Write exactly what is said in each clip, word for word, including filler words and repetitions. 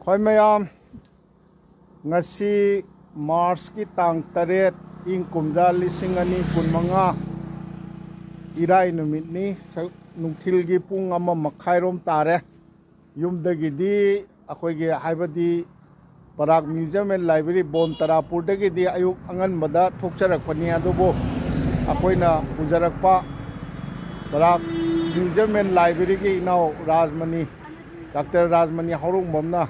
ꯍꯣꯏ ꯃꯌꯥꯝ, ꯉꯁꯤ ꯃꯥꯔꯆꯀꯤ ꯇꯥꯡ ꯇꯔꯦꯠ, ꯏꯪ ꯀꯨꯝꯖꯥ ꯂꯤꯁꯤꯡ ꯑꯅꯤ ꯀꯨꯟꯃꯉꯥ, ꯏꯔꯥꯏ ꯅꯨꯃꯤꯠꯅꯤ꯫ ꯁ-, ꯅꯨꯡꯊꯤꯜꯒꯤ ꯄꯨꯡ ꯑꯃ ꯃꯈꯥꯏꯔꯣꯝ ꯇꯥꯔꯦ꯫ ꯌꯨꯝꯗꯒꯤꯗꯤ ꯑꯩꯈꯣꯏꯒꯤ, ꯍꯥꯏꯕꯗꯤ ꯕꯔꯥꯛ Museum and Library ꯕꯣꯟ ꯇꯔꯥꯄꯨꯔꯗꯒꯤꯗꯤ ꯑꯌꯨꯛ ꯑꯉꯟꯕꯗ ꯊꯣꯛꯆꯔꯛꯄꯅꯤ꯫ ꯑꯗꯨꯕꯨ ꯑꯩꯈꯣꯏꯅ ꯄꯨꯖꯔꯛꯄ ꯕꯔꯥꯛ Museum and Libraryꯒꯤ ꯏꯅꯥꯎ ꯔꯥꯖꯃꯅꯤ, ꯗꯥꯛꯇꯔ ꯔꯥꯖꯃꯅꯤ ꯍꯧꯔꯣꯡꯕꯝꯅ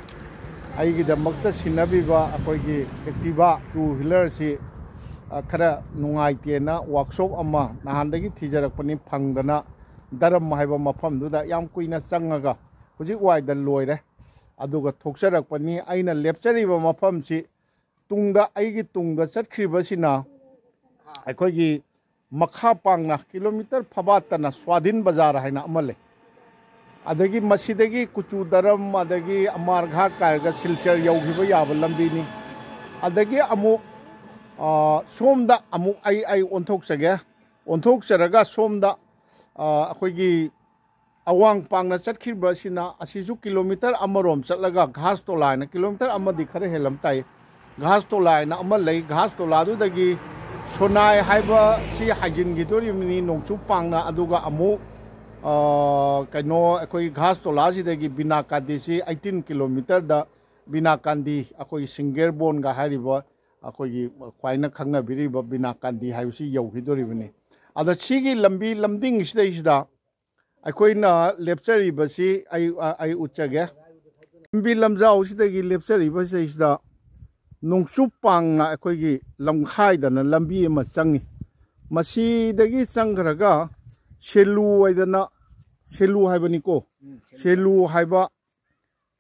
ꯑꯩꯒꯤꯗꯃꯛꯇ ꯁꯤꯟꯅꯕꯤꯕ ꯑꯩꯈꯣꯏꯒꯤ Activa two wheelerꯁꯤ, ꯑ, ꯈꯔ ꯅꯨꯡꯉꯥꯏꯇꯦꯅ workshop ꯑꯃ ꯅꯍꯥꯟꯗꯒꯤ ꯊꯤꯖꯔꯛꯄꯅꯤ, ꯐꯪꯗꯅ ꯗꯔꯝ ꯍꯥꯏꯕ ꯃꯐꯝꯗꯨꯗ ꯌꯥꯝ ꯀꯨꯏꯅ ꯆꯪꯉꯒ ꯍꯧꯖꯤꯛ ꯋꯥꯏꯗ ꯂꯣꯏꯔꯦ꯫ ꯑꯗꯨꯒ ꯊꯣꯛꯆꯔꯛꯄꯅꯤ꯫ ꯑꯩꯅ ꯂꯦꯞꯆꯔꯤꯕ ꯃꯐꯝꯁꯤ ꯇꯨꯡꯗ, ꯑꯩꯒꯤ ꯇꯨꯡꯗ ꯆꯠꯈ꯭ꯔꯤꯕꯁꯤꯅ ꯑꯩꯈꯣꯏꯒꯤ ꯃꯈꯥ ꯄꯥꯡꯅ ꯀꯤꯂꯣꯃꯤꯇꯔ ꯐꯕꯥꯠꯇꯅ ꯁ꯭ꯋꯥꯙꯤꯟ ꯕꯖꯥꯔ ꯍꯥꯏꯅ ꯑꯃ ꯂꯩ꯫ ꯑꯗꯒꯤ ꯃꯁꯤꯗꯒꯤ ꯀꯨꯆꯨ ꯗꯔꯝ, ꯑꯗꯒꯤ ꯑꯃꯥꯔ ꯘꯥꯠ ꯀꯥꯏꯔꯒ ꯁꯤꯜꯆꯔ ꯌꯧꯈꯤꯕ ꯌꯥꯕ ꯂꯝꯕꯤꯅꯤ꯫ ꯑꯗꯒꯤ ꯑꯃꯨꯛ, ꯑ, ꯁꯣꯝꯗ ꯑꯃꯨꯛ ꯑꯩ, ꯑꯩ ꯑꯣꯟꯊꯣꯛꯆꯒꯦ꯫ ꯑꯣꯟꯊꯣꯛꯆꯔꯒ ꯁꯣꯝꯗ, ꯑ, ꯑꯩꯈꯣꯏꯒꯤ ꯑꯋꯥꯡ ꯄꯥꯡꯅ ꯆꯠꯈꯤꯕ ꯑꯁꯤꯅ, ꯑꯁꯤꯁꯨ ꯀꯤꯂꯣꯃꯤꯇꯔ ꯑꯃꯔꯣꯝ ꯆꯠꯂꯒ ꯘꯥꯁ ꯇꯣꯂꯥ ꯍꯥꯏꯅ, ꯀꯤꯂꯣꯃꯤꯇꯔ ꯑꯃꯗꯤ ꯈꯔ ꯍꯦꯜꯂꯝ ꯇꯥꯏ, ꯘꯥꯁ ꯇꯣꯂꯥ ꯍꯥꯏꯅ ꯑꯃ ꯂꯩ꯫ ꯘꯥꯁ ꯇꯣꯂꯥꯗꯨꯗꯒꯤ ꯁꯣꯅꯥꯏ ꯍꯥꯏꯕꯁꯤ ꯍꯥꯏꯖꯤꯟꯈꯤꯗꯣꯔꯤꯕꯅꯤ ꯅꯣꯡꯆꯨꯞ ꯄꯥꯡꯅ꯫ ꯑꯗꯨꯒ ꯑꯃꯨꯛ, ꯑ, ꯀꯩꯅꯣ, ꯑꯩꯈꯣꯏ ꯘꯥꯁ ꯇꯣꯂꯥꯁꯤꯗꯒꯤ ꯕꯤꯅꯥ ꯀꯥꯟꯗꯤꯁꯤ eighteen ꯀꯤꯂꯣꯃꯤꯇꯔꯗ ꯕꯤꯅꯥ ꯀꯥꯟꯗꯤ, ꯑꯩꯈꯣꯏꯒꯤ ꯁꯤꯡꯒꯦꯔꯕꯣꯟꯒ ꯍꯥꯏꯔꯤꯕ, ꯑꯩꯈꯣꯏꯒꯤ ꯈ꯭ꯋꯥꯏꯅ ꯈꯪꯅꯕꯤꯔꯤꯕ ꯕꯤꯅꯥ ꯀꯥꯟꯗꯤ ꯍꯥꯏꯕꯁꯤ ꯌꯧꯈꯤꯗꯣꯔꯤꯕꯅꯤ꯫ ꯑꯗ ꯁꯤꯒꯤ ꯂꯝꯕꯤ ꯂꯝꯗꯤꯡꯁꯤꯗꯩꯁꯤꯗ ꯑꯩꯈꯣꯏꯅ ꯂꯦꯞꯆꯔꯤꯕꯁꯤ ꯑꯩ, ꯑꯩ ꯎꯠꯆꯒꯦ꯫ ꯂꯝꯕꯤ ꯂꯝꯖꯥꯎꯁꯤꯗꯒꯤ ꯂꯦꯞꯆꯔꯤꯕꯁꯤꯗꯩꯁꯤꯗ ꯅꯣꯡꯆꯨꯞ ꯄꯥꯡꯅ ꯑꯩꯈꯣꯏꯒꯤ ꯂꯝꯈꯥꯏꯗꯅ ꯂꯝꯕꯤ ꯑꯃ ꯆꯪꯉꯤ꯫ ꯃꯁꯤꯗꯒꯤ ꯆꯪꯈ꯭ꯔꯒ ꯁꯦꯂꯨ ꯍꯥꯏꯗꯅ, ꯁꯦꯂꯨ ꯍꯥꯏꯕꯅꯤꯀꯣ, ꯁꯦꯂꯨ ꯍꯥꯏꯕ,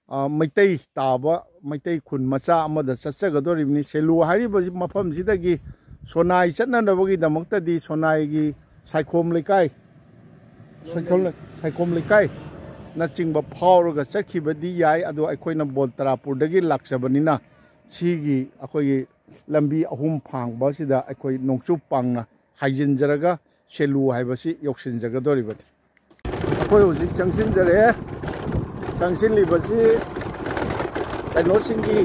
ꯑ, ꯃꯩꯇꯩ ꯇꯥꯕ, ꯃꯩꯇꯩ ꯈꯨꯟ ꯃꯆꯥ ꯑꯃꯗ ꯆꯠꯆꯒꯗꯧꯔꯤꯕꯅꯤ꯫ ꯁꯦꯂꯨ ꯍꯥꯏꯔꯤꯕ ꯃꯐꯝꯁꯤꯗꯒꯤ ꯁꯣꯅꯥꯏ ꯆꯠꯅꯅꯕꯒꯤꯗꯃꯛꯇꯗꯤ ꯁꯣꯅꯥꯏꯒꯤ ꯁꯥꯏꯈꯣꯝ ꯂꯩꯀꯥꯏ, ꯁꯥꯏꯈꯣꯝ, ꯁꯥꯏꯈꯣꯝ ꯂꯩꯀꯥꯏꯅꯆꯤꯡꯕ ꯐꯥꯎꯔꯒ ꯆꯠꯈꯤꯕꯗꯤ ꯌꯥꯏ꯫ ꯑꯗꯣ ꯑꯩꯈꯣꯏꯅ ꯕꯣꯟ ꯇꯔꯥꯄꯨꯔꯗꯒꯤ ꯂꯥꯛꯆꯕꯅꯤꯅ ꯁꯤꯒꯤ ꯑꯩꯈꯣꯏꯒꯤ ꯂꯝꯕꯤ ꯑꯍꯨꯝ ꯐꯥꯡꯕꯁꯤꯗ ꯑꯩꯈꯣꯏ ꯅꯣꯡꯆꯨꯞ ꯄꯥꯡꯅ ꯍꯥꯏꯖꯤꯟꯖꯔꯒ ꯁꯦꯂꯨ ꯍꯥꯏꯕꯁꯤ ꯌꯧꯁꯤꯟꯖꯒꯗꯧꯔꯤꯕꯅꯤ꯫ ꯑꯩꯈꯣꯏ ꯍꯧꯖꯤꯛ ꯆꯪꯁꯤꯟꯖꯔꯛꯑꯦ꯫ ꯆꯪꯁꯤꯜꯂꯤꯕꯁꯤ ꯀꯩꯅꯣꯁꯤꯡꯒꯤ,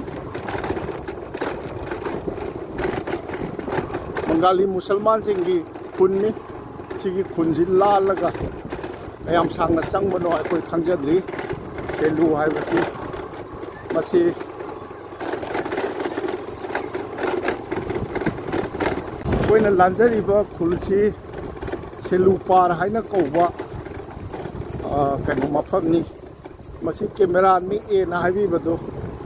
ꯕꯪꯒꯥꯂꯤ ꯃꯨꯁꯜꯃꯥꯟꯁꯤꯡꯒꯤ ꯈꯨꯟꯅꯤ꯫ ꯁꯤꯒꯤ ꯈꯨꯟꯁꯤ ꯂꯥꯜꯂꯒ ꯀꯌꯥꯝ ꯁꯥꯡꯅ ꯆꯪꯕꯅꯣ ꯑꯩꯈꯣꯏ ꯈꯪꯖꯗ꯭ꯔꯤ꯫ ꯁꯦꯂꯨ ꯍꯥꯏꯕꯁꯤ ꯃꯁꯤ ꯑꯩꯈꯣꯏꯅ ꯂꯥꯟꯖꯔꯤꯕ ꯈꯨꯜꯁꯤ ꯁꯦꯂꯨ ꯄꯥꯔ ꯍꯥꯏꯅ ꯀꯧꯕ, ꯑ, ꯀꯩꯅꯣ ꯃꯐꯝꯅꯤ꯫ ꯃꯁꯤ ꯀꯦꯃꯦꯔꯥ ꯅꯤꯛꯑꯦꯅ ꯍꯥꯏꯕꯤꯕꯗꯨ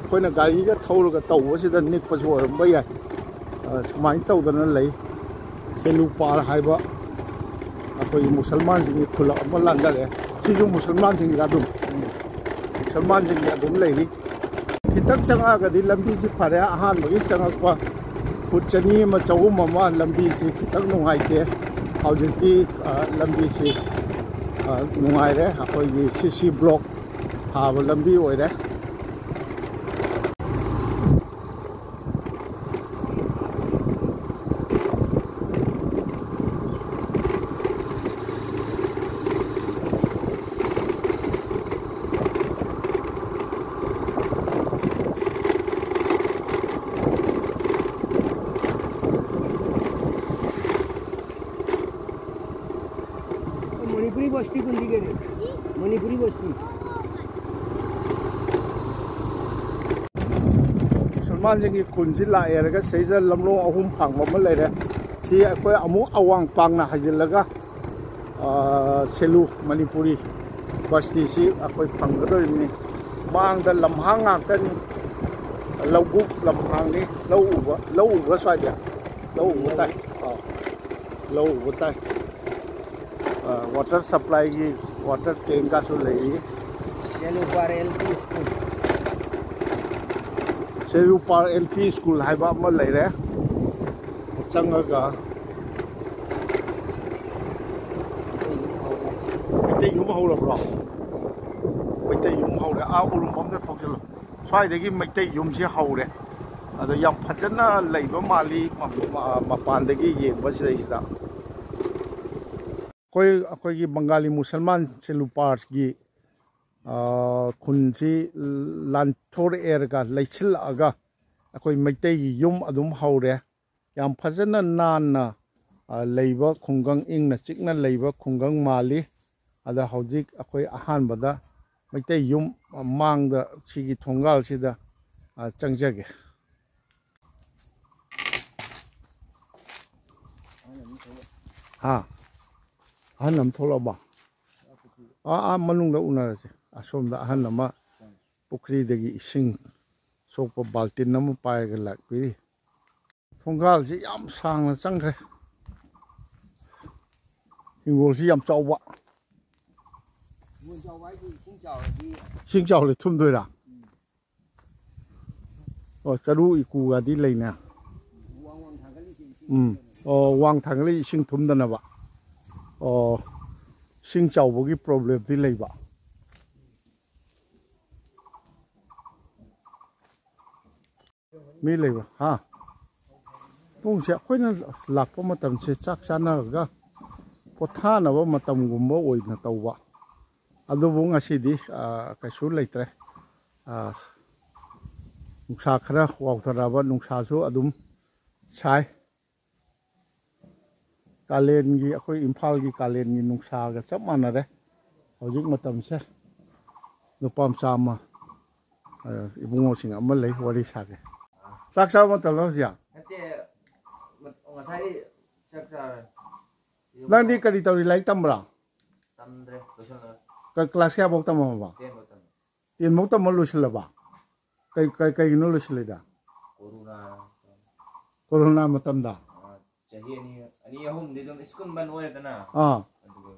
ꯑꯩꯈꯣꯏꯅ ꯒꯥꯔꯤꯒ ꯊꯧꯔꯒ ꯇꯧꯕꯁꯤꯗ ꯅꯤꯛꯄꯁꯨ ꯑꯣꯏꯔꯝꯕ ꯌꯥꯏ꯫ ꯑ, ꯁꯨꯃꯥꯏꯅ ꯇꯧꯗꯅ ꯂꯩ꯫ ꯁꯦꯂꯨ ꯄꯥꯔ ꯍꯥꯏꯕ ꯑꯩꯈꯣꯏꯒꯤ ꯃꯨꯁꯜꯃꯥꯟꯁꯤꯡꯒꯤ ꯈꯨꯜ ꯑꯃ ꯂꯥꯟꯖꯔꯦ꯫ ꯁꯤꯁꯨ ꯃꯨꯁꯜꯃꯥꯟꯁꯤꯡꯒꯤ ꯑꯗꯨꯝ, ꯃꯨꯁꯜꯃꯥꯟꯁꯤꯡꯒꯤ ꯑꯗꯨꯝ ꯂꯩꯔꯤ꯫ ꯈꯤꯇꯪ ꯆꯪꯉꯛꯑꯒꯗꯤ ꯂꯝꯕꯤꯁꯤ ꯐꯔꯦ꯫ ꯑꯍꯥꯟꯕꯒꯤ ꯆꯪꯉꯛꯄ ꯐꯨꯠ ꯆꯅꯤ ꯑꯃ ꯆꯍꯨꯝ ꯑꯃ ꯂꯝꯕꯤꯁꯤ ꯈꯤꯇꯪ ꯅꯨꯡꯉꯥꯏꯇꯦ꯫ ꯍꯧꯖꯤꯛꯇꯤ, ꯑ, ꯂꯝꯕꯤꯁꯤ, ꯑ, ꯅꯨꯡꯉꯥꯏꯔꯦ꯫ ꯑꯩꯈꯣꯏꯒꯤ ꯁꯤ ꯁꯤ ꯕ꯭ꯂꯣꯛ ꯊꯥꯕ ꯂꯝꯕꯤ ꯑꯣꯏꯔꯦ꯫ मणिपुरी बस्ती कुंदी के रे? मणिपुरी बस्ती। ꯃꯨꯁꯜꯃꯥꯟꯁꯤꯡꯒꯤ ꯈꯨꯟꯁꯤ ꯂꯥꯛꯑꯦꯔꯒ ꯁꯤꯗꯩꯁꯤꯗ ꯂꯝꯂꯣꯡ ꯑꯍꯨꯝ ꯐꯥꯡꯕ ꯑꯃ ꯂꯩꯔꯦ꯫ ꯁꯤ ꯑꯩꯈꯣꯏ ꯑꯃꯨꯛ ꯑꯋꯥꯡ ꯄꯥꯡꯅ ꯍꯥꯏꯖꯤꯜꯂꯒ, ꯑ, ꯁꯦꯂꯨ ꯃꯅꯤꯄꯨꯔꯤ ꯕꯁꯇꯤꯁꯤ ꯑꯩꯈꯣꯏ ꯐꯪꯒꯗꯧꯔꯤꯕꯅꯤ꯫ ꯃꯥꯡꯗ ꯂꯝꯍꯥꯡ ꯉꯥꯛꯇꯅꯤ, ꯂꯧꯕꯨꯛ ꯂꯝꯍꯥꯡꯅꯤ꯫ ꯂꯧ ꯎꯕ, ꯂꯧ ꯎꯕ꯭ꯔꯥ ꯁ꯭ꯋꯥꯏꯗ? ꯂꯧ ꯎꯕ ꯇꯥꯏ꯫ ꯑꯥ, ꯂꯧ ꯎꯕ ꯇꯥꯏ꯫ ꯑꯥ, ꯋꯥꯇꯔ ꯁꯄ꯭ꯂꯥꯏꯒꯤ ꯋꯥꯇꯔ ꯇꯦꯡꯀꯁꯨ ꯂꯩꯔꯤ꯫ Selupar L P school. Selupar L P school ꯍꯥꯏꯕ ꯑꯃ ꯂꯩꯔꯦ꯫ ꯆꯪꯉꯒ ꯃꯩꯇꯩ ꯌꯨꯝ ꯍꯧꯔꯕ꯭ꯔꯣ? ꯃꯩꯇꯩ ꯌꯨꯝ ꯍꯧꯔꯦ꯫ ꯑꯥ, ꯎꯔꯨꯝ ꯑꯝꯗ ꯊꯧꯖꯤꯜꯂꯨ꯫ ꯁ꯭ꯋꯥꯏꯗꯒꯤ ꯃꯩꯇꯩ ꯌꯨꯝꯁꯤ ꯍꯧꯔꯦ꯫ ꯑꯗꯣ ꯌꯥꯝ ꯐꯖꯅ ꯂꯩꯕ ꯃꯥꯜꯂꯤ ꯃ-, ꯃ-, ꯃꯄꯥꯟꯗꯒꯤ ꯌꯦꯡꯕ ꯁꯤꯗꯩꯁꯤꯗ꯫ ꯑꯩꯈꯣꯏ, ꯑꯩꯈꯣꯏꯒꯤ ꯕꯪꯒꯥꯂꯤ ꯃꯨꯁꯜꯃꯥꯟ ꯁꯦꯂꯨꯄꯥꯔꯁꯀꯤ ꯈꯨꯟꯁꯤ ꯂꯥꯟꯊꯣꯔꯛꯑꯦꯔꯒ ꯂꯩꯁꯤꯜꯂꯛꯑꯒ ꯑꯩꯈꯣꯏ ꯃꯩꯇꯩꯒꯤ ꯌꯨꯝ ꯑꯗꯨꯝ ꯍꯧꯔꯦ꯫ ꯌꯥꯝ ꯐꯖꯅ ꯅꯥꯟꯅ ꯂꯩꯕ ꯈꯨꯡꯒꯪ, ꯏꯪꯅ ꯆꯤꯛꯅ ꯂꯩꯕ ꯈꯨꯡꯒꯪ ꯃꯥꯜꯂꯤ꯫ ꯑꯗ ꯍꯧꯖꯤꯛ ꯑꯩꯈꯣꯏ ꯑꯍꯥꯟꯕꯗ ꯃꯩꯇꯩ ꯌꯨꯝ ꯃꯥꯡꯗ ꯁꯤꯒꯤ ꯊꯣꯡꯒꯥꯜꯁꯤꯗ ꯆꯪꯖꯒꯦ꯫ ꯍꯥ? ꯑꯍꯟ ꯑꯃ ꯊꯣꯛꯂꯛꯑꯕ? ꯑꯥ, ꯑꯥ, ꯃꯅꯨꯡꯗ ꯎꯅꯔꯁꯦ꯫ ꯑꯁꯣꯝꯗ ꯑꯍꯟ ꯑꯃ ꯄꯨꯈ꯭ꯔꯤꯗꯒꯤ ꯏꯁꯤꯡ ꯁꯣꯛꯄ ꯕꯥꯜꯇꯤꯟ ꯑꯃ ꯄꯥꯏꯔꯒ ꯂꯥꯛꯄꯤꯔꯤ꯫ ꯊꯣꯡꯒꯥꯜꯁꯤ ꯌꯥꯝ ꯁꯥꯡꯅ ꯆꯪꯈ꯭ꯔꯦ꯫ ꯍꯤꯡꯒꯣꯜꯁꯤ ꯌꯥꯝ ꯆꯥꯎꯕ꯫ ꯍꯤꯡꯒꯣꯜ ꯆꯥꯎꯕ ꯍꯥꯏꯁꯦ ꯏꯁꯤꯡ ꯆꯥꯎꯔꯗꯤ ꯏꯁꯤꯡ ꯆꯥꯎꯔꯗꯤ ꯊꯨꯝꯗꯣꯏꯔꯥ? ꯎꯝ꯫ ꯑꯣ, ꯆꯔꯨ ꯏꯀꯨꯒꯗꯤ ꯂꯩꯅꯦ꯫ ꯋꯥꯡ ꯋꯥꯡ ꯊꯥꯡꯒꯠꯂꯤꯁꯦ ꯏꯁꯤꯡ ꯎꯝ꯫ ꯊꯨꯝꯗꯅꯕ꯫ ꯑꯣ, ꯋꯥꯡ ꯊꯥꯡꯒꯠꯂꯤ ꯏꯁꯤꯡ ꯊꯨꯝꯗꯅꯕ꯫ ꯑꯣ, ꯏꯁꯤꯡ ꯆꯥꯎꯕꯒꯤ ꯄ꯭ꯔꯣꯕ꯭ꯂꯦꯝꯗꯤ ꯂꯩꯕ꯫ ꯃꯤ ꯂꯩꯕ꯭ꯔꯥ? ꯍꯥ? ꯄꯨꯡꯁꯦ ꯑꯩꯈꯣꯏꯅ ꯂꯥꯛꯄ ꯃꯇꯝꯁꯦ ꯆꯥꯛ ꯆꯥꯅꯔꯒ ꯄꯣꯊꯥꯅꯕ ꯃꯇꯝꯒꯨꯝꯕ ꯑꯣꯏꯅ ꯇꯧꯕ꯫ ꯑꯗꯨꯕꯨ ꯉꯁꯤꯗꯤ, ꯑ, ꯀꯩꯁꯨ ꯂꯩꯇ꯭ꯔꯦ꯫ ꯑ, ꯅꯨꯡꯁꯥ ꯈꯔ ꯋꯥꯎꯊꯔꯛꯑꯕ, ꯅꯨꯡꯁꯥꯁꯨ ꯑꯗꯨꯝ ꯁꯥꯏ꯫ ꯀꯥꯂꯦꯟꯒꯤ, ꯑꯩꯈꯣꯏ ꯏꯝꯐꯥꯜꯒꯤ ꯀꯥꯂꯦꯟꯒꯤ ꯅꯨꯡꯁꯥꯒ ꯆꯞ ꯃꯥꯟꯅꯔꯦ ꯍꯧꯖꯤꯛ ꯃꯇꯝꯁꯦ꯫ ꯅꯨꯄꯥ ꯃꯆꯥ ꯑꯃ, ꯑ, ꯏꯕꯨꯡꯉꯣꯁꯤꯡ ꯑꯃ ꯂꯩ, ꯋꯥꯔꯤ ꯁꯥꯒꯦ꯫ ꯆꯥꯛ ꯆꯥꯕ ꯃꯇꯝꯂꯣ ꯍꯧꯖꯤꯛ? ꯅꯠꯇꯦ, ꯉꯁꯥꯏ ꯆꯥꯛ ꯆꯥꯔꯦ꯫ ꯅꯪꯗꯤ ꯀꯔꯤ ꯇꯧꯔꯤ, ꯂꯥꯏꯔꯤꯛ ꯇꯝꯕ꯭ꯔꯥ? ꯇꯝꯗ꯭ꯔꯦ, ꯂꯣꯏꯁꯜꯂꯦ꯫ ꯀ-, ꯀ꯭ꯂꯥꯁ ꯀꯌꯥꯐꯧ ꯇꯝꯃꯝꯃꯕ? ꯇꯦꯟ ꯐꯥꯎ ꯇꯝꯃꯦ꯫ ꯇꯦꯟ ꯐꯥꯎ ꯇꯝꯕ ꯂꯣꯏꯁꯤꯜꯂꯕ? ꯀꯩ, ꯀꯩ, ꯀꯩꯒꯤꯅꯣ ꯂꯣꯏꯁꯤꯜꯂꯤꯗ? ꯀꯣꯔꯣꯅꯥ꯫ ꯀꯣꯔꯣꯅꯥ ꯃꯇꯝꯗ? ꯑꯥ, ꯆꯍꯤ ꯑꯅꯤ, ꯑꯅꯤ ꯑꯍꯨꯝꯗꯤ ꯑꯗꯨꯝ ꯁ꯭ꯀꯨꯜ ꯕꯟ ꯑꯣꯏꯔꯦꯗꯅ꯫ ꯑꯥ꯫ ꯑꯗꯨꯒ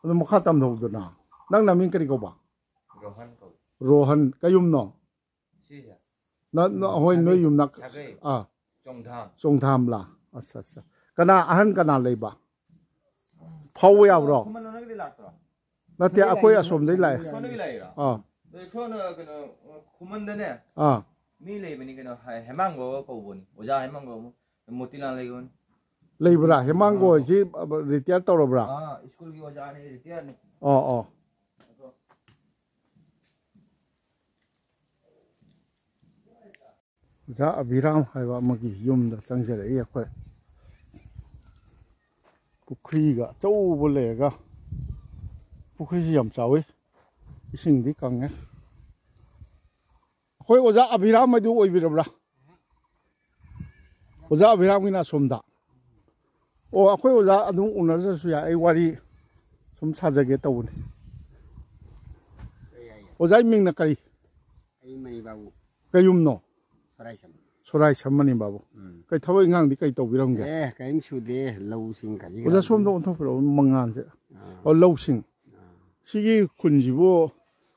ꯑꯗꯨ ꯃꯈꯥ ꯇꯝꯊꯧꯗꯅ꯫ ꯅꯪ ꯅꯃꯤꯡ ꯀꯔꯤ ꯀꯧꯕ? ꯔꯣꯍꯟ ꯀꯧꯏ꯫ ꯔꯣꯍꯟ, ꯀꯩ ꯌꯨꯝꯅꯣ? ꯁꯤꯁꯦ꯫ ꯅ-, ꯅ-, ꯍꯣꯏ, ꯅꯣꯏ ꯁꯥꯒꯩ, ꯌꯨꯝꯅꯥꯛ-, ꯁꯥꯒꯩ꯫ ꯑꯥ꯫ ꯆꯣꯡꯊꯥꯝ꯫ ꯆꯣꯡꯊꯥꯝꯂꯥ? ꯑꯠꯆꯥ, ꯑꯠꯆꯥ꯫ ꯀꯅꯥ, ꯑꯍꯟ ꯀꯅꯥ ꯂꯩꯕ? ꯐꯥꯎꯕ ꯌꯥꯕ꯭ꯔꯣ? ꯈꯨꯃꯟ ꯍꯣꯏꯒꯤꯗꯤ ꯂꯥꯛꯇ꯭ꯔꯣ? ꯅꯠꯇꯦ, ꯑꯩꯈꯣꯏ ꯑꯁꯣꯝꯗꯒꯤ ꯂꯥꯛꯑꯦ꯫ ꯁꯣꯝꯗꯒꯤ ꯂꯥꯛꯏꯔꯣ? ꯑꯥ꯫ ꯑꯗꯨ ꯁꯣꯝꯗ ꯀꯩꯅꯣ, ꯈꯨꯃꯟꯗꯅꯦ꯫ ꯑꯥ꯫ ꯃꯤ ꯂꯩꯕꯅꯤ ꯀꯩꯅꯣ, ꯍꯦ-, ꯍꯦꯃꯥꯡꯒꯣ ꯀꯧꯕꯅꯤ꯫ ꯑꯣꯖꯥ ꯍꯦꯃꯥꯡꯒꯣ ꯑꯃ꯫ ꯃꯣꯇꯤꯂꯥꯜ ꯂꯩꯕꯅꯤ꯫ ꯂꯩꯕ꯭ꯔꯥ? ꯍꯦꯃꯥꯡꯒꯣ ꯑꯥ꯫ ꯍꯥꯏꯁꯤ ꯔꯤꯇꯥꯌꯔ ꯇꯧꯔꯕ꯭ꯔꯥ? ꯑꯥ, ꯁ꯭ꯀꯨꯜꯒꯤ ꯑꯣꯖꯥꯅꯤ, ꯔꯤꯇꯥꯌꯔꯅꯤ꯫ ꯑꯣ, ꯑꯣ꯫ ꯑꯗꯣ ꯑꯣꯖꯥ ꯑꯕꯤꯔꯥꯝ ꯍꯥꯏꯕ ꯑꯃꯒꯤ ꯌꯨꯝꯗ ꯆꯪꯖꯔꯛꯏ ꯑꯩꯈꯣꯏ꯫ ꯄꯨꯈ꯭ꯔꯤꯒ ꯑꯆꯧꯕ ꯂꯩꯔꯒ, ꯄꯨꯈ꯭ꯔꯤꯁꯤ ꯌꯥꯝ ꯆꯥꯎꯋꯤ, ꯏꯁꯤꯡꯗꯤ ꯀꯪꯉꯦ꯫ ꯑꯩꯈꯣꯏ ꯑꯣꯖꯥ ꯑꯕꯤꯔꯥꯝ ꯍꯥꯏꯗꯨ ꯑꯣꯏꯕꯤꯔꯕ꯭ꯔꯥ? ꯑꯣꯖꯥ ꯑꯕꯤꯔꯥꯝꯒꯤꯅ ꯑꯁꯣꯝꯗ꯫ ꯑꯣ, ꯑꯩꯈꯣꯏ ꯑꯣꯖꯥ ꯑꯗꯨꯝ ꯎꯅꯗ꯭ꯔꯁꯨ ꯌꯥꯏ, ꯑꯩ ꯋꯥꯔꯤ ꯁꯨꯝ ꯁꯥꯖꯒꯦ ꯇꯧꯕꯅꯤ꯫ ꯑꯣꯖꯥꯒꯤ ꯃꯤꯡꯅ ꯀꯔꯤ? ꯑꯩ ꯃꯅꯤ ꯕꯥꯕꯨ꯫ ꯀꯩ ꯌꯨꯝꯅꯣ? ꯁꯣꯔꯥꯏꯁꯝ꯫ ꯁꯣꯔꯥꯏꯁꯝ ꯃꯅꯤ ꯕꯥꯕꯨ꯫ ꯎꯝ꯫ ꯀꯩ ꯊꯕꯛ ꯏꯪꯈꯥꯡꯗꯤ ꯀꯩ ꯇꯧꯕꯤꯔꯝꯒꯦ? ꯑꯦ, ꯀꯔꯤꯝ ꯁꯨꯗꯦ, ꯂꯧꯁꯤꯡ ꯈꯖꯤꯛ ꯑꯣꯖꯥ ꯈꯖꯤꯛ꯫ ꯁꯣꯝꯗ ꯑꯣꯟꯊꯣꯛꯄꯤꯔꯛꯑꯣ, ꯃꯉꯥꯟꯁꯦ꯫ ꯑꯥ꯫ ꯑꯣ, ꯂꯧꯁꯤꯡ꯫ ꯑꯥ꯫ ꯁꯤꯒꯤ ꯈꯨꯟꯁꯤꯕꯨ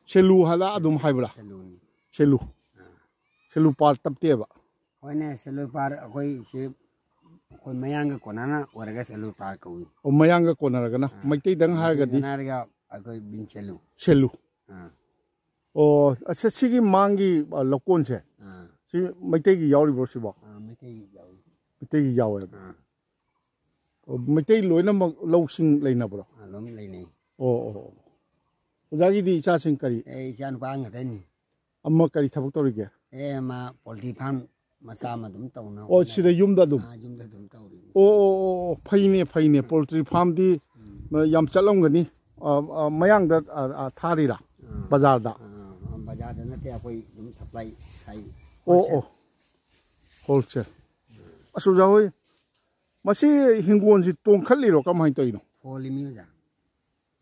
ꯁꯦꯂꯨ ꯍꯥꯏꯗ ꯑꯗꯨꯝ ꯍꯥꯏꯕ꯭ꯔꯥ? ꯁꯦꯂꯨꯅꯤ꯫ ꯁꯦꯂꯨ꯫ ꯑꯥ꯫ ꯁꯦꯂꯨ ꯄꯥꯔ ꯇꯞꯇꯦꯕ꯫ ꯍꯣꯏꯅꯦ, ꯁꯦꯂꯨ ꯄꯥꯔ ꯑꯩꯈꯣꯏ ꯁꯤ ꯑꯩꯈꯣꯏ ꯃꯌꯥꯡꯒ ꯀꯣꯟꯅꯅ ꯑꯣꯏꯔꯒ ꯁꯦꯂꯨ ꯄꯥꯔ ꯀꯧꯏ꯫ ꯑꯣ, ꯃꯌꯥꯡꯒ ꯀꯣꯟꯅꯔꯒꯅ꯫ ꯑꯥ꯫ ꯃꯩꯇꯩꯗꯪ ꯍꯥꯏꯔꯒꯗꯤ? ꯃꯩꯇꯩꯗꯪ ꯍꯥꯏꯔꯒ ꯑꯩꯈꯣꯏ ꯕꯤꯟ ꯁꯦꯂꯨ꯫ ꯁꯦꯂꯨ꯫ ꯑꯥ꯫ ꯑꯣ, ꯑꯁ, ꯁꯤꯒꯤ ꯃꯥꯡꯒꯤ, ꯑ, ꯂꯧꯀꯣꯟꯁꯦ, ꯑꯥ꯫ ꯁꯤ ꯃꯩꯇꯩꯒꯤ ꯌꯥꯎꯔꯤꯕ꯭ꯔꯣ ꯁꯤꯕꯣ? ꯑꯥ, ꯃꯩꯇꯩꯒꯤ ꯌꯥꯎꯏ꯫ ꯃꯩꯇꯩꯒꯤ ꯌꯥꯎꯋꯦꯕ꯫ ꯑꯥ꯫ ꯑꯣ, ꯃꯩꯇꯩ ꯂꯣꯏꯅꯃꯛ ꯂꯧꯁꯤꯡ ꯂꯩꯅꯕ꯭ꯔꯣ? ꯑꯥ, ꯑꯗꯨꯝ ꯂꯩꯅꯩ꯫ ꯑꯣ, ꯑꯣ, ꯑꯣ꯫ ꯑꯣꯖꯥꯒꯤꯗꯤ ꯏꯆꯥꯁꯤꯡ ꯀꯔꯤ? ꯑꯦ, ꯏꯆꯥ ꯅꯨꯄꯥ ꯑꯃꯈꯛꯇꯅꯤ꯫ ꯑꯃ ꯀꯔꯤ ꯊꯕꯛ ꯇꯧꯔꯤꯒꯦ? ꯑꯦ, ꯃꯥ ꯄꯣꯜꯇ꯭ꯔꯤ ꯐꯥꯔꯝ ꯃꯆꯥ ꯑꯃ ꯑꯗꯨꯝ ꯇꯧꯅ ꯑꯣ, ꯍꯣꯠꯅꯔꯤ꯫ ꯁꯤꯗ ꯌꯨꯝꯗ ꯑꯗꯨꯝ? ꯑꯥ, ꯌꯨꯝꯗ ꯑꯗꯨꯝ ꯇꯧꯔꯤ꯫ ꯑꯣ, ꯑꯣ, ꯑꯣ, ꯑꯣ, ꯐꯩꯅꯦ, ꯐꯩꯅꯦ꯫ ꯄꯣꯜꯇ꯭ꯔꯤ ꯐꯥꯔꯝꯗꯤ ꯎꯝ꯫ ꯌꯥꯝ ꯆꯠꯂꯝꯒꯅꯤ꯫ ꯑ, ꯑ, ꯃꯌꯥꯡꯗ, ꯑ, ꯑ, ꯊꯥꯔꯤꯔꯥ? ꯑꯥ꯫ ꯕꯖꯥꯔꯗ? ꯑꯥ, ꯕꯖꯥꯔꯗ ꯅꯠꯇꯦ, ꯑꯩꯈꯣꯏ ꯑꯗꯨꯝ ꯁꯄ꯭ꯂꯥꯏ ꯊꯥꯏ꯫ ꯑꯣ, ꯍꯣꯜꯁꯦꯜ꯫ ꯑꯣ꯫ ꯍꯣꯜꯁꯦꯜ꯫ ꯑꯁ, ꯑꯣꯖꯥ ꯍꯣꯏ, ꯃꯁꯤ ꯍꯤꯡꯒꯣꯜꯁꯤ ꯇꯣꯡꯈꯠꯂꯤꯔꯣ, ꯀꯃꯥꯏꯅ ꯇꯧꯔꯤꯅꯣ? ꯍꯣꯜꯂꯤꯃꯤ ꯑꯣꯖꯥ꯫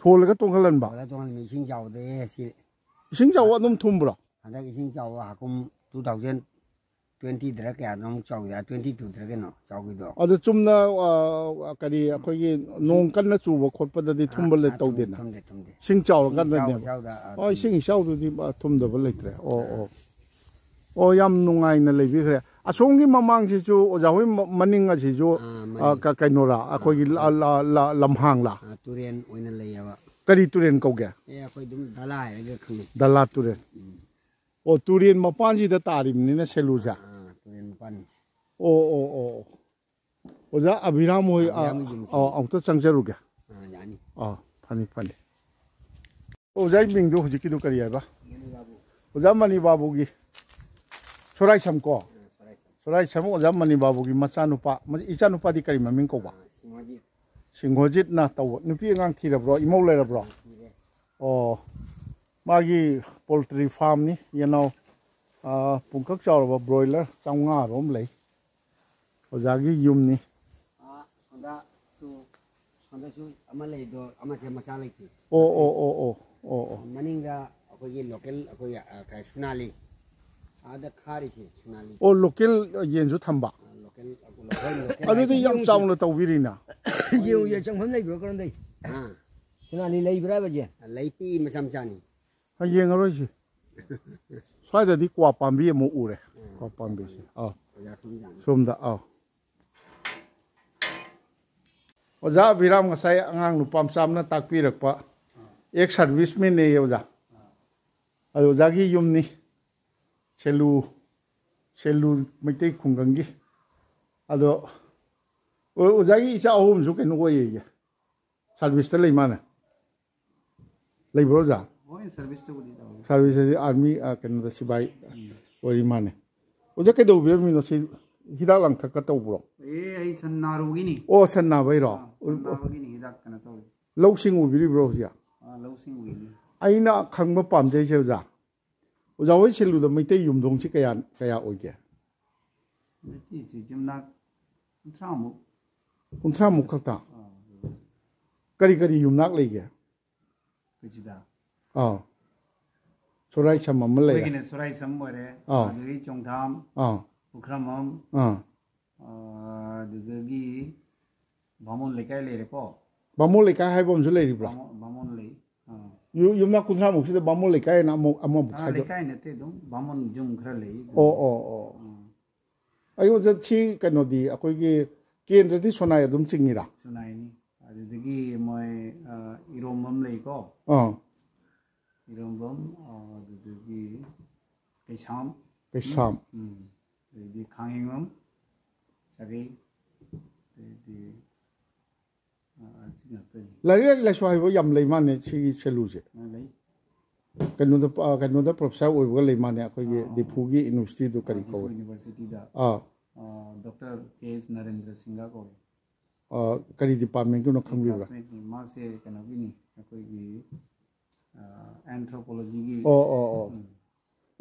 ꯊꯣꯜꯂꯒ ꯇꯣꯡꯈꯠꯍꯟꯕ? ꯊꯣꯜꯂꯒ ꯇꯣꯡꯍꯟꯕ, ꯏꯁꯤꯡ ꯆꯥꯎꯗꯦ ꯁꯤ꯫ ꯏꯁꯤꯡ ꯆꯥꯎꯕ ꯑꯗꯨꯝ ꯊꯨꯝꯕ꯭ꯔꯣ? ꯍꯟꯗꯛ ꯏꯁꯤꯡ ꯆꯥꯎꯕ ꯍꯥꯀꯨꯝ two thousand twenty ꯗꯔ ꯀꯌꯥꯗꯅꯣ ꯑꯃꯨꯛ ꯆꯥꯎꯈꯤꯗ, twenty two ꯗꯔ ꯀꯩꯅꯣ ꯆꯥꯎꯈꯤꯗꯣ꯫ ꯑꯗꯣ ꯆꯨꯝꯅ, ꯑ, ꯀꯔꯤ, ꯑꯩꯈꯣꯏꯒꯤ ꯏꯁꯤꯡ ꯅꯣꯡ ꯀꯟꯅ ꯆꯨꯕ ꯈꯣꯠꯄꯗꯗꯤ ꯑꯥ, ꯊꯨꯝꯕ ꯂꯩ-, ꯑꯥ, ꯊꯨꯝ-, ꯇꯧꯗꯦꯅ? ꯊꯨꯝꯗꯦ, ꯊꯨꯝꯗꯦ꯫ ꯏꯁꯤꯡ ꯆꯥꯎꯔꯀꯥꯟꯗꯅꯦꯕ? ꯏꯁꯤꯡ ꯏꯆꯥꯎ ꯏꯆꯥꯎꯗ, ꯑꯥ, ꯑꯣ, ꯊꯨꯝꯗꯦ꯫ ꯏꯁꯤꯡ ꯏꯆꯥꯎꯗꯨꯗꯤ, ꯑ, ꯊꯨꯝꯗꯕ ꯂꯩꯇ꯭ꯔꯦ꯫ ꯑꯣ, ꯑꯣ꯫ ꯑꯣ, ꯌꯥꯝ ꯅꯨꯡꯉꯥꯏꯅ ꯂꯩꯕꯤꯈ꯭ꯔꯦ꯫ ꯑꯁꯣꯝꯒꯤ ꯃꯃꯥꯡꯁꯤꯁꯨ, ꯑꯣꯖꯥ ꯍꯣꯏ ꯃ-, ꯃꯅꯤꯡ ꯑꯁꯤꯁꯨ, ꯑꯥ, ꯑ, ꯃꯅꯤꯡ꯫ ꯀ-, ꯀꯩꯅꯣꯔꯥ, ꯑꯥ, ꯑꯩꯈꯣꯏꯒꯤ ꯂ-, ꯑꯥ꯫ ꯂ-, ꯂ-, ꯂꯝꯍꯥꯡꯂꯥ? ꯑꯥ, ꯇꯨꯔꯦꯟ ꯑꯣꯏꯅ ꯂꯩꯌꯦꯕ꯫ ꯀꯔꯤ ꯇꯨꯔꯦꯟ ꯀꯧꯒꯦ? ꯑꯦ, ꯑꯩꯈꯣꯏ ꯑꯗꯨꯝ ꯗꯂꯥ ꯍꯥꯏꯔꯒ ꯈꯪꯅꯩ꯫ ꯗꯂꯥ ꯇꯨꯔꯦꯟ꯫ ꯎꯝ꯫ ꯑꯣ, ꯇꯨꯔꯦꯟ ꯃꯄꯥꯟꯁꯤꯗ ꯇꯥꯔꯤꯕꯅꯤꯅ ꯁꯦꯂꯨꯁꯦ? ꯑꯥ, ꯇꯨꯔꯦꯟ ꯃꯄꯥꯟꯅꯤ꯫ ꯑꯣ, ꯑꯣ, ꯑꯣ, ꯑꯣ꯫ ꯑꯣꯖꯥ ꯑꯕꯤꯔꯥꯝ ꯍꯣꯏ, ꯑ, ꯑꯕꯤꯔꯥꯝꯒꯤ ꯌꯨꯝꯁꯤ꯫ ꯑ, ꯑꯃꯨꯛꯇ ꯆꯪꯖꯔꯨꯒꯦ꯫ ꯑꯥ, ꯌꯥꯅꯤ꯫ ꯑꯥ, ꯐꯅꯤ, ꯐꯅꯤ꯫ ꯑꯣꯖꯥꯒꯤ ꯃꯤꯡꯗꯣ ꯍꯧꯖꯤꯛꯀꯤꯗꯣ ꯀꯔꯤ ꯍꯥꯏꯕ? ꯃꯅꯤ ꯕꯥꯕꯨ꯫ ꯑꯣꯖꯥ ꯃꯅꯤ ꯕꯥꯕꯨꯒꯤ ꯁꯣꯔꯥꯏꯁꯝ ꯀꯣ? ꯑꯥ꯫ ꯈꯨꯔꯥꯏ ꯁꯃꯨ ꯑꯣꯖꯥ ꯃꯅꯤ ꯕꯥꯕꯨꯒꯤ ꯃꯆꯥꯅꯨꯄꯥ, ꯃ-, ꯏꯆꯥꯅꯨꯄꯥꯗꯤ ꯀꯔꯤ ꯃꯃꯤꯡ ꯀꯧꯕ? ꯁꯤꯡꯍꯣꯖꯤꯠ꯫ ꯁꯤꯡꯍꯣꯖꯤꯠꯅ ꯇꯧꯕ꯫ ꯅꯨꯄꯤ ꯑꯉꯥꯡ ꯊꯤꯔꯕ꯭ꯔꯣ? ꯏꯃꯧ ꯂꯩꯔꯕ꯭ꯔꯣ? ꯊꯤꯔꯦ꯫ ꯑꯣ, ꯃꯥꯒꯤ ꯄꯣꯜꯇ꯭ꯔꯤ ꯐꯥꯔꯝꯅꯤ, ꯌꯦꯅꯥꯎ, ꯑꯥ, ꯄꯨꯡꯀꯛ ꯆꯥꯎꯔꯕ ꯕ꯭ꯔꯣꯏꯂꯔ ꯆꯥꯝꯃꯉꯥ ꯔꯣꯝ ꯂꯩ꯫ ꯑꯣꯖꯥꯒꯤ ꯌꯨꯝꯅꯤ꯫ ꯑꯥ, ꯁꯣꯝꯗꯁꯨ, ꯁꯣꯝꯗꯁꯨ ꯑꯃ ꯂꯩꯗꯣ, ꯑꯃꯁꯦ ꯃꯆꯥ ꯂꯩꯇꯦ꯫ ꯑꯣ, ꯑꯣ, ꯑꯣ, ꯑꯣ, ꯑꯣ, ꯑꯣ꯫ ꯃꯅꯤꯡꯗ ꯑꯩꯈꯣꯏꯒꯤ ꯂꯣꯀꯦꯜ, ꯑꯩꯈꯣꯏꯒꯤ, ꯑ, ꯀ-, ꯁꯨꯅꯥꯂꯤ꯫ ꯑꯥꯗ ꯈꯥꯔꯤꯁꯦ ꯁꯨꯅꯥꯂꯤ꯫ ꯑꯣ, ꯂꯣꯀꯦꯜ ꯌꯦꯟꯁꯨ ꯊꯝꯕ? ꯑ, ꯂꯣꯀꯦꯜ, ꯂꯣꯀꯦꯜ ꯑꯗꯨꯗꯤ ꯍꯥꯏꯇꯥꯔꯦ꯫ ꯌꯥꯝ ꯆꯥꯎꯅ ꯇꯧꯕꯤꯔꯤꯅ꯫ ꯌꯦꯡꯉꯨꯁꯦ, ꯆꯪꯐꯝ ꯂꯩꯕ꯭ꯔꯣ, ꯀꯔꯝ ꯂꯩ? ꯑꯥ꯫ ꯁꯨꯅꯥꯂꯤ ꯂꯩꯕ꯭ꯔꯥ ꯍꯥꯏꯕꯁꯦ? ꯂꯩ, ꯄꯤꯛꯏ, ꯃꯆꯥ ꯃꯆꯥꯅꯤ꯫ ꯑ, ꯌꯦꯡꯉꯔꯣꯏꯁꯤ꯫ ꯁ꯭ꯋꯥꯏꯗꯗꯤ ꯀ꯭ꯋꯥ ꯄꯥꯝꯕꯤ ꯑꯃꯨꯛ ꯎꯔꯦ꯫ ꯀ꯭ꯋꯥ ꯄꯥꯝꯕꯤꯁꯦ꯫ ꯑꯥ꯫ ꯑꯣꯖꯥ ꯁꯣꯝꯗ꯫ ꯁꯣꯝꯗ, ꯑꯥ꯫ ꯑꯣꯖꯥ ꯑꯕꯤꯔꯥꯝ ꯉꯁꯥꯏ ꯑꯉꯥꯡ ꯅꯨꯄꯥ ꯃꯆꯥ ꯑꯃꯅ ꯇꯥꯛꯄꯤꯔꯛꯄ, ꯑꯦꯛꯁ ꯁꯥꯔꯚꯤꯁꯃꯦꯟꯅꯦ ꯑꯣꯖꯥ꯫ ꯑꯗꯨ ꯑꯣꯖꯥꯒꯤ ꯌꯨꯝꯅꯤ꯫ ꯁꯦꯂꯨ, ꯁꯦꯂꯨ ꯃꯩꯇꯩ ꯈꯨꯡꯒꯪꯒꯤ꯫ ꯑꯗꯣ ꯑꯣ-, ꯑꯣꯖꯥꯒꯤ ꯏꯆꯥ ꯑꯍꯨꯝꯁꯨ ꯀꯩꯅꯣ ꯑꯣꯏꯌꯦ, ꯁꯥꯔꯚꯤꯁꯇ ꯂꯩ ꯃꯥꯅꯦ꯫ ꯂꯩꯕ꯭ꯔꯣ ꯑꯣꯖꯥ? ꯍꯣꯏ, ꯁꯥꯔꯚꯤꯁꯇꯕꯨꯗꯤ ꯇꯧꯔꯤ꯫ ꯁꯥꯔꯚꯤꯁ ꯍꯥꯏꯗꯤ ꯑꯥꯔꯃꯤ, ꯑ, ꯀꯩꯅꯣꯗ ꯁꯤꯕꯥꯏ ꯎꯝ꯫ ꯑꯣꯏꯔꯤ ꯃꯥꯅꯦ꯫ ꯑꯣꯖꯥ ꯀꯩꯗꯧꯕꯤꯔꯝꯃꯤꯅꯣ? ꯁꯤ ꯍꯤꯗꯥꯛ ꯂꯥꯡꯊꯛꯀ ꯇꯧꯕ꯭ꯔꯣ? ꯑꯦ, ꯑꯩ ꯁꯟ ꯅꯥꯔꯨꯕꯒꯤꯅꯤ꯫ ꯑꯣ, ꯁꯟ ꯅꯥꯕꯩꯔꯣ? ꯑꯥ, ꯁꯟ ꯅꯥꯕꯒꯤꯅꯤ ꯍꯤꯗꯥꯛ ꯀꯩꯅꯣ ꯇꯧꯔꯤ꯫ ꯂꯧꯁꯤꯡ ꯎꯕꯤꯔꯤꯕ꯭ꯔꯣ ꯍꯧꯖꯤꯛ? ꯑꯥ, ꯂꯧꯁꯤꯡ ꯎꯏꯅꯤ꯫ ꯑꯩꯅ ꯈꯪꯕ ꯄꯥꯝꯖꯩꯁꯦ ꯑꯣꯖꯥ, ꯑꯣꯖꯥ ꯍꯣꯏ ꯁꯦꯂꯨꯗ ꯃꯩꯇꯩ ꯌꯨꯝꯊꯣꯡꯁꯤ ꯀꯌꯥ, ꯀꯌꯥ ꯑꯣꯏꯒꯦ? ꯃꯩꯇꯩꯁꯤ ꯌꯨꯝꯅꯥꯛ ꯀꯨꯟꯊ꯭ꯔꯥꯃꯨꯛ꯫ ꯀꯨꯟꯊ꯭ꯔꯥꯃꯨꯛ ꯈꯛꯇ? ꯑꯥ꯫ ꯀꯔꯤ ꯀꯔꯤ ꯌꯨꯝꯅꯥꯛ ꯂꯩꯒꯦ? ꯑꯩꯈꯣꯏ ꯁꯤꯗ? ꯑꯥ꯫ ꯁꯣꯔꯥꯏꯁꯝ ꯑꯃ ꯂꯩꯔꯦ꯫ ꯑꯩꯈꯣꯏꯒꯤꯅ ꯁꯣꯔꯥꯏꯁꯝ ꯑꯣꯏꯔꯦ, ꯑꯥ꯫ ꯑꯗꯨꯗꯒꯤ ꯆꯣꯡꯊꯥꯝ, ꯑꯥ꯫ ꯄꯨꯈ꯭ꯔꯝꯕꯝ, ꯑꯥ꯫ ꯑꯥ, ꯑꯗꯨꯗꯒꯤ ꯕꯥꯃꯣꯟ ꯂꯩꯀꯥꯏ ꯂꯩꯔꯦꯀꯣ꯫ ꯕꯥꯃꯣꯟ ꯂꯩꯀꯥꯏ ꯍꯥꯏꯕ ꯑꯃꯁꯨ ꯂꯩꯔꯤꯕ꯭ꯔꯥ? ꯕꯥꯃꯣꯟ, ꯕꯥꯃꯣꯟ ꯂꯩ꯫ ꯑꯥ꯫ ꯌꯨ-, ꯌꯨꯝꯅꯥꯛ ꯀꯨꯟꯊ꯭ꯔꯥꯃꯨꯛꯁꯤꯗ ꯕꯥꯃꯣꯟ ꯂꯩꯀꯥꯏ ꯍꯥꯏꯅ ꯑꯃꯨꯛ, ꯑꯃꯃꯨꯛ ꯑꯥ, ꯈꯥꯏꯗꯣꯛ- ꯂꯩꯀꯥꯏ ꯅꯠꯇꯦ, ꯑꯗꯨꯝ ꯕꯥꯃꯣꯟ ꯌꯨꯝ ꯈꯔ ꯂꯩ ꯑꯗꯨꯝ꯫ ꯑꯣ, ꯑꯣ, ꯑꯣ꯫ ꯎꯝ꯫ ꯑꯩ ꯑꯣꯖꯥ, ꯁꯤ ꯀꯩꯅꯣꯗꯤ, ꯑꯩꯈꯣꯏꯒꯤ ꯀꯦꯟꯗ꯭ꯔꯗꯤ ꯁꯣꯅꯥꯏ ꯑꯗꯨꯝ ꯆꯤꯡꯉꯤꯔꯥ? ꯁꯣꯅꯥꯏꯅꯤ꯫ ꯑꯗꯨꯗꯒꯤ ꯃꯣꯏ, ꯑ, ꯏꯔꯣꯝꯕꯝ ꯂꯩꯀꯣ꯫ ꯑꯥ꯫ ꯏꯔꯣꯝꯕꯝ, ꯑ, ꯑꯗꯨꯗꯒꯤ ꯀꯩꯁꯥꯝ꯫ ꯀꯩꯁꯥꯝ꯫ ꯎꯝ꯫ ꯑꯗꯩꯗꯤ ꯈꯥꯡꯍꯦꯡꯕꯝ, ꯁꯥꯒꯩ, ꯑꯗꯩꯗꯤ ꯑ, ꯑ, ꯁꯤ ꯉꯥꯛꯇꯅꯤ꯫ ꯂꯥꯏꯔꯤꯛ ꯂꯥꯏꯁꯨ ꯍꯩꯕ ꯌꯥꯝ ꯂꯩ ꯃꯥꯅꯦ ꯁꯤꯒꯤ ꯁꯦꯂꯨꯁꯦ꯫ ꯑ, ꯂꯩ꯫ ꯀꯩꯅꯣꯗ ꯑ, ꯀꯩꯅꯣꯗ ꯄ꯭ꯔꯣꯐꯦꯁꯔ ꯑꯣꯏꯕꯒ ꯂꯩ ꯃꯥꯅꯦ, ꯑꯩꯈꯣꯏꯒꯤ ꯗꯤꯐꯨꯒꯤ ꯌꯨꯅꯤꯚꯔꯁꯤꯇꯤꯗꯨ ꯀꯔꯤ ꯀꯧꯏ? ꯌꯨꯅꯤꯚꯔꯁꯤꯇꯤꯗ ꯑꯥ ꯗꯣꯛꯇꯔ ꯀꯦ ꯑꯦꯁ ꯅꯔꯦꯟꯗ꯭ꯔ ꯁꯤꯡꯒ ꯀꯧꯏ꯫ ꯑ, ꯀꯔꯤ ꯗꯤꯄꯥꯔꯠꯃꯦꯟꯒꯤꯅꯣ ꯈꯪꯕꯤꯕ꯭ꯔꯥ? ꯀ꯭ꯂꯥꯁꯃꯦꯠꯅꯤ꯫ ꯃꯥꯁꯦ ꯀꯩꯅꯣꯒꯤꯅꯤ, ꯑꯩꯈꯣꯏꯒꯤ ꯑꯦꯟꯊ꯭ꯔꯣꯄꯣꯂꯣꯖꯤꯒꯤ꯫ ꯑꯣ ꯑꯣ ꯑꯣ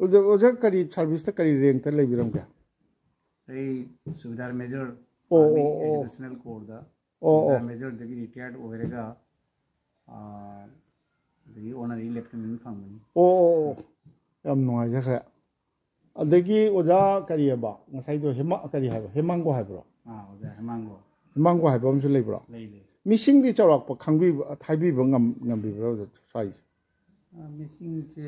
ꯑꯣꯖꯥ, ꯑꯣꯖꯥ ꯀꯔꯤ ꯁꯥꯔꯚꯤꯁꯇ ꯀꯔꯤ ꯔꯦꯡꯇ ꯂꯩꯕꯤꯔꯝꯒꯦ? ꯑꯩ ꯁꯨꯕꯦꯗꯥꯔ ꯃꯦꯖꯔ ꯑꯣ, ꯑꯥꯔꯃꯤ ꯑꯣ, ꯑꯣ꯫ ꯑꯦꯗꯤꯁꯅꯦꯜ ꯀꯣꯔꯗ ꯑꯣ, ꯑꯣ꯫ ꯁꯨꯕꯦꯗꯥꯔ ꯃꯦꯖꯔꯗꯒꯤ ꯔꯤꯇꯥꯌꯔꯠ ꯑꯣꯏꯔꯒ ꯑꯥ, ꯑꯗꯒꯤ ꯑꯣꯅꯔꯤ ꯂꯦꯐꯇꯤꯅꯦꯟ ꯐꯪꯕꯅꯤ꯫ ꯑꯣ ꯑꯣ ꯑꯣ, ꯌꯥꯝ ꯅꯨꯡꯉꯥꯏꯖꯈ꯭ꯔꯦ꯫ ꯑꯗꯒꯤ ꯑꯣꯖꯥ ꯀꯔꯤ ꯍꯥꯏꯕ ꯉꯁꯥꯏꯗꯣ, ꯍꯦꯃꯥ ꯀꯔꯤ ꯍꯥꯏꯕ, ꯍꯦꯃꯥꯡꯒꯣ ꯍꯥꯏꯕ꯭ꯔꯣ? ꯑꯥ ꯑꯣꯖꯥ ꯍꯦꯃꯥꯡꯒꯣ꯫ ꯍꯦꯃꯥꯡꯒꯣ ꯍꯥꯏꯕ ꯑꯃꯁꯨ ꯂꯩꯕ꯭ꯔꯣ? ꯂꯩ ꯂꯩ꯫ ꯃꯤꯁꯤꯡꯗꯤ ꯆꯥꯎꯔꯥꯛꯄ ꯈꯪꯕꯤꯕ, ꯍꯥꯏꯕꯤꯕ ꯉꯝ ꯉꯝꯕꯤꯕ꯭ꯔꯥ ꯑꯣꯖꯥ ꯁ꯭ꯋꯥꯏꯁꯦ? ꯑꯥ, ꯃꯤꯁꯤꯡꯁꯦ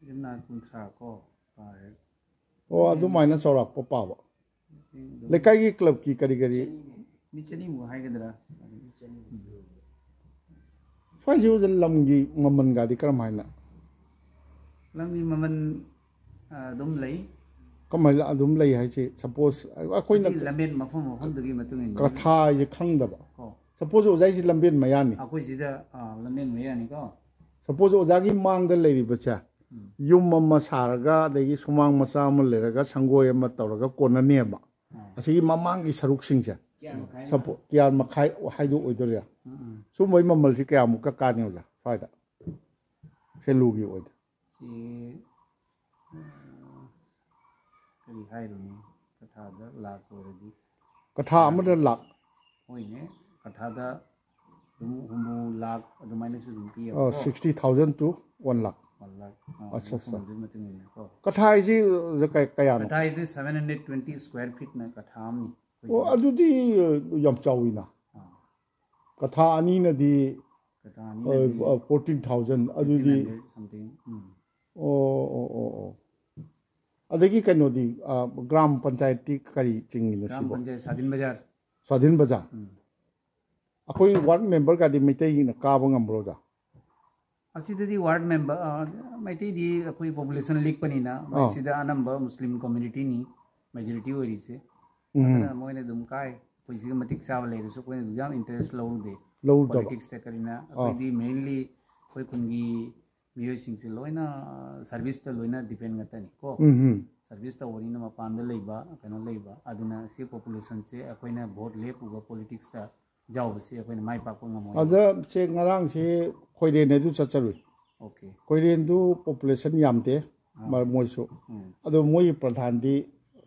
ꯌꯨꯝꯅꯥꯛ ꯀꯨꯟꯊ꯭ꯔꯥ ꯀꯣ ꯄꯥꯔꯦ꯫ ꯑꯣ, ꯑꯗꯨꯃꯥꯏꯅ ꯆꯥꯎꯔꯥꯛꯄ ꯄꯥꯕ꯫ ꯃꯤꯁꯤꯡ ꯑꯗꯨꯝ ꯂꯩꯀꯥꯏꯒꯤ ꯀ꯭ꯂꯕꯀꯤ ꯀꯔꯤ ꯀꯔꯤ? ꯃꯤ ꯆꯅꯤꯃꯨꯛ ꯍꯥꯏꯒꯗ꯭ꯔꯥ? ꯁ꯭ꯋꯥꯏꯁꯤ ꯑꯣꯖꯥ ꯂꯝꯒꯤ ꯃꯃꯜꯒꯗꯤ ꯀꯔꯝ ꯍꯥꯏꯅ? ꯂꯝꯒꯤ ꯃꯃꯜ ꯑꯥ, ꯑꯗꯨꯝ ꯂꯩ꯫ ꯀꯃꯥꯏꯅ ꯑꯗꯨꯝ ꯂꯩ ꯍꯥꯏꯁꯦ? ꯁꯄꯣꯁ ꯑꯩꯈꯣꯏꯅ ꯃꯁꯤ ꯂꯝꯕꯦꯟ ꯃꯐꯝ ꯃꯐꯝꯗꯨꯒꯤ ꯃꯇꯨꯡ ꯏꯟꯅ꯫ ꯀꯊꯥ ꯍꯥꯏꯁꯦ ꯈꯪꯗꯕ꯫ ꯀꯣ꯫ ꯁꯄꯣꯁ ꯑꯣꯖꯥ ꯍꯥꯏꯁꯤ ꯂꯝꯕꯦꯟ ꯃꯌꯥꯅꯤ꯫ ꯑꯩꯈꯣꯏ ꯁꯤꯗ ꯑꯥ, ꯂꯝꯕꯦꯟ ꯃꯌꯥꯅꯤꯀꯣ꯫ ꯁꯄꯣꯁ ꯑꯣꯖꯥꯒꯤ ꯃꯥꯡꯗ ꯂꯩꯔꯤꯕꯁꯦ ꯎꯝ꯫ ꯌꯨꯝ ꯑꯃ ꯁꯥꯔꯒ, ꯑꯗꯒꯤ ꯁꯨꯃꯥꯡ ꯃꯆꯥ ꯑꯃ ꯂꯩꯔꯒ, ꯁꯪꯒꯣꯏ ꯑꯃ ꯇꯧꯔꯒ ꯀꯣꯟꯅꯅꯦꯕ꯫ ꯑꯥ꯫ ꯑꯁꯤꯒꯤ ꯃꯃꯥꯡꯒꯤ ꯁꯔꯨꯛꯁꯤꯡꯁꯦ ꯀꯌꯥ ꯃꯈꯥꯏꯅꯣ? ꯁꯄꯣ ꯀꯤꯌꯥꯔ ꯃꯈꯥꯏ ꯍꯥꯏꯗꯣ ꯑꯣꯏꯗꯣꯏꯔꯥ? ꯎꯝ, ꯎꯝ꯫ ꯁꯨꯝꯕꯒꯤ ꯃꯃꯜꯁꯤ ꯀꯌꯥꯃꯨꯛꯀ ꯀꯥꯟꯅꯤ ꯑꯣꯖꯥ ꯁ꯭ꯋꯥꯏꯗ, ꯁꯦꯂꯨꯒꯤ ꯑꯣꯏꯗ? ꯁꯤ ꯑꯥ, ꯀꯔꯤ ꯍꯥꯏꯔꯨꯅꯤ? ꯀꯊꯥꯗ ꯂꯥꯛ ꯑꯣꯏꯔꯗꯤ꯫ ꯀꯊꯥ ꯑꯃꯗ ꯂꯥꯛ? ꯍꯣꯏꯅꯦ, ꯀꯊꯥꯗ ꯑꯗꯨꯝ ꯍꯨꯝꯐꯨ ꯂꯥꯛ ꯑꯗꯨꯃꯥꯏꯅꯁꯨ ꯑꯗꯨꯝ ꯄꯤꯌꯦꯕꯀꯣ꯫ Sixty thousand to one lakh. One lakh, ꯑꯥ, ꯑꯠꯆꯥ, ꯑꯠꯆꯥ꯫ ꯃꯐꯝꯗꯨꯒꯤ ꯃꯇꯨꯡ ꯏꯟꯅꯀꯣ꯫ ꯀꯊꯥ ꯍꯥꯏꯁꯤ ꯀ- ꯀꯌꯥꯅꯣ? ꯀꯊꯥ ꯍꯥꯏꯁꯤ seven hundred twenty square feetꯅ ꯀꯊꯥ ꯑꯃꯅꯤ꯫ ꯑꯣ, ꯑꯗꯨꯗꯤ ꯌꯥꯝ ꯆꯥꯎꯋꯤꯅ꯫ ꯑꯥ, ꯀꯊꯥ ꯑꯅꯤꯅꯗꯤ ꯀꯊꯥ ꯑꯅꯤꯅꯗꯤ ꯐꯣꯔꯇꯤꯟ ꯊꯥꯎꯖꯟ, ꯑꯗꯨꯗꯤ fifteen hundred something꯫ ꯎꯝ꯫ ꯑꯣ ꯑꯣ ꯑꯣ ꯑꯣ꯫ ꯑꯗꯒꯤ ꯀꯩꯅꯣꯗꯤ ꯑ, ꯒ꯭ꯔꯥꯝ ꯄꯟꯆꯥꯌꯠꯇꯤ ꯀꯔꯤ ꯆꯤꯡꯉꯤꯅꯣ ꯒ꯭ꯔꯥꯝ ꯁꯤꯕꯣ? ꯄꯟꯆꯥꯌꯠ ꯁꯥꯗꯤꯟ ꯕꯖꯥꯔ꯫ ꯁ꯭ꯋꯥꯙꯤꯟ ꯕꯖꯥꯔ꯫ ꯎꯝ꯫ ꯑꯩꯈꯣꯏ ꯋꯥꯔꯗ ꯃꯦꯝꯕꯔꯒꯗꯤ ꯃꯩꯇꯩꯅ ꯀꯥꯕ ꯉꯝꯕ꯭ꯔꯣ ꯑꯣꯖꯥ? ꯑꯁꯤꯗꯗꯤ ꯋꯥꯔꯗ ꯃꯦꯝꯕꯔ ꯑ, ꯃꯩꯇꯩꯗꯤ ꯑꯩꯈꯣꯏ ꯄꯣꯄꯨꯂꯦꯁꯟ ꯂꯤꯛꯄꯅꯤꯅ ꯑꯥ꯫ ꯁꯤꯗ ꯑꯅꯝꯕ ꯃꯨꯁꯂꯤꯝ ꯀꯝꯃ꯭ꯌꯨꯅꯤꯇꯤꯅꯤ, ꯃꯦꯖꯣꯔꯤꯇꯤ ꯑꯣꯏꯔꯤꯁꯦ꯫ ꯎꯝ꯫ ꯑꯗꯨꯅ ꯃꯣꯏꯅ ꯑꯗꯨꯝ ꯀꯥꯏ꯫ ꯑꯩꯈꯣꯏ ꯁꯤꯒ ꯃꯇꯤꯛ ꯆꯥꯕ ꯂꯩꯔꯁꯨ ꯑꯩꯈꯣꯏꯅ ꯑꯗꯨꯝ ꯌꯥꯝ ꯏꯟꯇꯔꯦꯁ ꯂꯧꯔꯨꯗꯦ꯫ ꯂꯧꯔꯨꯗꯕ꯫ ꯄꯣꯂꯤꯇꯤꯛꯁꯇ ꯀꯔꯤꯅ ꯑꯩꯈꯣꯏꯗꯤ ꯃꯦꯟꯂꯤ ꯑꯩꯈꯣꯏ ꯈꯨꯟꯒꯤ ꯃꯤꯑꯣꯏꯁꯤꯡꯁꯦ ꯂꯣꯏꯅ ꯁꯔꯚꯤꯁꯇ ꯂꯣꯏꯅ ꯗꯤꯄꯦꯟ ꯉꯥꯛꯇꯅꯤ ꯀꯣ꯫ ꯎꯝ ꯎꯝ ꯁꯔꯚꯤꯁ ꯇꯧꯕꯅꯤꯅ ꯃꯄꯥꯟꯗ ꯂꯩꯕ ꯀꯩꯅꯣ ꯂꯩꯕ ꯑꯗꯨꯅ ꯁꯤ ꯄꯣꯄꯨꯂꯦꯁꯟꯁꯦ ꯑꯩꯈꯣꯏꯅ ꯚꯣꯠ ꯂꯦꯞꯄꯨꯕ ꯄꯣꯂꯤꯇꯤꯛꯁꯇ ꯌꯥꯎꯕꯁꯦ ꯑꯩꯈꯣꯏꯅ ꯃꯥꯏ ꯄꯥꯛꯄ ꯉꯝꯃꯣꯏ꯫ ꯑꯗ ꯁꯦ ꯉꯔꯥꯡꯁꯦ ꯈꯣꯏꯔꯦꯟ ꯑꯗꯨ ꯆꯠꯆꯔꯨꯏ꯫ ꯑꯣꯀꯦ꯫ ꯈꯣꯏꯔꯦꯟꯗꯨ ꯄꯣꯄꯨꯂꯦꯁꯟ ꯌꯥꯝꯗꯦ꯫ ꯑꯥ꯫ ꯃ- ꯃꯣꯏꯁꯨ ꯎꯝ꯫ ꯑꯗꯣ ꯃꯣꯏꯒꯤ ꯄ꯭ꯔꯙꯥꯟꯗꯤ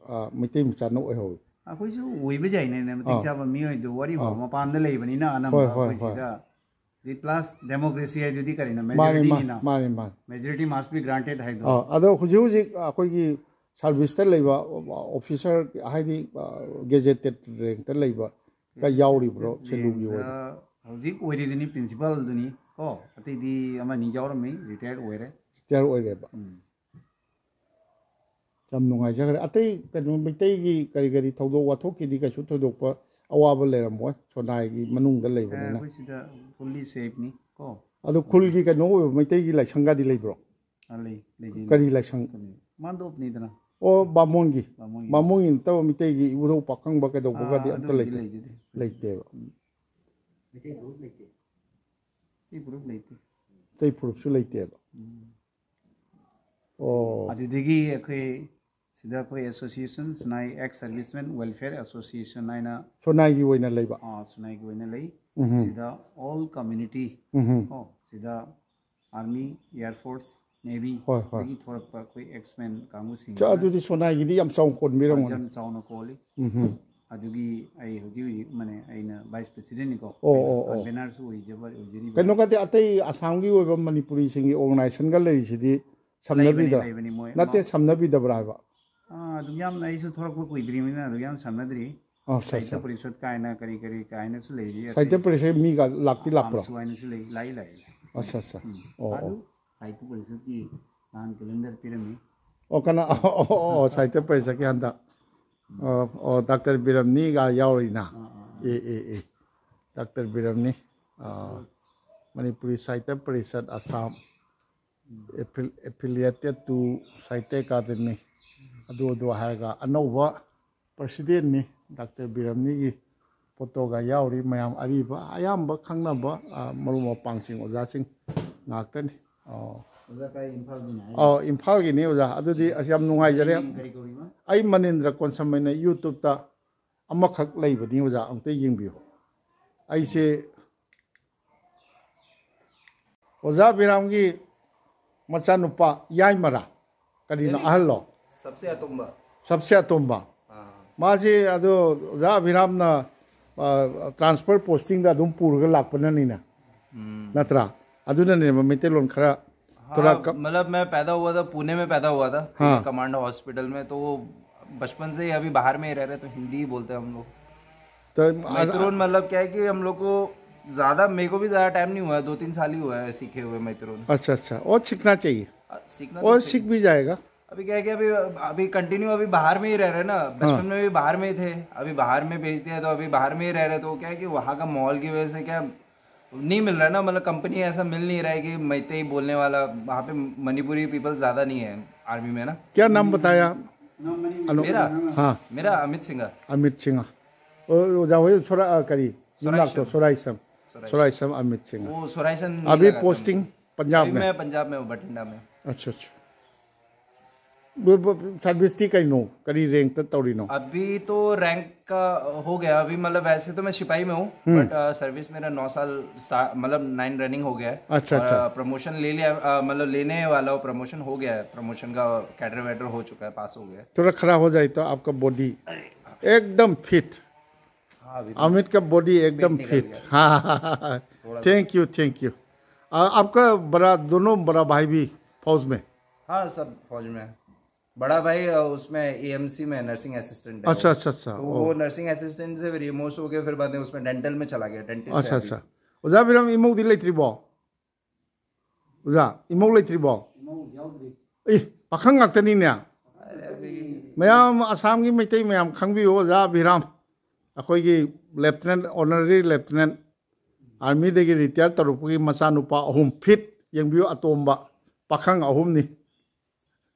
ꯑ, ꯃꯩꯇꯩ ꯃꯆꯥꯅ ꯑꯣꯏꯍꯧꯋꯤ꯫ ꯑꯩꯈꯣꯏꯁꯨ ꯑꯣꯏꯕ ꯌꯥꯏꯅꯦ ꯃꯇꯤꯛ ꯑꯥ꯫ ꯆꯥꯕ ꯃꯤꯑꯣꯏꯗꯣ ꯋꯥꯔꯤꯕꯣ ꯑꯥ꯫ ꯃꯄꯥꯟꯗ ꯂꯩꯕꯅꯤꯅ ꯑꯅꯝꯕ ꯍꯣꯏ, ꯍꯣꯏ, ꯑꯩꯈꯣꯏ ꯍꯣꯏ꯫ ꯁꯤꯗ ꯗꯤ ꯄ꯭ꯂꯁ ꯗꯦꯃꯣꯀ꯭ꯔꯦꯁꯤ ꯍꯥꯏꯗꯨꯗꯤ ꯀꯔꯤꯅꯣ ꯃꯥꯅꯤ ꯃꯥ- ꯃꯦꯖꯣꯔꯤꯇꯤꯅꯤꯅ ꯃꯥꯅꯤ ꯃꯥꯅꯤ ꯃꯥꯅꯤ꯫ ꯃꯦꯖꯣꯔꯤꯇꯤ ꯃꯥꯁ ꯕꯤ ꯒ꯭ꯔꯥꯟꯇꯦꯠ ꯍꯥꯏꯗꯣ꯫ ꯑꯥ, ꯑꯗꯣ ꯍꯧꯖꯤꯛ ꯍꯧꯖꯤꯛ ꯑꯩꯈꯣꯏꯒꯤ ꯁꯥꯔꯚꯤꯁꯇ ꯂꯩꯕ ꯑꯣꯐꯤꯁꯔ ꯍꯥꯏꯗꯤ ꯒꯦꯖꯦꯇꯦꯠ ꯔꯦꯡꯛꯇ ꯂꯩꯕ ꯀ ꯌꯥꯎꯔꯤꯕ꯭ꯔꯣ ꯁꯦꯂꯨꯒꯤ ꯑꯣꯏꯅ? ꯍꯧꯖꯤꯛ ꯑꯣꯏꯔꯤꯗꯨꯅꯤ ꯄ꯭ꯔꯤꯟꯁꯤꯄꯥꯜꯗꯨꯅꯤ ꯀꯣ꯫ ꯑꯇꯩꯗꯤ ꯑꯃꯅꯤ ꯌꯥꯎꯔꯝꯃꯤ, ꯔꯤꯇꯥꯌꯔ ꯑꯣꯏꯔꯦ꯫ ꯔꯤꯇꯥꯌꯔ ꯑꯣꯏꯔꯦꯕ꯫ ꯎꯝ꯫ ꯌꯥꯝ ꯅꯨꯡꯉꯥꯏꯖꯈ꯭ꯔꯦ꯫ ꯑꯇꯩ ꯀꯩꯅꯣ ꯃꯩꯇꯩꯒꯤ ꯀꯔꯤ ꯀꯔꯤ ꯊꯧꯗꯣꯛ ꯋꯥꯊꯣꯛꯀꯤꯗꯤ ꯀꯩꯁꯨ ꯊꯣꯏꯗꯣꯛꯄ ꯑꯋꯥꯕ ꯂꯩꯔꯝꯃꯣꯏ ꯁꯣꯅꯥꯏꯒꯤ ꯃꯅꯨꯡꯗ ꯑꯦ, ꯂꯩꯕꯅꯤꯅ꯫ ꯑꯩꯈꯣꯏ ꯁꯤꯗ ꯐꯨꯜꯂꯤ ꯁꯦꯐꯅꯤ ꯀꯣ꯫ ꯑꯗꯣ ꯈꯨꯜꯒꯤ ꯀꯩꯅꯣ ꯑꯣꯏꯕ ꯃꯩꯇꯩꯒꯤ ꯂꯥꯏꯁꯪꯒꯗꯤ ꯂꯩꯕ꯭ꯔꯣ? ꯑꯥ, ꯂꯩ, ꯂꯩꯖꯩ꯫ ꯀꯔꯤ ꯂꯥꯏꯁꯪ? ꯀꯔꯤ? ꯃꯥꯟꯗꯣꯞꯅꯤꯗꯅ꯫ ꯑꯣ, ꯕꯥꯃꯣꯟꯒꯤ꯫ ꯕꯥꯃꯣꯟꯒꯤ꯫ ꯕꯥꯃꯣꯟꯒꯤ ꯅꯠꯇꯕ ꯃꯩꯇꯩꯒꯤ ꯏꯕꯨꯙꯧ ꯄꯥꯈꯪꯕ ꯀꯩꯗꯧꯕꯒꯗꯤ ꯑꯥ, ꯑꯝꯇ ꯑꯗꯨꯒꯤꯗꯤ ꯂꯩꯇꯦ꯫ ꯂꯩꯖꯗꯦ꯫ ꯂꯩꯇꯦꯕ꯫ ꯃꯩꯇꯩ ꯒ꯭ꯔꯨꯞ ꯂꯩꯇꯦ꯫ ꯃꯩꯇꯩ ꯒ꯭ꯔꯨꯞ ꯂꯩꯇꯦ꯫ ꯃꯩꯇꯩ ꯐꯨꯔꯨꯞꯁꯨ ꯂꯩꯇꯦꯕ꯫ ꯎꯝ꯫ ꯑꯣ꯫ ꯑꯗꯨꯗꯒꯤ ꯑꯩꯈꯣꯏ ꯁꯤꯗ ꯑꯩꯈꯣꯏ ꯑꯦꯁꯣꯁꯤꯌꯦꯁꯟ, ꯁꯅꯥꯏ ꯑꯦꯛꯁ ꯁꯔꯚꯤꯁꯃꯦꯟ ꯋꯦꯜꯐꯤꯌꯔ ꯑꯦꯁꯣꯁꯤꯌꯦꯁꯟ ꯍꯥꯏꯅ, ꯁꯣꯅꯥꯏꯒꯤ ꯑꯣꯏꯅ ꯂꯩꯕ꯫ ꯑꯥ, ꯁꯅꯥꯏꯒꯤ ꯑꯣꯏꯅ ꯂꯩ꯫ ꯎꯝꯍꯨꯝ꯫ ꯁꯤꯗ ꯑꯣꯜ ꯀꯝꯃ꯭ꯌꯨꯅꯤꯇꯤ ꯎꯝꯍꯨꯝ꯫ ꯀꯣ, ꯁꯤꯗ ꯑꯥꯔꯃꯤ, ꯑꯦꯌꯔ ꯐꯣꯔꯁ, ꯅꯦꯚꯤ, ꯍꯣꯏ, ꯍꯣꯏ꯫ ꯗꯒꯤ ꯊꯣꯔꯛꯄ ꯑꯩꯈꯣꯏ ꯑꯦꯛꯁꯃꯦꯟ ꯀꯥꯡꯕꯨꯁꯤꯡ ꯆꯥ, ꯑꯗꯨꯗꯤ ꯁꯣꯅꯥꯏꯒꯤꯗꯤ ꯌꯥꯝ ꯆꯥꯎꯅ ꯀꯣꯟꯕꯤꯔꯝꯒꯅꯤ꯫ ꯌꯥꯝ ꯆꯥꯎꯅ ꯀꯣꯜꯂꯤ꯫ ꯎꯝꯍꯨꯝ꯫ ꯑꯗꯨꯒꯤ ꯑꯩ ꯍꯧꯖꯤꯛ ꯍꯧꯖꯤꯛ ꯃꯅꯦ ꯑꯩꯅ ꯚꯥꯏꯁ ꯄ꯭ꯔꯦꯁꯤꯗꯦꯟꯅꯤꯀꯣ꯫ ꯑꯣ, ꯑꯣ, ꯑꯣ꯫ ꯀꯟꯚꯦꯅꯔꯁꯨ ꯑꯣꯏꯖꯕ, ꯑꯣꯏꯖꯔꯤꯕ꯫ ꯀꯩꯅꯣꯒꯗꯤ ꯑꯇꯩ ꯑꯁꯥꯝꯒꯤ ꯑꯣꯏꯕ ꯃꯅꯤꯄꯨꯔꯤꯁꯤꯡꯒꯤ ꯑꯣꯔꯒꯅꯥꯏꯖꯦꯁꯟꯒ ꯂꯩꯔꯤꯁꯤꯗꯤ ꯁꯝꯅꯕꯤꯗ ꯂꯩꯕꯅꯤ, ꯂꯩꯕꯅꯤ ꯃꯣꯏ꯫ ꯅꯠꯇꯦ, ꯃꯥ- ꯁꯝꯅꯕꯤꯗꯕ꯭ꯔꯥ ꯍꯥꯏꯕ? ꯑꯥ, ꯑꯗꯨꯝ ꯌꯥꯝꯅ ꯑꯩꯁꯨ ꯊꯣꯔꯛꯄ ꯀꯨꯏꯗ꯭ꯔꯤꯕꯅꯤꯅ ꯑꯗꯨꯝ ꯌꯥꯝ ꯁꯝꯅꯗ꯭ꯔꯤ꯫ ꯑꯣ, ꯑꯠꯆꯥ, ꯁꯥꯍꯤꯇ꯭ꯌ ꯑꯠꯆꯥ꯫ ꯄꯔꯤꯁꯠ ꯀꯥꯏꯅ ꯀꯔꯤ ꯀꯔꯤ ꯀꯥꯏꯅꯁꯨ ꯂꯩꯔꯤ꯫ ꯁꯥꯍꯤꯇ꯭ꯌ ꯄꯔꯤꯁꯠ ꯃꯤꯒ ꯂꯥꯛꯇꯤ ꯂꯥꯛꯄ꯭ꯔꯣ? ꯑꯥꯝꯁꯨ ꯍꯥꯏꯅꯁꯨ ꯂꯩ, ꯂꯥꯛꯏ, ꯂꯥꯛꯏ꯫ ꯑꯠꯆꯥ, ꯑꯠꯆꯥ꯫ ꯎꯝ꯫ ꯑꯣ, ꯑꯣ꯫ ꯑꯗꯨ ꯁꯥꯍꯤꯇ꯭ꯌ ꯄꯔꯤꯁꯠꯀꯤ ꯅꯍꯥꯟ ꯀꯦꯂꯦꯟꯗꯔ ꯄꯤꯔꯝꯃꯤ꯫ ꯑꯣ, ꯀꯅꯥ? ꯑꯣ, ꯑꯣ, ꯑꯣ, ꯑꯣ, ꯁꯥꯍꯤꯇ꯭ꯌ ꯄꯔꯤꯁꯠꯀꯤ ꯍꯟꯗꯛ꯫ ꯑꯣ, ꯑꯣ, ꯗꯥꯛꯇꯔ ꯕꯤꯔꯝꯅꯤꯒ ꯌꯥꯎꯔꯤꯅ꯫ ꯑꯥ, ꯑꯥ, ꯑꯥ꯫ ꯑꯦ, ꯑꯦ, ꯑꯦ꯫ ꯗꯥꯛꯇꯔ ꯕꯤꯔꯝꯅꯤ꯫ ꯑꯥ, ꯃꯅꯤꯄꯨꯔꯤ ꯁꯥꯍꯤꯇ꯭ꯌ ꯄꯔꯤꯁꯠ ꯑꯁꯥꯝ꯫ Affil-, affiliated to Sahitya Akademi. ꯑꯗꯨ ꯑꯗꯨ ꯍꯥꯏꯔꯒ ꯑꯅꯧꯕ ꯄ꯭ꯔꯁꯤꯗꯦꯟꯅꯤ ꯗꯥꯛꯇꯔ ꯕꯤꯔꯝꯅꯤꯒꯤ ꯐꯣꯇꯣꯒ ꯌꯥꯎꯔꯤ꯫ ꯃꯌꯥꯝ ꯑꯔꯤꯕ ꯑꯌꯥꯝꯕ ꯈꯪꯅꯕ, ꯑꯥ, ꯃꯔꯨꯞ ꯃꯄꯥꯡꯁꯤꯡ, ꯑꯣꯖꯥꯁꯤꯡ ꯉꯥꯛꯇꯅꯤ꯫ ꯑꯣ, ꯑꯣꯖꯥ ꯀꯥꯏ ꯏꯝꯐꯥꯜꯒꯤꯅꯦ ꯍꯥꯏꯔꯣ? ꯑꯣ, ꯏꯝꯐꯥꯜꯒꯤꯅꯤ ꯑꯣꯖꯥ꯫ ꯑꯗꯨꯗꯤ ꯑꯁ ꯌꯥꯝ ꯅꯨꯡꯉꯥꯏꯖꯔꯦ꯫ ꯃꯤꯡ ꯀꯔꯤ ꯀꯧꯔꯤꯕ? ꯑꯩ ꯃꯅꯤꯟꯗ꯭ꯔ ꯀꯣꯟꯁꯝ ꯍꯥꯏꯅ YouTube-ꯇ ꯑꯃꯈꯛ ꯂꯩꯕꯅꯤ ꯑꯣꯖꯥ, ꯑꯃꯨꯛꯇ ꯌꯦꯡꯕꯤꯌꯨ꯫ ꯑꯩꯁꯦ ꯑꯣꯖꯥ ꯕꯤꯔꯥꯝꯒꯤ ꯃꯆꯥꯅꯨꯄꯥ ꯌꯥꯏꯃꯔꯥ ꯀꯔꯤꯅꯣ, ꯑꯍꯜꯂꯣ? सबसे अतुम्बा। सबसे अतुम्बा꯫ हाँ। ꯃꯥꯁꯦ ꯑꯗꯣ ꯑꯣꯖꯥ ꯑꯕꯤꯔꯥꯝꯅ, ꯑ, transfer posting-ꯗ ꯑꯗꯨꯝ ꯄꯨꯔꯒ ꯂꯥꯛꯄꯅꯅꯤꯅ, ꯎꯝ꯫ ꯅꯠꯇ꯭ꯔꯥ? ꯑꯗꯨꯅꯅꯦꯕ ꯃꯩꯇꯩꯂꯣꯟ ꯈꯔ थोड़ा हाँ, कम। मतलब मैं पैदा हुआ था, पुणे में पैदा हुआ था, ठीक है, हाँ। कमांडो हॉस्पिटल में, तो वो बचपन से ही अभी बाहर में ही रह रहे, तो हिंदी ही बोलते हैं हम लोग। तो मैत्रोन मतलब क्या है कि हम लोग को ज़्यादा, मेरे को भी ज़्यादा टाइम नहीं हुआ है, दो तीन साल ही हुआ है सीखे हुए मैत्रोन। अच्छा, अच्छा, और सीखना चाहिए। आ, सीखना तो और चाहिए। सीख भी जाएगा। अभी क्या है कि अभी, अभी कंटिन्यू अभी बाहर में ही रह रहे हैं ना, बचपन हाँ। में भी बाहर में ही थे, अभी बाहर में भेज दिया तो अभी बाहर में ही रह रहे, तो क्या है कि वहाँ का माहौल की वजह से क्या नहीं मिल रहा है ना, मतलब कंपनी ऐसा मिल नहीं रहा है कि मैतेई बोलने वाला। वहाँ पे मणिपुरी पीपल ज़्यादा नहीं है आर्मी में ना। क्या नाम बताया? अनु- मेरा? हाँ। मेरा अमित सिंह। अमित सिंह। ओ, ओ, जाओ, ये छोरा, आ, करी, सोराइसम। सोराइसम। सोराइसम। सोराइसम अमित सिंह। वो सोराइसम नहीं अभी लगा था पोस्टिंग मुझे। पंजाब अभी में? मैं पंजाब में हूँ, बठिंडा में। अच्छा, अच्छा। वो, वो सर्विस थी कहीं नो, करी रैंक तक तौड़ी नो? अभी तो रैंक का हो गया, अभी मतलब वैसे तो मैं सिपाही में हूँ, हम्म। बट, अ, सर्विस मेरा नौ साल स्टार-, मतलब नाइन रनिंग हो गया है। अच्छा, और, अच्छा। अ, प्रमोशन ले लिया, अ, मतलब लेने वाला हूँ, प्रमोशन हो गया है, प्रमोशन का कैडर वैडर हो चुका है, पास हो गया है। थोड़ा खड़ा हो जाए तो आपका बॉडी एकदम फिट। हाँ, अभी तो अमित का बॉडी एकदम पेट निकल फिट। गया। हाँ, थोड़ा सा। Thank you, thank you. आ, आपका बड़ा, दोनों बड़ा भाई भी फौज में? हाँ, सब फौज में है। बड़ा भाई, अ, उसमें एएमसी में नर्सिंग असिस्टेंट है अच्छा, वो। अच्छा, अच्छा, तो ओ। वो नर्सिंग असिस्टेंट से फिर रिमोट होके फिर बाद में उसमें डेंटल में चला गया, डेंटिस्ट अच्छा, है अभी। अच्छा। ꯑꯣꯖꯥ ꯕꯤꯔꯝ, ꯏꯃꯧꯗꯤ ꯂꯩꯇ꯭ꯔꯤꯕꯣ? ꯑꯣꯖꯥ, ꯏꯃꯧ ꯂꯩꯇ꯭ꯔꯤꯕꯣ? ꯏꯃꯧ ꯌꯥꯎꯗ꯭ꯔꯤ꯫ ꯑꯦ, ꯄꯥꯈꯪ ꯉꯥꯛꯇꯅꯤꯅꯦ꯫ ꯑꯗꯨꯗꯤ ꯃꯌꯥꯝ, ꯑꯁꯥꯝꯒꯤ ꯃꯩꯇꯩ ꯃꯌꯥꯝ ꯈꯪꯕꯤꯌꯨ, ꯑꯣꯖꯥ ꯕꯤꯔꯥꯝ, ꯑꯩꯈꯣꯏꯒꯤ ꯂꯦꯐꯇꯤꯅꯦꯟ, ꯑꯣꯅꯔꯦꯔꯤ ꯂꯦꯐꯇꯤꯅꯦꯟ, ꯑꯥꯔꯃꯤꯗꯒꯤ ꯔꯤꯇꯥꯌꯔ ꯇꯧꯔꯛꯄꯒꯤ ꯃꯆꯥꯅꯨꯄꯥ ꯑꯍꯨꯝ, ꯐꯤꯠ, ꯌꯦꯡꯕꯤꯌꯨ, ꯑꯇꯣꯝꯕ, ꯄꯥꯈꯪ ꯑꯍꯨꯝꯅꯤ꯫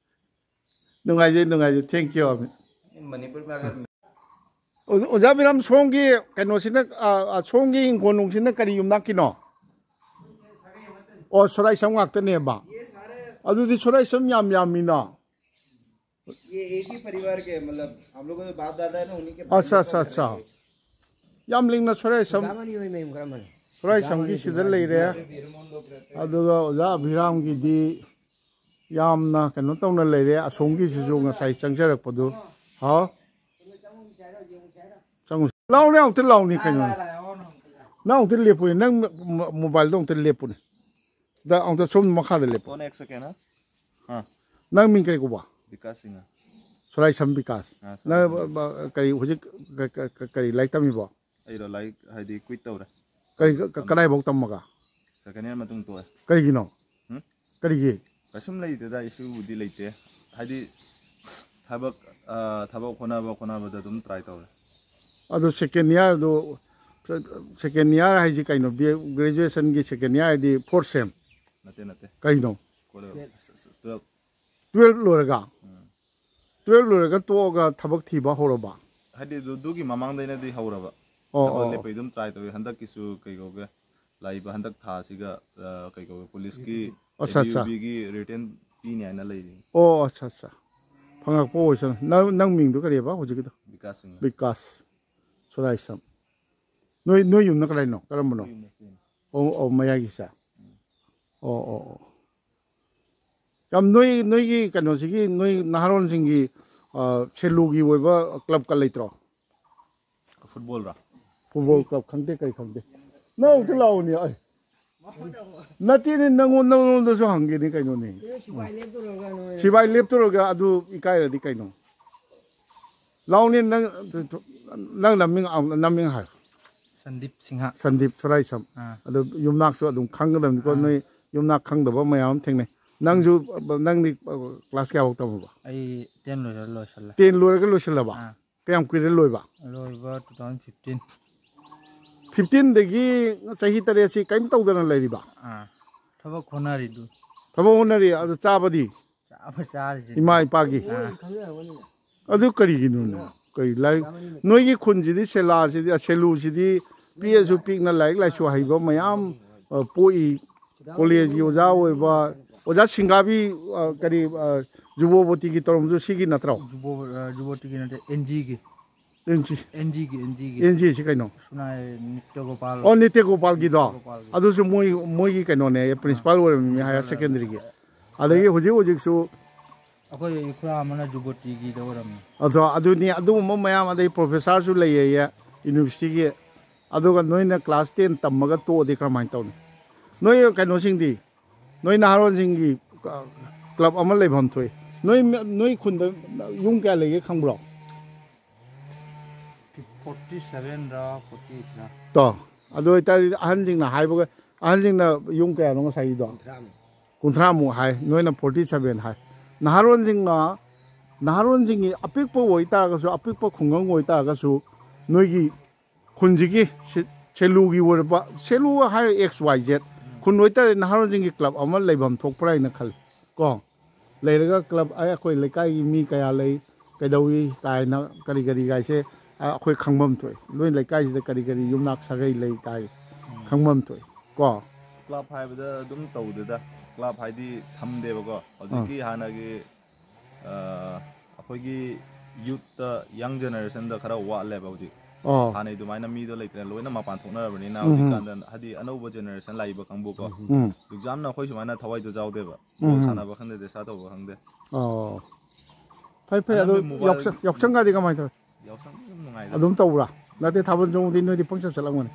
ꯅꯨꯡꯉꯥꯏꯖꯩ, ꯅꯨꯡꯉꯥꯏꯖꯩ꯫ Thank you, Amit. ꯃꯅꯤꯄꯨꯔ ꯃꯦꯘꯥꯂꯌꯥ꯫ ꯑꯣ-, ꯑꯣꯖꯥ ꯕꯤꯔꯥꯝ, ꯁꯣꯝꯒꯤ ꯀꯩꯅꯣꯁꯤꯅ, ꯑ, ꯑ, ꯁꯣꯝꯒꯤ ꯏꯪꯈꯣꯜ ꯅꯨꯡꯁꯤꯅ ꯀꯔꯤ ꯌꯨꯝꯅꯥꯛꯀꯤꯅꯣ? ꯑꯣ, ꯁꯣꯔꯥꯏꯁꯝ ꯉꯥꯛꯇꯅꯦꯕ꯫ ꯑꯗꯨꯗꯤ ꯁꯣꯔꯥꯏꯁꯝ ꯌꯥꯝ ꯌꯥꯝꯃꯤꯅ꯫ ये एक ही परिवार के, मतलब, हम लोगों के बाप दादा है ना, उन्हीं के भाई अच्छा, लोग अच्छा, अच्छा। ꯌꯥꯝ ꯂꯤꯡꯅ ꯁꯣꯔꯥꯏꯁꯝ, ꯀꯃꯥꯏꯅ ꯑꯣꯏ ꯃꯌꯥꯝ ꯀꯔꯝꯕꯅꯣ? ꯁꯣꯔꯥꯏꯁꯝꯒꯤ ꯁꯤꯗ ꯂꯩꯔꯦ꯫ ꯑꯗꯨꯒ ꯑꯣꯖꯥ ꯑꯕꯤꯔꯥꯝꯒꯤꯗꯤ ꯌꯥꯝꯅ ꯀꯩꯅꯣ ꯇꯧꯅ ꯂꯩꯔꯦ꯫ ꯑꯁꯣꯝꯒꯤꯁꯤꯁꯨ ꯉꯁꯥꯏ ꯆꯪꯖꯔꯛꯄꯗꯨ꯫ ꯍꯥꯎ? ꯆꯪꯉꯨ꯫ ꯂꯥꯎꯅꯦ, ꯑꯃꯨꯛꯇ ꯂꯥꯎꯅꯦ ꯀꯩꯅꯣ꯫ ꯅꯪ ꯑꯃꯨꯛꯇ ꯂꯦꯞꯄꯨꯅꯦ꯫ ꯅꯪ ꯃꯣ-, ꯃꯣꯕꯥꯏꯜꯗꯣ ꯑꯃꯨꯛꯇ ꯂꯦꯞꯄꯨꯅꯦ꯫ ꯗ ꯑꯃꯨꯛꯇ ꯁꯣꯝ ꯃꯈꯥꯗ ꯂꯦꯞꯄꯣ꯫ One second, ꯍꯥ? ꯑꯥ꯫ ꯅꯪ ꯃꯤꯡ ꯀꯔꯤ ꯀꯧꯕ? ꯕꯤꯀꯥꯁ ꯁꯤꯡꯍ꯫ ꯁꯣꯔꯥꯏꯁꯝ ꯕꯤꯀꯥꯁ꯫ ꯑꯥ, ꯅꯪ ꯁꯣꯔꯥꯏꯁꯝ꯫ ꯕ-, ꯕ-, ꯀꯔꯤ ꯍꯧꯖꯤꯛ ꯀ-, ꯀ-, ꯀ-, ꯀꯔꯤ ꯂꯥꯏꯔꯤꯛ ꯇꯝꯃꯤꯕꯣ? ꯑꯩꯔꯣ, ꯂꯥꯏꯔꯤꯛ ꯍꯥꯏꯗꯤ quit ꯇꯧꯔꯦ꯫ ꯀꯔꯤ, ꯀ-, ꯀ-, ꯀꯗꯥꯏꯐꯥꯎ ꯇꯝꯃꯒ? Second year ꯃꯇꯨꯡ ꯇꯣꯛꯑꯦ꯫ ꯀꯔꯤꯒꯤꯅꯣ? ꯍꯨꯝ? ꯀꯔꯤꯒꯤ? ꯀꯩꯁꯨꯝ ꯂꯩꯇꯦꯗ, issue ꯕꯨꯗꯤ ꯂꯩꯇꯦ꯫ ꯍꯥꯏꯗꯤ ꯊꯕꯛ, ꯑ, ꯊꯕꯛ ꯍꯣꯠꯅꯕ, ꯍꯣꯠꯅꯕꯗ ꯑꯗꯨꯝ try ꯇꯧꯔꯦ꯫ ꯑꯗꯣ second year ꯗꯣ, second year ꯍꯥꯏꯁꯤ ꯀꯩꯅꯣ? ꯕꯤ ꯑꯦ, graduation ꯒꯤ second year ꯍꯥꯏꯗꯤ fourth sem? ꯅꯠꯇꯦ, ꯅꯠꯇꯦ꯫ ꯀꯩꯅꯣ? College, twelve. ꯇꯨꯋꯦꯜꯐ ꯂꯣꯏꯔꯒ? ꯎꯝ꯫ ꯇꯨꯋꯦꯜꯐ ꯂꯣꯏꯔꯒ ꯇꯣꯛꯑꯒ ꯊꯕꯛ ꯊꯤꯕ ꯍꯧꯔꯕ? ꯍꯥꯏꯗꯤ ꯑꯗꯨ, ꯑꯗꯨꯒꯤ ꯃꯃꯥꯡꯗꯩꯅꯗꯤ ꯍꯧꯔꯕ꯫ ꯑꯣ, ꯊꯕꯛ ꯑꯣ, ꯑꯣ꯫ ꯂꯦꯞꯄꯩ ꯑꯗꯨꯝ try ꯇꯧꯋꯤ꯫ ꯍꯟꯗꯛꯀꯤꯁꯨ ꯀꯩ ꯀꯧꯒꯦ, ꯂꯥꯛꯏꯕ ꯍꯟꯗꯛ ꯊꯥꯁꯤꯒ, ꯑ, ꯀꯩ ꯀꯧꯒꯦ, ꯄꯨꯂꯤꯁꯀꯤ, ꯑꯠꯆꯥ, ꯑꯠꯆꯥ꯫ ꯑꯦ ꯗꯤ ꯌꯨ ꯕꯤꯒꯤ written ꯄꯤꯅꯤ ꯍꯥꯏꯅ ꯂꯩꯔꯤ꯫ ꯑꯣ, ꯑꯠꯆꯥ, ꯑꯠꯆꯥ꯫ ꯐꯪꯉꯛꯄ ꯑꯣꯏꯁꯅꯨ꯫ ꯅꯪ, ꯅꯪ ꯃꯤꯡꯗꯣ ꯀꯔꯤꯕ ꯍꯧꯖꯤꯛꯀꯤꯗꯣ? ꯕꯤꯀꯥꯁ ꯁꯤꯡꯍ꯫ ꯕꯤꯀꯥꯁ ꯁꯣꯔꯥꯏꯁꯝ꯫ ꯅꯣꯏ, ꯅꯣꯏ ꯌꯨꯝꯅ ꯀꯗꯥꯏꯅꯣ? ꯀꯔꯝꯕꯅꯣ? ꯑꯩꯈꯣꯏ ꯌꯨꯝꯅ ꯁꯤꯅꯤ꯫ ꯑꯣ, ꯑꯣ, ꯃꯌꯥꯏꯒꯤꯁꯦ꯫ ꯎꯝ꯫ ꯑꯣ, ꯑꯣ, ꯑꯣ꯫ ꯌꯥꯝ ꯅꯣꯏ, ꯅꯣꯏꯒꯤ ꯀꯩꯅꯣꯁꯤꯒꯤ, ꯅꯣꯏ ꯅꯍꯥꯔꯣꯟꯁꯤꯡꯒꯤ, ꯑ, ꯁꯦꯂꯨꯒꯤ ꯑꯣꯏꯕ club ꯀ ꯂꯩꯇ꯭ꯔꯣ? Football ꯔꯣ? Football club ꯈꯪꯗꯦ, ꯀꯔꯤ ꯈꯪꯗꯦ꯫ ꯅꯪ ꯑꯃꯨꯛꯇ ꯂꯥꯛꯑꯣꯅꯦ, ꯑꯩ꯫ ꯅꯠꯇꯦꯅꯦ, ꯅꯪꯉꯣꯟ-, ꯅꯪꯉꯣꯟꯗꯁꯨ ꯍꯪꯒꯦꯅꯦ ꯀꯩꯅꯣꯅꯦ꯫ ꯁꯤꯐꯥꯏ ꯂꯦꯞꯇꯣꯔꯒ ꯑꯗꯨ ꯏꯀꯥꯏꯔꯗꯤ ꯀꯩꯅꯣ? ꯂꯥꯎꯅꯦ, ꯅꯪ, ꯅꯪ ꯅꯃꯤꯡ, ꯅꯃꯤꯡ ꯍꯥꯏ꯫ ꯁꯟꯗꯤꯞ ꯁꯤꯡꯍ꯫ ꯁꯟꯗꯤꯞ ꯁꯣꯔꯥꯏꯁꯝ꯫ ꯑꯥ꯫ ꯑꯗꯨ ꯌꯨꯝꯅꯥꯛꯁꯨ ꯑꯗꯨꯝ ꯈꯪꯒꯗꯕꯅꯤꯀꯣ, ꯑꯥ꯫ ꯅꯣꯏ ꯌꯨꯝꯅꯥꯛ ꯈꯪꯗꯕ ꯃꯌꯥꯝ ꯑꯃ ꯊꯦꯡꯅꯩ꯫ ꯅꯪꯁꯨ, ꯅꯪꯗꯤ class ꯀꯌꯥꯐꯥꯎ ꯇꯝꯃꯕ? ꯑꯩ ten ꯂꯣꯏꯔ ꯂꯣꯏꯁꯜꯂꯦ꯫ Ten ꯂꯣꯏꯔꯒ ꯂꯣꯏꯁꯜꯂꯕ? ꯑꯥ꯫ ꯀꯌꯥꯝ ꯀꯨꯏꯔꯦ ꯂꯣꯏꯕ? ꯂꯣꯏꯕ two thousand fifteen꯫ Fifteen ꯗꯒꯤ ꯆꯍꯤ ꯇꯔꯦꯠꯁꯤ ꯀꯔꯤꯝ ꯇꯧꯗꯅ ꯂꯩꯔꯤꯕ? ꯑꯥ꯫ ꯊꯕꯛ ꯍꯣꯠꯅꯔꯤꯗꯨ꯫ ꯊꯕꯛ ꯍꯣꯠꯅꯔꯤ, ꯑꯗꯨ ꯆꯥꯕꯗꯤ? ꯆꯥꯕ ꯆꯥꯔꯤꯁꯤꯗꯤ꯫ ꯏꯃꯥ ꯏꯄꯥꯒꯤ? ꯑꯥ꯫ ꯑꯗꯨ ꯀꯔꯤꯒꯤꯅꯣꯅꯦ? ꯀꯔꯤ ꯂꯥꯏꯔꯤꯛ, ꯅꯣꯏꯒꯤ ꯈꯨꯟꯁꯤꯗꯤ, ꯁꯦꯂꯥꯁꯤꯗꯤ, ꯁꯦꯂꯨꯁꯤꯗꯤ ꯄꯤꯛꯑꯁꯨ ꯄꯤꯛꯅ ꯂꯥꯏꯔꯤꯛ ꯂꯥꯏꯁꯨ ꯍꯩꯕ ꯃꯌꯥꯝ, ꯑ, ꯄꯣꯛꯏ꯫ ꯀꯣꯂꯦꯖꯀꯤ ꯑꯣꯖꯥ ꯑꯣꯏꯕ, ꯑꯣꯖꯥ ꯁꯤꯡꯒꯥꯕꯤ, ꯑ, ꯀꯔꯤ, ꯑ, ꯖꯨꯕꯣꯕꯣꯇꯤꯒꯤ ꯇꯧꯔꯝꯕꯗꯨ ꯁꯤꯒꯤ ꯅꯠꯇ꯭ꯔꯣ? ꯖꯨꯕꯣ ꯑ, ꯖꯨꯕꯣꯇꯤꯒꯤ ꯅꯠꯇꯦ, ꯑꯦꯟꯖꯤꯒꯤ꯫ N G. ꯑꯦꯟꯖꯤꯒꯤ ꯑꯦꯟꯖꯤꯒꯤ ꯑꯦꯟ ꯖꯤ ꯁꯤ ꯀꯩꯅꯣ? ꯁꯨꯅꯥꯏ ꯅꯤꯇ꯭ꯌ ꯒꯣꯄꯥꯜ꯫ ꯑꯣ, ꯅꯤꯇ꯭ꯌ ꯒꯣꯄꯥꯜꯒꯤꯗꯣ? ꯒꯣꯄꯥꯜꯒꯤ꯫ ꯑꯗꯨꯁꯨ ꯃꯣꯏ, ꯃꯣꯏꯒꯤ ꯀꯩꯅꯣꯅꯦ, ꯄ꯭ꯔꯤꯟꯁꯤꯄꯥꯜ ꯑꯣꯏꯔꯝꯃꯤ, ꯍꯥꯌꯔ ꯁꯦꯀꯦꯟꯗꯔꯤꯒꯤ꯫ ꯑꯗꯒꯤ ꯍꯧꯖꯤꯛ ꯍꯧꯖꯤꯛꯁꯨ ꯑꯩꯈꯣꯏ ꯏꯈꯨꯔꯥ ꯑꯃꯅ ꯖꯨꯕꯣꯇꯤꯒꯤꯗ ꯑꯣꯏꯔꯝꯃꯤ꯫ ꯑꯗꯣ ꯑꯗꯨꯅꯤ, ꯑꯗꯨꯒꯨꯝꯕ ꯃꯌꯥꯝ, ꯑꯗꯩ ꯄ꯭ꯔꯣꯐꯦꯁꯥꯔꯁꯨ ꯂꯩꯌꯦꯌꯦ ꯌꯨꯅꯤꯚꯔꯁꯤꯇꯤꯒꯤ꯫ ꯑꯗꯨꯒ ꯅꯣꯏꯅ ꯀ꯭ꯂꯥꯁ ꯇꯦꯟ ꯇꯝꯃꯒ ꯇꯣꯛꯑꯗꯤ ꯀꯔꯝꯍꯥꯏꯅ ꯇꯧꯅꯤ? ꯅꯣꯏ ꯀꯩꯅꯣꯁꯤꯡꯗꯤ, ꯅꯣꯏ ꯅꯍꯥꯔꯣꯜꯁꯤꯡꯒꯤ, ꯑ, ꯀ꯭ꯂꯕ ꯑꯃ ꯂꯩꯐꯝ ꯊꯣꯛꯏ꯫ ꯅꯣꯏ, ꯅꯣꯏ ꯈꯨꯟꯗ ꯌꯨꯝ ꯀꯌꯥ ꯂꯩꯒꯦ ꯈꯪꯕ꯭ꯔꯣ? Forty ꯁꯚꯦꯟꯔ forty ꯑꯩꯠꯔ꯫ ꯇꯣ, ꯑꯗꯨ ꯑꯣꯏꯇꯥꯔꯗꯤ ꯑꯍꯟꯁꯤꯡꯅ ꯍꯥꯏꯕꯒ, ꯑꯍꯟꯁꯤꯡꯅ ꯌꯨꯝ ꯀꯌꯥꯅꯣ ꯉꯁꯥꯏꯒꯤꯗꯣ? ꯀꯨꯟꯊ꯭ꯔꯥꯃꯨꯛ ꯍꯥꯏ, ꯅꯣꯏꯅ ꯐꯣꯔꯇꯤ ꯁꯚꯦꯟ ꯍꯥꯏ꯫ ꯅꯍꯥꯔꯣꯟꯁꯤꯡꯅ, ꯅꯍꯥꯔꯣꯟꯁꯤꯡꯒꯤ ꯑꯄꯤꯛꯄ ꯑꯣꯏꯇꯥꯔꯒꯁꯨ, ꯑꯄꯤꯛꯄ ꯈꯨꯡꯒꯪ ꯑꯣꯏꯇꯥꯔꯒꯁꯨ, ꯅꯣꯏꯒꯤ ꯈꯨꯟꯁꯤꯒꯤ ꯁꯦ-, ꯁꯦꯂꯨꯒꯤ ꯑꯣꯏꯔꯕ, ꯁꯦꯂꯨ ꯍꯥꯏꯔ ꯑꯦꯛꯁ ꯋꯥꯏ ꯖꯦꯠ ꯈꯨꯟ ꯑꯣꯏꯇꯥꯔꯗꯤ ꯅꯍꯥꯔꯣꯟꯁꯤꯡꯒꯤ ꯀ꯭ꯂꯕ ꯑꯃ ꯂꯩꯐꯝ ꯊꯣꯛꯄ꯭ꯔꯥ ꯍꯥꯏꯅ ꯈꯜꯂꯤ ꯀꯣ꯫ ꯂꯩꯔꯒ ꯀ꯭ꯂꯕ, ꯑꯩ, ꯑꯩꯈꯣꯏ ꯂꯩꯀꯥꯏꯒꯤ ꯃꯤ ꯀꯌꯥ ꯂꯩ, ꯀꯩꯗꯧꯏ ꯀꯥꯏꯅ ꯀꯔꯤ ꯀꯔꯤꯒꯥꯏꯁꯦ, ꯑ, ꯑꯩꯈꯣꯏ ꯈꯪꯐꯝ ꯊꯣꯛꯏ꯫ ꯅꯣꯏ ꯂꯩꯀꯥꯏꯁꯤꯗ ꯀꯔꯤ ꯀꯔꯤ ꯌꯨꯝꯅꯥꯛ ꯁꯥꯒꯩ ꯂꯩ ꯀꯥꯏ ꯈꯪꯐꯝ ꯊꯣꯛꯏ ꯀꯣ꯫ ꯀ꯭ꯂꯕ ꯍꯥꯏꯕꯗ ꯑꯗꯨꯝ ꯇꯧꯗꯦꯗ꯫ ꯀ꯭ꯂꯕ ꯍꯥꯏꯗꯤ ꯊꯝꯗꯦꯕꯀꯣ꯫ ꯍꯧꯖꯤꯛꯀꯤ ꯍꯥꯟꯅꯒꯤ, ꯑ, ꯑꯩꯈꯣꯏꯒꯤ ꯌꯨꯠꯇ, ꯌꯪ ꯖꯦꯅꯦꯔꯦꯁꯟꯗ ꯈꯔ ꯋꯥꯠꯂꯦꯕ ꯍꯧꯖꯤꯛ꯫ ꯑꯣ꯫ ꯍꯥꯟꯅꯩ ꯑꯗꯨꯃꯥꯏꯅ ꯃꯤꯗꯣ ꯂꯩꯇ꯭ꯔꯦ, ꯂꯣꯏꯅ ꯃꯄꯥꯟ ꯊꯣꯛꯅꯔꯕꯅꯤꯅ ꯍꯧꯖꯤꯛꯀꯥꯟꯗ ꯍꯥꯏꯗꯤ ꯑꯅꯧꯕ ꯖꯦꯅꯦꯔꯦꯁꯟ ꯂꯥꯛꯏꯕ ꯀꯥꯡꯕꯨꯀꯣ꯫ ꯎꯝ꯫ ꯑꯦꯛꯖꯥꯝꯅ ꯑꯩꯈꯣꯏ ꯁꯨꯃꯥꯏꯅ ꯊꯋꯥꯏꯗꯣ ꯌꯥꯎꯗꯦꯕ꯫ ꯕꯣꯜ ꯁꯥꯟꯅꯕ ꯈꯪꯗꯦ, ꯗꯦꯁꯥ ꯇꯧꯕ ꯈꯪꯗꯦ꯫ ꯑꯣ꯫ ꯐꯩ ꯐꯩ꯫ ꯑꯗꯣ ꯑꯅꯝꯕ ꯃꯣꯕꯥꯏꯜ ꯌꯥꯎꯁꯪ, ꯌꯥꯎꯁꯪꯒꯗꯤ ꯀꯃꯥꯏꯅ ꯇꯧꯏ? ꯌꯥꯎꯁꯪ ꯑꯗꯨꯝ ꯅꯨꯡꯉꯥꯏꯗ꯫ ꯑꯗꯨꯝ ꯇꯧꯕ꯭ꯔꯥ? ꯅꯠꯇꯦ, ꯊꯥꯕꯜ ꯆꯣꯡꯕꯗꯤ ꯅꯣꯏꯗꯤ ꯄꯪꯆꯠ ꯆꯠꯂꯝꯒꯅꯤ꯫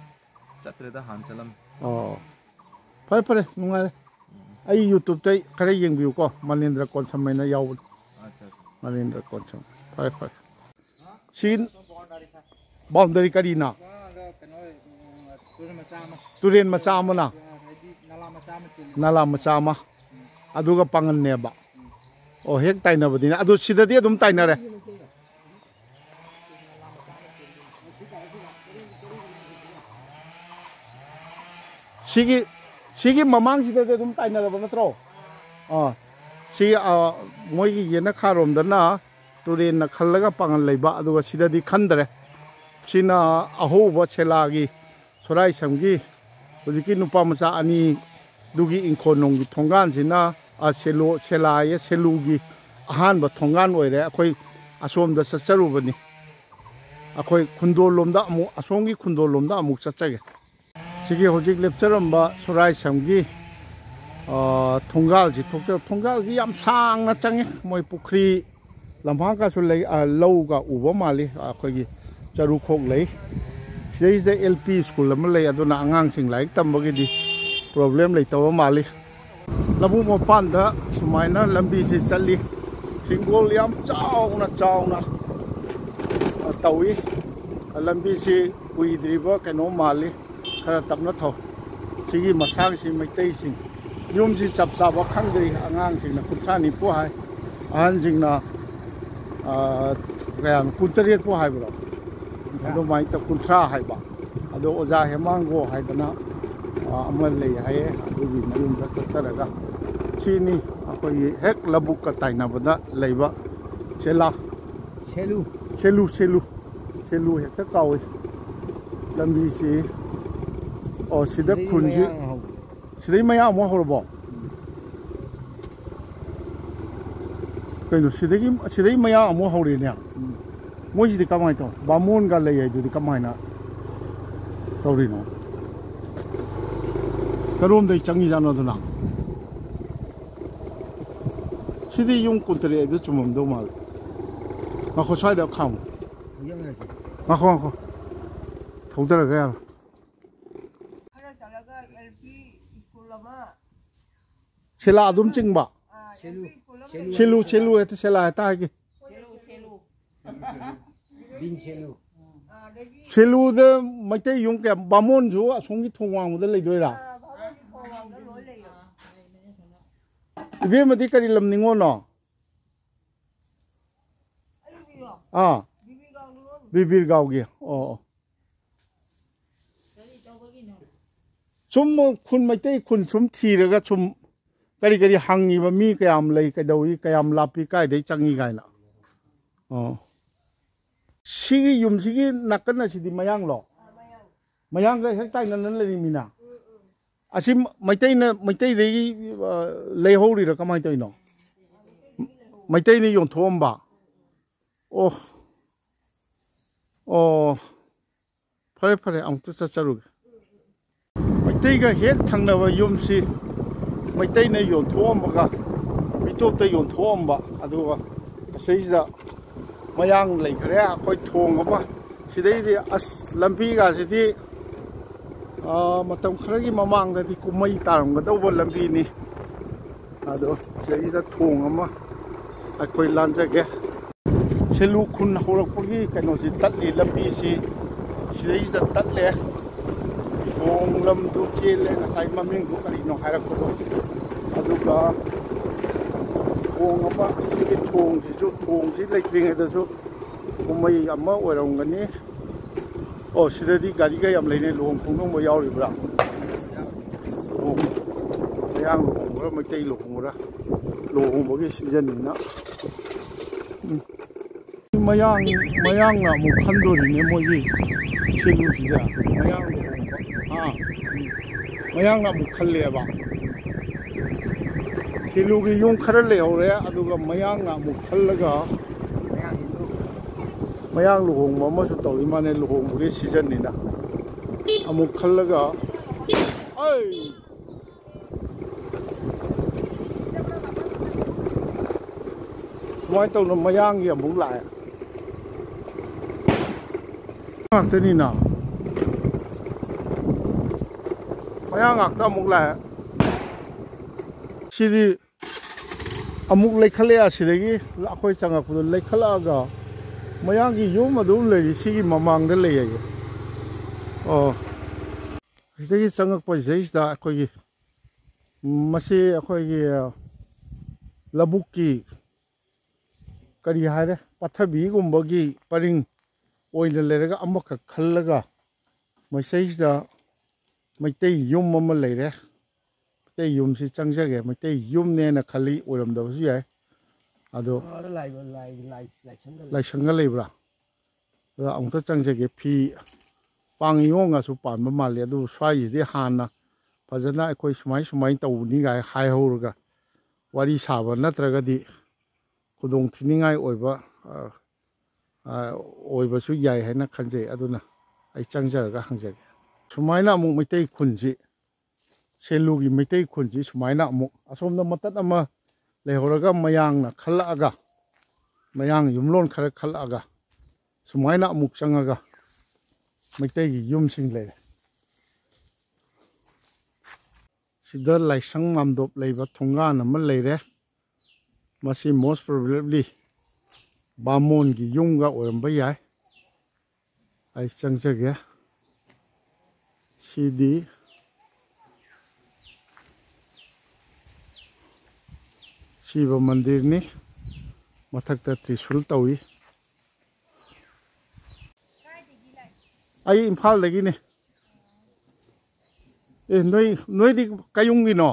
ꯆꯠꯇ꯭ꯔꯦꯗ, ꯍꯥꯟꯅ ꯆꯠꯂꯝꯃꯤ꯫ ꯑꯣ꯫ ꯐꯔꯦ ꯐꯔꯦ, ꯅꯨꯡꯉꯥꯏꯔꯦ꯫ ꯑꯩ ꯌꯨꯇ꯭ꯌꯨꯕꯇ ꯈꯔ ꯌꯦꯡꯕꯤꯌꯨꯀꯣ, ꯃꯅꯦꯟꯗ꯭ꯔ ꯀꯣꯟꯁꯝ ꯍꯥꯏꯅ ꯌꯥꯎꯕꯅꯤ꯫ ꯑꯠꯆꯥ, ꯑꯠꯆꯥ꯫ ꯃꯅꯦꯟꯗ꯭ꯔ ꯀꯣꯟꯁꯝ꯫ ꯐꯔꯦ ꯐꯔꯦ꯫ ꯁꯤ ꯕꯥꯎꯟꯗꯔꯤ ꯀꯔꯤꯅ? ꯀꯩꯅꯣ, ꯎꯝ, ꯇꯨꯔꯦꯜ ꯃꯆꯥ ꯑꯃ꯫ ꯇꯨꯔꯦꯜ ꯃꯆꯥ ꯑꯃꯅ? ꯍꯥꯏꯗꯤ ꯅꯂꯥ ꯃꯆꯥ ꯑꯃ ꯆꯦꯜꯂꯤ꯫ ꯅꯂꯥ ꯃꯆꯥ ꯑꯃ꯫ ꯑꯗꯨꯒ ꯄꯥꯡꯒꯟꯅꯦꯕ꯫ ꯑꯣ, ꯍꯦꯛ ꯇꯥꯏꯅꯕꯗꯤꯅ꯫ ꯑꯗꯨ ꯁꯤꯗꯗꯤ ꯑꯗꯨꯝ ꯇꯥꯏꯅꯔꯦ꯫ ꯁꯤꯒꯤ, ꯁꯤꯒꯤ ꯃꯃꯥꯡꯁꯤꯗꯗꯤ ꯑꯗꯨꯝ ꯇꯥꯏꯅꯔꯕ ꯅꯠꯇ꯭ꯔꯣ? ꯑꯥ, ꯁꯤ, ꯑꯥ, ꯃꯣꯏꯒꯤ ꯌꯦꯅꯈꯥꯔꯣꯝꯗꯅ ꯇꯨꯔꯦꯟꯅ ꯈꯜꯂꯒ ꯄꯥꯡꯒꯜ ꯂꯩꯕ, ꯑꯗꯨꯒ ꯁꯤꯗꯗꯤ ꯈꯟꯗ꯭ꯔꯦ꯫ ꯁꯤꯅ ꯑꯍꯧꯕ ꯁꯦꯂꯥꯒꯤ, ꯁꯣꯔꯥꯏꯁꯝꯒꯤ ꯍꯧꯖꯤꯛꯀꯤ ꯅꯨꯄꯥ ꯃꯆꯥ ꯑꯅꯤ ꯑꯗꯨꯒꯤ ꯏꯪꯈꯣꯜ ꯅꯨꯡꯒꯤ ꯊꯣꯡꯒꯥꯟꯁꯤꯅ, ꯑ, ꯁꯦꯂꯣ, ꯁꯦꯂꯥꯌꯦ, ꯁꯦꯂꯨꯒꯤ ꯑꯍꯥꯟꯕ ꯊꯣꯡꯒꯥꯟ ꯑꯣꯏꯔꯦ꯫ ꯑꯩꯈꯣꯏ ꯑꯁꯣꯝꯗ ꯆꯠꯆꯔꯨꯕꯅꯤ꯫ ꯑꯩꯈꯣꯏ ꯈꯨꯟꯗꯣꯜ ꯂꯣꯝꯗ ꯑꯃꯨꯛ, ꯑꯁꯣꯝꯒꯤ ꯈꯨꯟꯗꯣꯜ ꯂꯣꯝꯗ ꯑꯃꯨꯛ ꯆꯠꯆꯒꯦ꯫ ꯁꯤꯒꯤ ꯍꯧꯖꯤꯛ ꯂꯦꯞꯆꯔꯝꯕ ꯁꯨꯔꯥꯏꯁꯝꯒꯤ, ꯑ, ꯊꯣꯡꯒꯥꯜꯁꯤ ꯊꯣꯛꯆ-, ꯊꯣꯡꯒꯥꯜꯁꯤ ꯌꯥꯝ ꯁꯥꯡꯅ ꯆꯪꯉꯤ꯫ ꯃꯣꯏ ꯄꯨꯈ꯭ꯔꯤ ꯂꯝꯍꯥꯡꯒꯁꯨ ꯂꯩ, ꯑ, ꯂꯧꯒ ꯎꯕ ꯃꯥꯜꯂꯤ꯫ ꯑꯩꯈꯣꯏꯒꯤ ꯆꯔꯨꯈꯣꯛ ꯂꯩ꯫ ꯁꯤꯗꯩꯁꯤꯗ ꯑꯦꯜ ꯄꯤ ꯁ꯭ꯀꯨꯜ ꯑꯃ ꯂꯩ, ꯑꯗꯨꯅ ꯑꯉꯥꯡꯁꯤꯡ ꯂꯥꯏꯔꯤꯛ ꯇꯝꯕꯒꯤꯗꯤ ꯄ꯭ꯔꯣꯕ꯭ꯂꯦꯝ ꯂꯩꯇꯕ ꯃꯥꯜꯂꯤ꯫ ꯂꯧꯕꯨꯛ ꯃꯄꯥꯟꯗ ꯁꯨꯃꯥꯏꯅ ꯂꯝꯕꯤꯁꯤ ꯆꯠꯂꯤ꯫ ꯍꯤꯡꯒꯣꯜ ꯌꯥꯝ ꯆꯥꯎꯅ ꯆꯥꯎꯅ ꯇꯧꯏ꯫ ꯂꯝꯕꯤꯁꯤ ꯀꯨꯏꯗ꯭ꯔꯤꯕ ꯀꯩꯅꯣ ꯃꯥꯜꯂꯤ꯫ ꯈꯔ ꯇꯞꯅ ꯊꯧ꯫ ꯁꯤꯒꯤ ꯃꯁꯥꯡꯁꯤ ꯃꯩꯇꯩꯁꯤꯡ꯫ ꯌꯨꯝꯁꯤ ꯆꯞ ꯆꯥꯕ ꯈꯪꯗ꯭ꯔꯤ꯫ ꯑꯉꯥꯡꯁꯤꯡꯅ ꯀꯨꯟꯊ꯭ꯔꯥ ꯅꯤꯐꯨ ꯍꯥꯏ, ꯑꯍꯟꯁꯤꯡꯅ, ꯑ, ꯀꯌꯥꯅꯣ, ꯀꯨꯟꯇꯔꯦꯠꯄꯨ ꯍꯥꯏꯕ꯭ꯔꯣ? ꯑꯗꯨꯃꯥꯏꯅ ꯇꯧ-, ꯀꯨꯟꯊ꯭ꯔꯥ ꯍꯥꯏꯕ꯫ ꯑꯗꯣ ꯑꯣꯖꯥ ꯍꯦꯃꯥꯡꯒꯣ ꯍꯥꯏꯗꯅ, ꯑ, ꯑꯃ ꯂꯩ ꯍꯥꯏꯌꯦ, ꯑꯗꯨꯒꯤ ꯃꯌꯨꯝꯗ ꯆꯠꯆꯔꯒ, ꯁꯤꯅꯤ ꯑꯩꯈꯣꯏꯒꯤ ꯍꯦꯛ ꯂꯧꯕꯨꯛꯀ ꯇꯥꯏꯅꯕꯗ ꯂꯩꯕ ꯆꯦꯂꯥ꯫ ꯁꯦꯂꯨ꯫ ꯁꯦꯂꯨ, ꯁꯦꯂꯨ꯫ ꯁꯦꯂꯨ ꯍꯦꯛꯇ ꯀꯥꯎꯏ꯫ ꯂꯝꯕꯤꯁꯤ, ꯑꯣ, ꯁꯤꯗ ꯁꯤꯗꯒꯤ ꯈꯨꯟꯁꯤ, ꯃꯌꯥꯡ ꯍꯧ-, ꯁꯤꯗꯩ ꯃꯌꯥꯡ ꯑꯃꯨꯛ ꯍꯧꯔꯕꯣ? ꯀꯩꯅꯣ, ꯁꯤꯗꯒꯤ, ꯁꯤꯗꯩ ꯃꯌꯥꯡ ꯑꯃꯨꯛ ꯍꯧꯔꯦꯅꯦ꯫ ꯎꯝ꯫ ꯃꯣꯏꯁꯤꯗꯤ ꯀꯃꯥꯏꯅ ꯇꯧ? ꯕꯥꯃꯣꯟꯒ ꯂꯩ ꯍꯥꯏꯗꯨꯗꯤ ꯀꯃꯥꯏꯅ ꯇꯧꯔꯤꯅꯣ? ꯀꯔꯣꯝꯗꯩ ꯆꯪꯉꯤꯖꯥꯠꯅꯣ ꯑꯗꯨꯅ? ꯁꯤꯗꯤ ꯌꯨꯝ ꯀꯨꯟꯇꯔꯦꯠ ꯍꯥꯏꯗꯨ ꯆꯨꯝꯃꯝꯗꯧ ꯃꯥꯜꯂꯦ꯫ ꯉꯥꯈꯣ, ꯁ꯭ꯋꯥꯏꯗ ꯈꯥꯝꯃꯣ꯫ ꯌꯦꯡꯉꯁꯤ꯫ ꯉꯥꯈꯣ, ꯉꯥꯈꯣ꯫ ꯊꯧꯗꯔꯒ ꯌꯥꯔꯣꯏ꯫ ꯈꯔ ꯆꯠꯂꯒ ꯑꯦꯜ ꯄꯤ ꯁ꯭ꯀꯨꯜ ꯑꯃ꯫ ꯁꯦꯂꯥ ꯑꯗꯨꯝ ꯆꯤꯡꯕ? ꯑꯥ, ꯁꯦꯂꯨ, ꯑꯦꯜ ꯄꯤ ꯁ꯭ꯀꯨꯜ ꯑꯃ ꯁꯦꯂꯨ꯫ ꯂꯩꯕꯗꯣ꯫ ꯁꯦꯂꯨ, ꯁꯦꯂꯨ, ꯍꯦꯛꯇ ꯁꯦꯂꯥ ꯍꯦꯛꯇ ꯍꯥꯏꯒꯦ꯫ ꯁꯦꯂꯨ, ꯁꯦꯂꯨ꯫ ꯕꯤꯟ ꯁꯦꯂꯨ꯫ ꯑꯥ, ꯑꯗꯒꯤ ꯁꯦꯂꯨꯗ ꯃꯩꯇꯩ ꯌꯨꯝ ꯀꯌꯥ, ꯕꯥꯃꯣꯟꯁꯨ ꯑꯁꯣꯝꯒꯤ ꯊꯣꯡ ꯋꯥꯡꯃꯗ ꯂꯩꯗꯣꯏꯔꯥ? ꯑꯥ, ꯕꯥꯃꯣꯟꯒꯤ ꯊꯣꯡ ꯋꯥꯡꯃꯗ ꯂꯣꯏ ꯂꯩꯌꯦ꯫ ꯏꯕꯦꯝꯃꯗꯤ ꯀꯔꯤ ꯂꯝ ꯅꯤꯉꯣꯜꯅꯣ? ꯑꯩꯒꯤꯔꯣ? ꯑꯥ꯫ ꯕꯤꯕꯤꯒꯥꯎ ꯅꯤꯉꯣꯜ꯫ ꯕꯤꯕꯤꯔꯒꯥꯎꯒꯤ꯫ ꯑꯣ, ꯑꯣ꯫ ꯁꯨꯝ ꯈꯨꯟ, ꯃꯩꯇꯩ ꯈꯨꯟ ꯁꯨꯝ ꯊꯤꯔꯒ ꯁꯨꯝ ꯀꯔꯤ ꯀꯔꯤ ꯍꯪꯉꯤꯕ, ꯃꯤ ꯀꯌꯥꯝ ꯂꯩ, ꯀꯩꯗꯧꯏ, ꯀꯌꯥꯝ ꯂꯥꯞꯄꯤ, ꯀꯥꯏꯗꯩ ꯆꯪꯉꯤ ꯀꯥꯏꯅ꯫ ꯑꯣ꯫ ꯁꯤꯒꯤ ꯌꯨꯝꯁꯤꯒꯤ ꯅꯥꯀꯟ ꯑꯁꯤꯗꯤ ꯃꯌꯥꯡꯂꯣ? ꯃꯌꯥꯡꯒ ꯍꯦꯛ ꯇꯥꯏꯅꯅ ꯂꯩꯔꯤꯃꯤꯅ? ꯑꯁꯤ ꯃꯩꯇꯩꯅ, ꯃꯩꯇꯩꯗꯒꯤ, ꯑ, ꯂꯩꯍꯧꯔꯤꯔꯥ, ꯀꯃꯥꯏꯅ ꯇꯧꯔꯤꯅꯣ? ꯃꯩꯇꯩꯅ ꯌꯣꯟꯊꯣꯛꯑꯝꯕ? ꯑꯣ, ꯑꯣ, ꯐꯔꯦ, ꯐꯔꯦ, ꯑꯃꯨꯛꯇ ꯆꯠꯆꯔꯨꯒꯦ꯫ ꯃꯩꯇꯩꯒ ꯍꯦꯛ ꯊꯪꯅꯕ ꯌꯨꯝꯁꯤ ꯃꯩꯇꯩꯅ ꯌꯣꯟꯊꯣꯛꯑꯝꯕꯒ, ꯃꯤꯇꯣꯞꯇ ꯌꯣꯟꯊꯣꯛꯑꯝꯕ, ꯑꯗꯨꯒ ꯑꯁꯤꯁꯤꯗ ꯃꯌꯥꯡ ꯂꯩꯈ꯭ꯔꯦ꯫ ꯑꯩꯈꯣꯏ ꯊꯣꯡ ꯑꯃ, ꯁꯤꯗꯩꯗꯤ ꯑꯁ, ꯂꯝꯕꯤꯒꯁꯤꯗꯤ, ꯑꯥ, ꯃꯇꯝ ꯈꯔꯒꯤ ꯃꯃꯥꯡꯗꯗꯤ ꯀꯨꯝꯃꯩ ꯇꯥꯔꯝꯒꯗꯧꯕ ꯂꯝꯕꯤꯅꯤ꯫ ꯑꯗꯣ ꯁꯤꯗꯩꯁꯤꯗ ꯊꯣꯡ ꯑꯃ ꯑꯩꯈꯣꯏ ꯂꯥꯟꯖꯒꯦ꯫ ꯁꯦꯂꯨ ꯈꯨꯟ ꯍꯧꯔꯛꯄꯒꯤ ꯀꯩꯅꯣꯁꯤ ꯇꯠꯂꯤ, ꯂꯝꯕꯤꯁꯤ ꯁꯤꯗꯩꯁꯤꯗ ꯇꯠꯂꯦ꯫ ꯊꯣꯡ ꯂꯝꯗꯨ ꯆꯦꯜꯂꯦ, ꯉꯁꯥꯏ ꯃꯃꯤꯡꯗꯨ ꯀꯔꯤꯅꯣ ꯍꯥꯏꯔꯛꯄꯗꯣ꯫ ꯑꯗꯨꯒ ꯊꯣꯡ ꯑꯃ, ꯑꯁꯤꯒꯤ ꯊꯣꯡꯁꯤꯁꯨ, ꯊꯣꯡꯁꯤ ꯂꯩꯇ꯭ꯔꯤꯉꯩꯗꯁꯨ ꯀꯨꯝꯍꯩ ꯑꯃ ꯑꯣꯏꯔꯝꯒꯅꯤ꯫ ꯑꯣ, ꯁꯤꯗꯗꯤ ꯒꯥꯔꯤꯒ ꯌꯥꯝ ꯂꯩꯅꯦ꯫ ꯂꯨꯍꯣꯡ ꯈꯣꯡꯗꯣꯡꯕ ꯌꯥꯎꯔꯤꯕ꯭ꯔꯥ? ꯂꯨꯍꯣꯡ-, ꯃꯌꯥꯡ ꯂꯨꯍꯣꯡꯕ꯭ꯔꯥ, ꯃꯩꯇꯩ ꯂꯨꯍꯣꯡꯕ꯭ꯔꯥ? ꯂꯨꯍꯣꯡꯕꯒꯤ ꯁꯤꯖꯟꯅꯤꯅ꯫ ꯎꯝ꯫ ꯃꯌꯥꯡ, ꯃꯌꯥꯡꯅ ꯑꯃꯨꯛ ꯈꯟꯗꯣꯔꯤꯅꯦ ꯃꯣꯏꯒꯤ ꯁꯦꯂꯨꯁꯤꯗ꯫ ꯃꯌꯥꯡ ꯂꯨꯍꯣꯡꯕ꯫ ꯑꯥ, ꯎꯝ꯫ ꯃꯌꯥꯡꯅ ꯑꯃꯨꯛ ꯈꯜꯂꯦꯕ꯫ ꯁꯦꯂꯨꯒꯤ ꯌꯨꯝ ꯈꯔ ꯂꯩꯍꯧꯔꯦ, ꯑꯗꯨꯒ ꯃꯌꯥꯡꯅ ꯑꯃꯨꯛ ꯈꯜꯂꯒ ꯃꯌꯥꯡ ꯂꯨꯍꯣꯡꯕ ꯑꯃꯁꯨ ꯇꯧꯔꯤ ꯃꯥꯅꯦ, ꯂꯨꯍꯣꯡꯕꯒꯤ ꯁꯤꯖꯟꯅꯤꯅ꯫ ꯑꯃꯨꯛ ꯈꯜꯂꯒ, ꯑꯩ! ꯁꯨꯃꯥꯏꯅ ꯇꯧꯅ ꯃꯌꯥꯡꯒꯤ ꯑꯃꯨꯛ ꯂꯥꯛꯑꯦ꯫ ꯉꯥꯛꯇꯅꯤꯅ꯫ ꯃꯌꯥꯡ ꯉꯥꯛꯇ ꯑꯃꯨꯛ ꯂꯥꯛꯑꯦ꯫ ꯁꯤꯗꯤ ꯑꯃꯨꯛ ꯂꯩꯈꯠꯂꯛꯑꯦ꯫ ꯑꯁꯤꯗꯒꯤ ꯑꯩꯈꯣꯏ ꯆꯪꯉꯛꯄꯗꯣ ꯂꯩꯈꯠꯂꯛꯑꯒ ꯃꯌꯥꯡꯒꯤ ꯌꯨꯝ ꯑꯗꯨꯝ ꯂꯩꯔꯤ꯫ ꯁꯤꯒꯤ ꯃꯃꯥꯡꯗ ꯂꯩ ꯍꯥꯏꯌꯦ꯫ ꯑꯣ, ꯁꯤꯗꯒꯤ ꯆꯪꯉꯛꯄꯁꯤꯗꯩꯁꯤꯗ ꯑꯩꯈꯣꯏꯒꯤ, ꯃꯁꯤ ꯑꯩꯈꯣꯏꯒꯤ ꯂꯧꯕꯨꯛꯀꯤ ꯀꯔꯤ ꯍꯥꯏꯔꯦ, ꯄꯥꯊꯕꯤꯒꯨꯝꯕꯒꯤ ꯄꯔꯤꯡ ꯑꯣꯏꯅ ꯂꯩꯔꯒ ꯑꯃꯈꯛ ꯈꯜꯂꯒ ꯃꯁꯤꯗꯩꯁꯤꯗ ꯃꯩꯇꯩ ꯌꯨꯝ ꯑꯃ ꯂꯩꯔꯦ꯫ ꯃꯩꯇꯩ ꯌꯨꯝꯁꯤ ꯆꯪꯖꯒꯦ꯫ ꯃꯩꯇꯩ ꯌꯨꯝꯅꯦꯅ ꯈꯜꯂꯤ, ꯑꯣꯏꯔꯝꯗꯕꯁꯨ ꯌꯥꯏ꯫ ꯑꯗꯣ ꯑꯥꯗ ꯂꯥꯏ-, ꯂꯥꯏ-, ꯂꯥꯏ-, ꯂꯥꯏꯁꯪꯒ ꯂꯩ꯫ ꯂꯥꯏꯁꯪꯒ ꯂꯩꯕ꯭ꯔꯥ? ꯑꯗ ꯑꯃꯨꯛꯇ ꯆꯪꯖꯒꯦ꯫ ꯐꯤ ꯄꯥꯡ ꯏꯌꯣꯡꯒꯁꯨ ꯄꯥꯟꯕ ꯃꯥꯜꯂꯤ꯫ ꯑꯗꯨ ꯁ꯭ꯋꯥꯏꯁꯤꯗꯤ ꯍꯥꯟꯅ ꯐꯖꯅ ꯑꯩꯈꯣꯏ ꯁꯨꯃꯥꯏ ꯁꯨꯃꯥꯏꯅ ꯇꯧꯕꯅꯤ ꯀꯥꯏ ꯍꯥꯏꯍꯧꯔꯒ ꯋꯥꯔꯤ ꯁꯥꯕ ꯅꯠꯇ꯭ꯔꯒꯗꯤ ꯈꯨꯗꯣꯡ ꯊꯤꯅꯤꯡꯉꯥꯏ ꯑꯣꯏꯕ, ꯑ, ꯑ, ꯑꯣꯏꯕꯁꯨ ꯌꯥꯏ ꯍꯥꯏꯅ ꯈꯟꯖꯩ꯫ ꯑꯗꯨꯅ ꯑꯩ ꯆꯪꯖꯔꯒ ꯍꯪꯖꯒꯦ꯫ ꯁꯨꯃꯥꯏꯅ ꯑꯃꯨꯛ ꯃꯩꯇꯩ ꯈꯨꯟꯁꯤ, ꯁꯦꯂꯨꯒꯤ ꯃꯩꯇꯩ ꯈꯨꯟꯁꯤ ꯁꯨꯃꯥꯏꯅ ꯑꯃꯨꯛ ꯑꯁꯣꯝꯗ ꯃꯇꯠ ꯑꯃ ꯂꯩꯍꯧꯔꯒ ꯃꯌꯥꯡꯅ ꯈꯜꯂꯛꯑꯒ, ꯃꯌꯥꯡ ꯌꯨꯝꯂꯣꯟ ꯈꯔ ꯈꯜꯂꯛꯑꯒ ꯁꯨꯃꯥꯏꯅ ꯑꯃꯨꯛ ꯆꯪꯉꯒ ꯃꯩꯇꯩꯒꯤ ꯌꯨꯝꯁꯤꯡ ꯂꯩꯔꯦ꯫ ꯁꯤꯗ ꯂꯥꯏꯁꯪ ꯃꯥꯝꯗꯣꯞ ꯂꯩꯕ ꯊꯣꯡꯒꯥꯟ ꯑꯃ ꯂꯩꯔꯦ꯫ ꯃꯁꯤ most probably ꯕꯥꯃꯣꯟꯒꯤ ꯌꯨꯝꯒ ꯑꯣꯏꯔꯝꯕ ꯌꯥꯏ꯫ ꯑꯩ ꯆꯪꯖꯒꯦ꯫ ꯁꯤꯗꯤ ꯁꯤꯕ ꯃꯟꯗꯤꯔꯅꯤ꯫ ꯃꯊꯛꯇ ꯇ꯭ꯔꯤꯁꯨꯜ ꯇꯧꯏ꯫ ꯑꯩ ꯏꯝꯐꯥꯜꯗꯒꯤꯅꯦ꯫ ꯑꯦ, ꯅꯣꯏ, ꯅꯣꯏꯗꯤ ꯀꯌꯨꯝꯒꯤꯅꯣ?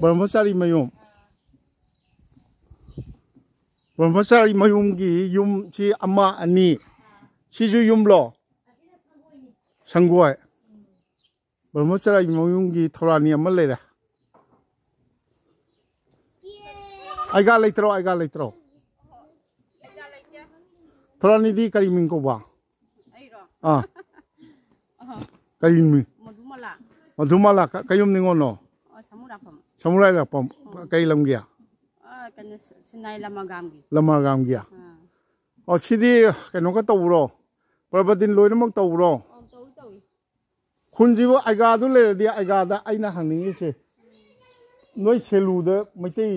ꯕ꯭ꯔꯍ꯭ꯃꯆꯥꯔꯤ ꯃꯌꯨꯝ꯫ ꯕ꯭ꯔꯍ꯭ꯃꯆꯥꯔꯤ ꯃꯌꯨꯝꯒꯤ ꯌꯨꯝꯁꯤ ꯑꯃ, ꯑꯅꯤ꯫ ꯁꯤꯁꯨ ꯌꯨꯝꯂꯣ? ꯁꯪꯒꯣꯏ꯫ ꯕ꯭ꯔꯍ꯭ꯃꯆꯥꯔꯤ ꯃꯌꯨꯝꯒꯤ ꯊꯧꯔꯥꯅꯤ ꯑꯃ ꯂꯩꯔꯦ꯫ ꯑꯩꯒꯥ ꯂꯩꯇ꯭ꯔꯣ? ꯑꯩꯒꯥ ꯂꯩꯇ꯭ꯔꯣ? ꯊꯧꯔꯥꯅꯤꯗꯤ ꯀꯔꯤ ꯃꯤꯡ ꯀꯧꯕ? ꯑꯩꯔꯣ? ꯑꯥ꯫ ꯑꯍ꯫ ꯀꯔꯤ ꯃꯤꯡ? ꯃꯙꯨꯃꯂꯥ꯫ ꯃꯙꯨꯃꯂꯥ꯫ ꯀ-, ꯀꯌꯨꯝ ꯅꯤꯉꯣꯜꯅꯣ? ꯑꯣ, ꯁꯃꯨꯔꯥꯛꯐꯝ꯫ ꯁꯃꯨꯔꯥꯏ ꯂꯥꯛꯄꯝ꯫ ꯑꯣ꯫ ꯀꯩ ꯂꯝꯒꯤ? ꯑꯥ, ꯀꯩꯅꯣ, ꯁ-, ꯁꯤꯅꯥꯏ ꯂꯃꯥꯒꯥꯝꯒꯤ꯫ ꯂꯃꯥꯒꯥꯝꯒꯤ꯫ ꯑꯥ꯫ ꯑꯣ, ꯁꯤꯗꯤ ꯀꯩꯅꯣꯒ ꯇꯧꯕ꯭ꯔꯣ? ꯄ꯭ꯔꯕꯗꯤꯟ ꯂꯣꯏꯅꯃꯛ ꯇꯧꯕ꯭ꯔꯣ? ꯑꯧ, ꯇꯧꯏ, ꯇꯧꯏ꯫ ꯈꯨꯟꯁꯤꯕꯨ ꯑꯩꯒꯥꯗꯨ ꯂꯩꯔꯗꯤ, ꯑꯩꯒꯥꯗ ꯑꯩꯅ ꯍꯪꯅꯤꯡꯉꯤꯁꯦ, ꯅꯣꯏ ꯁꯦꯂꯨꯗ ꯃꯩꯇꯩ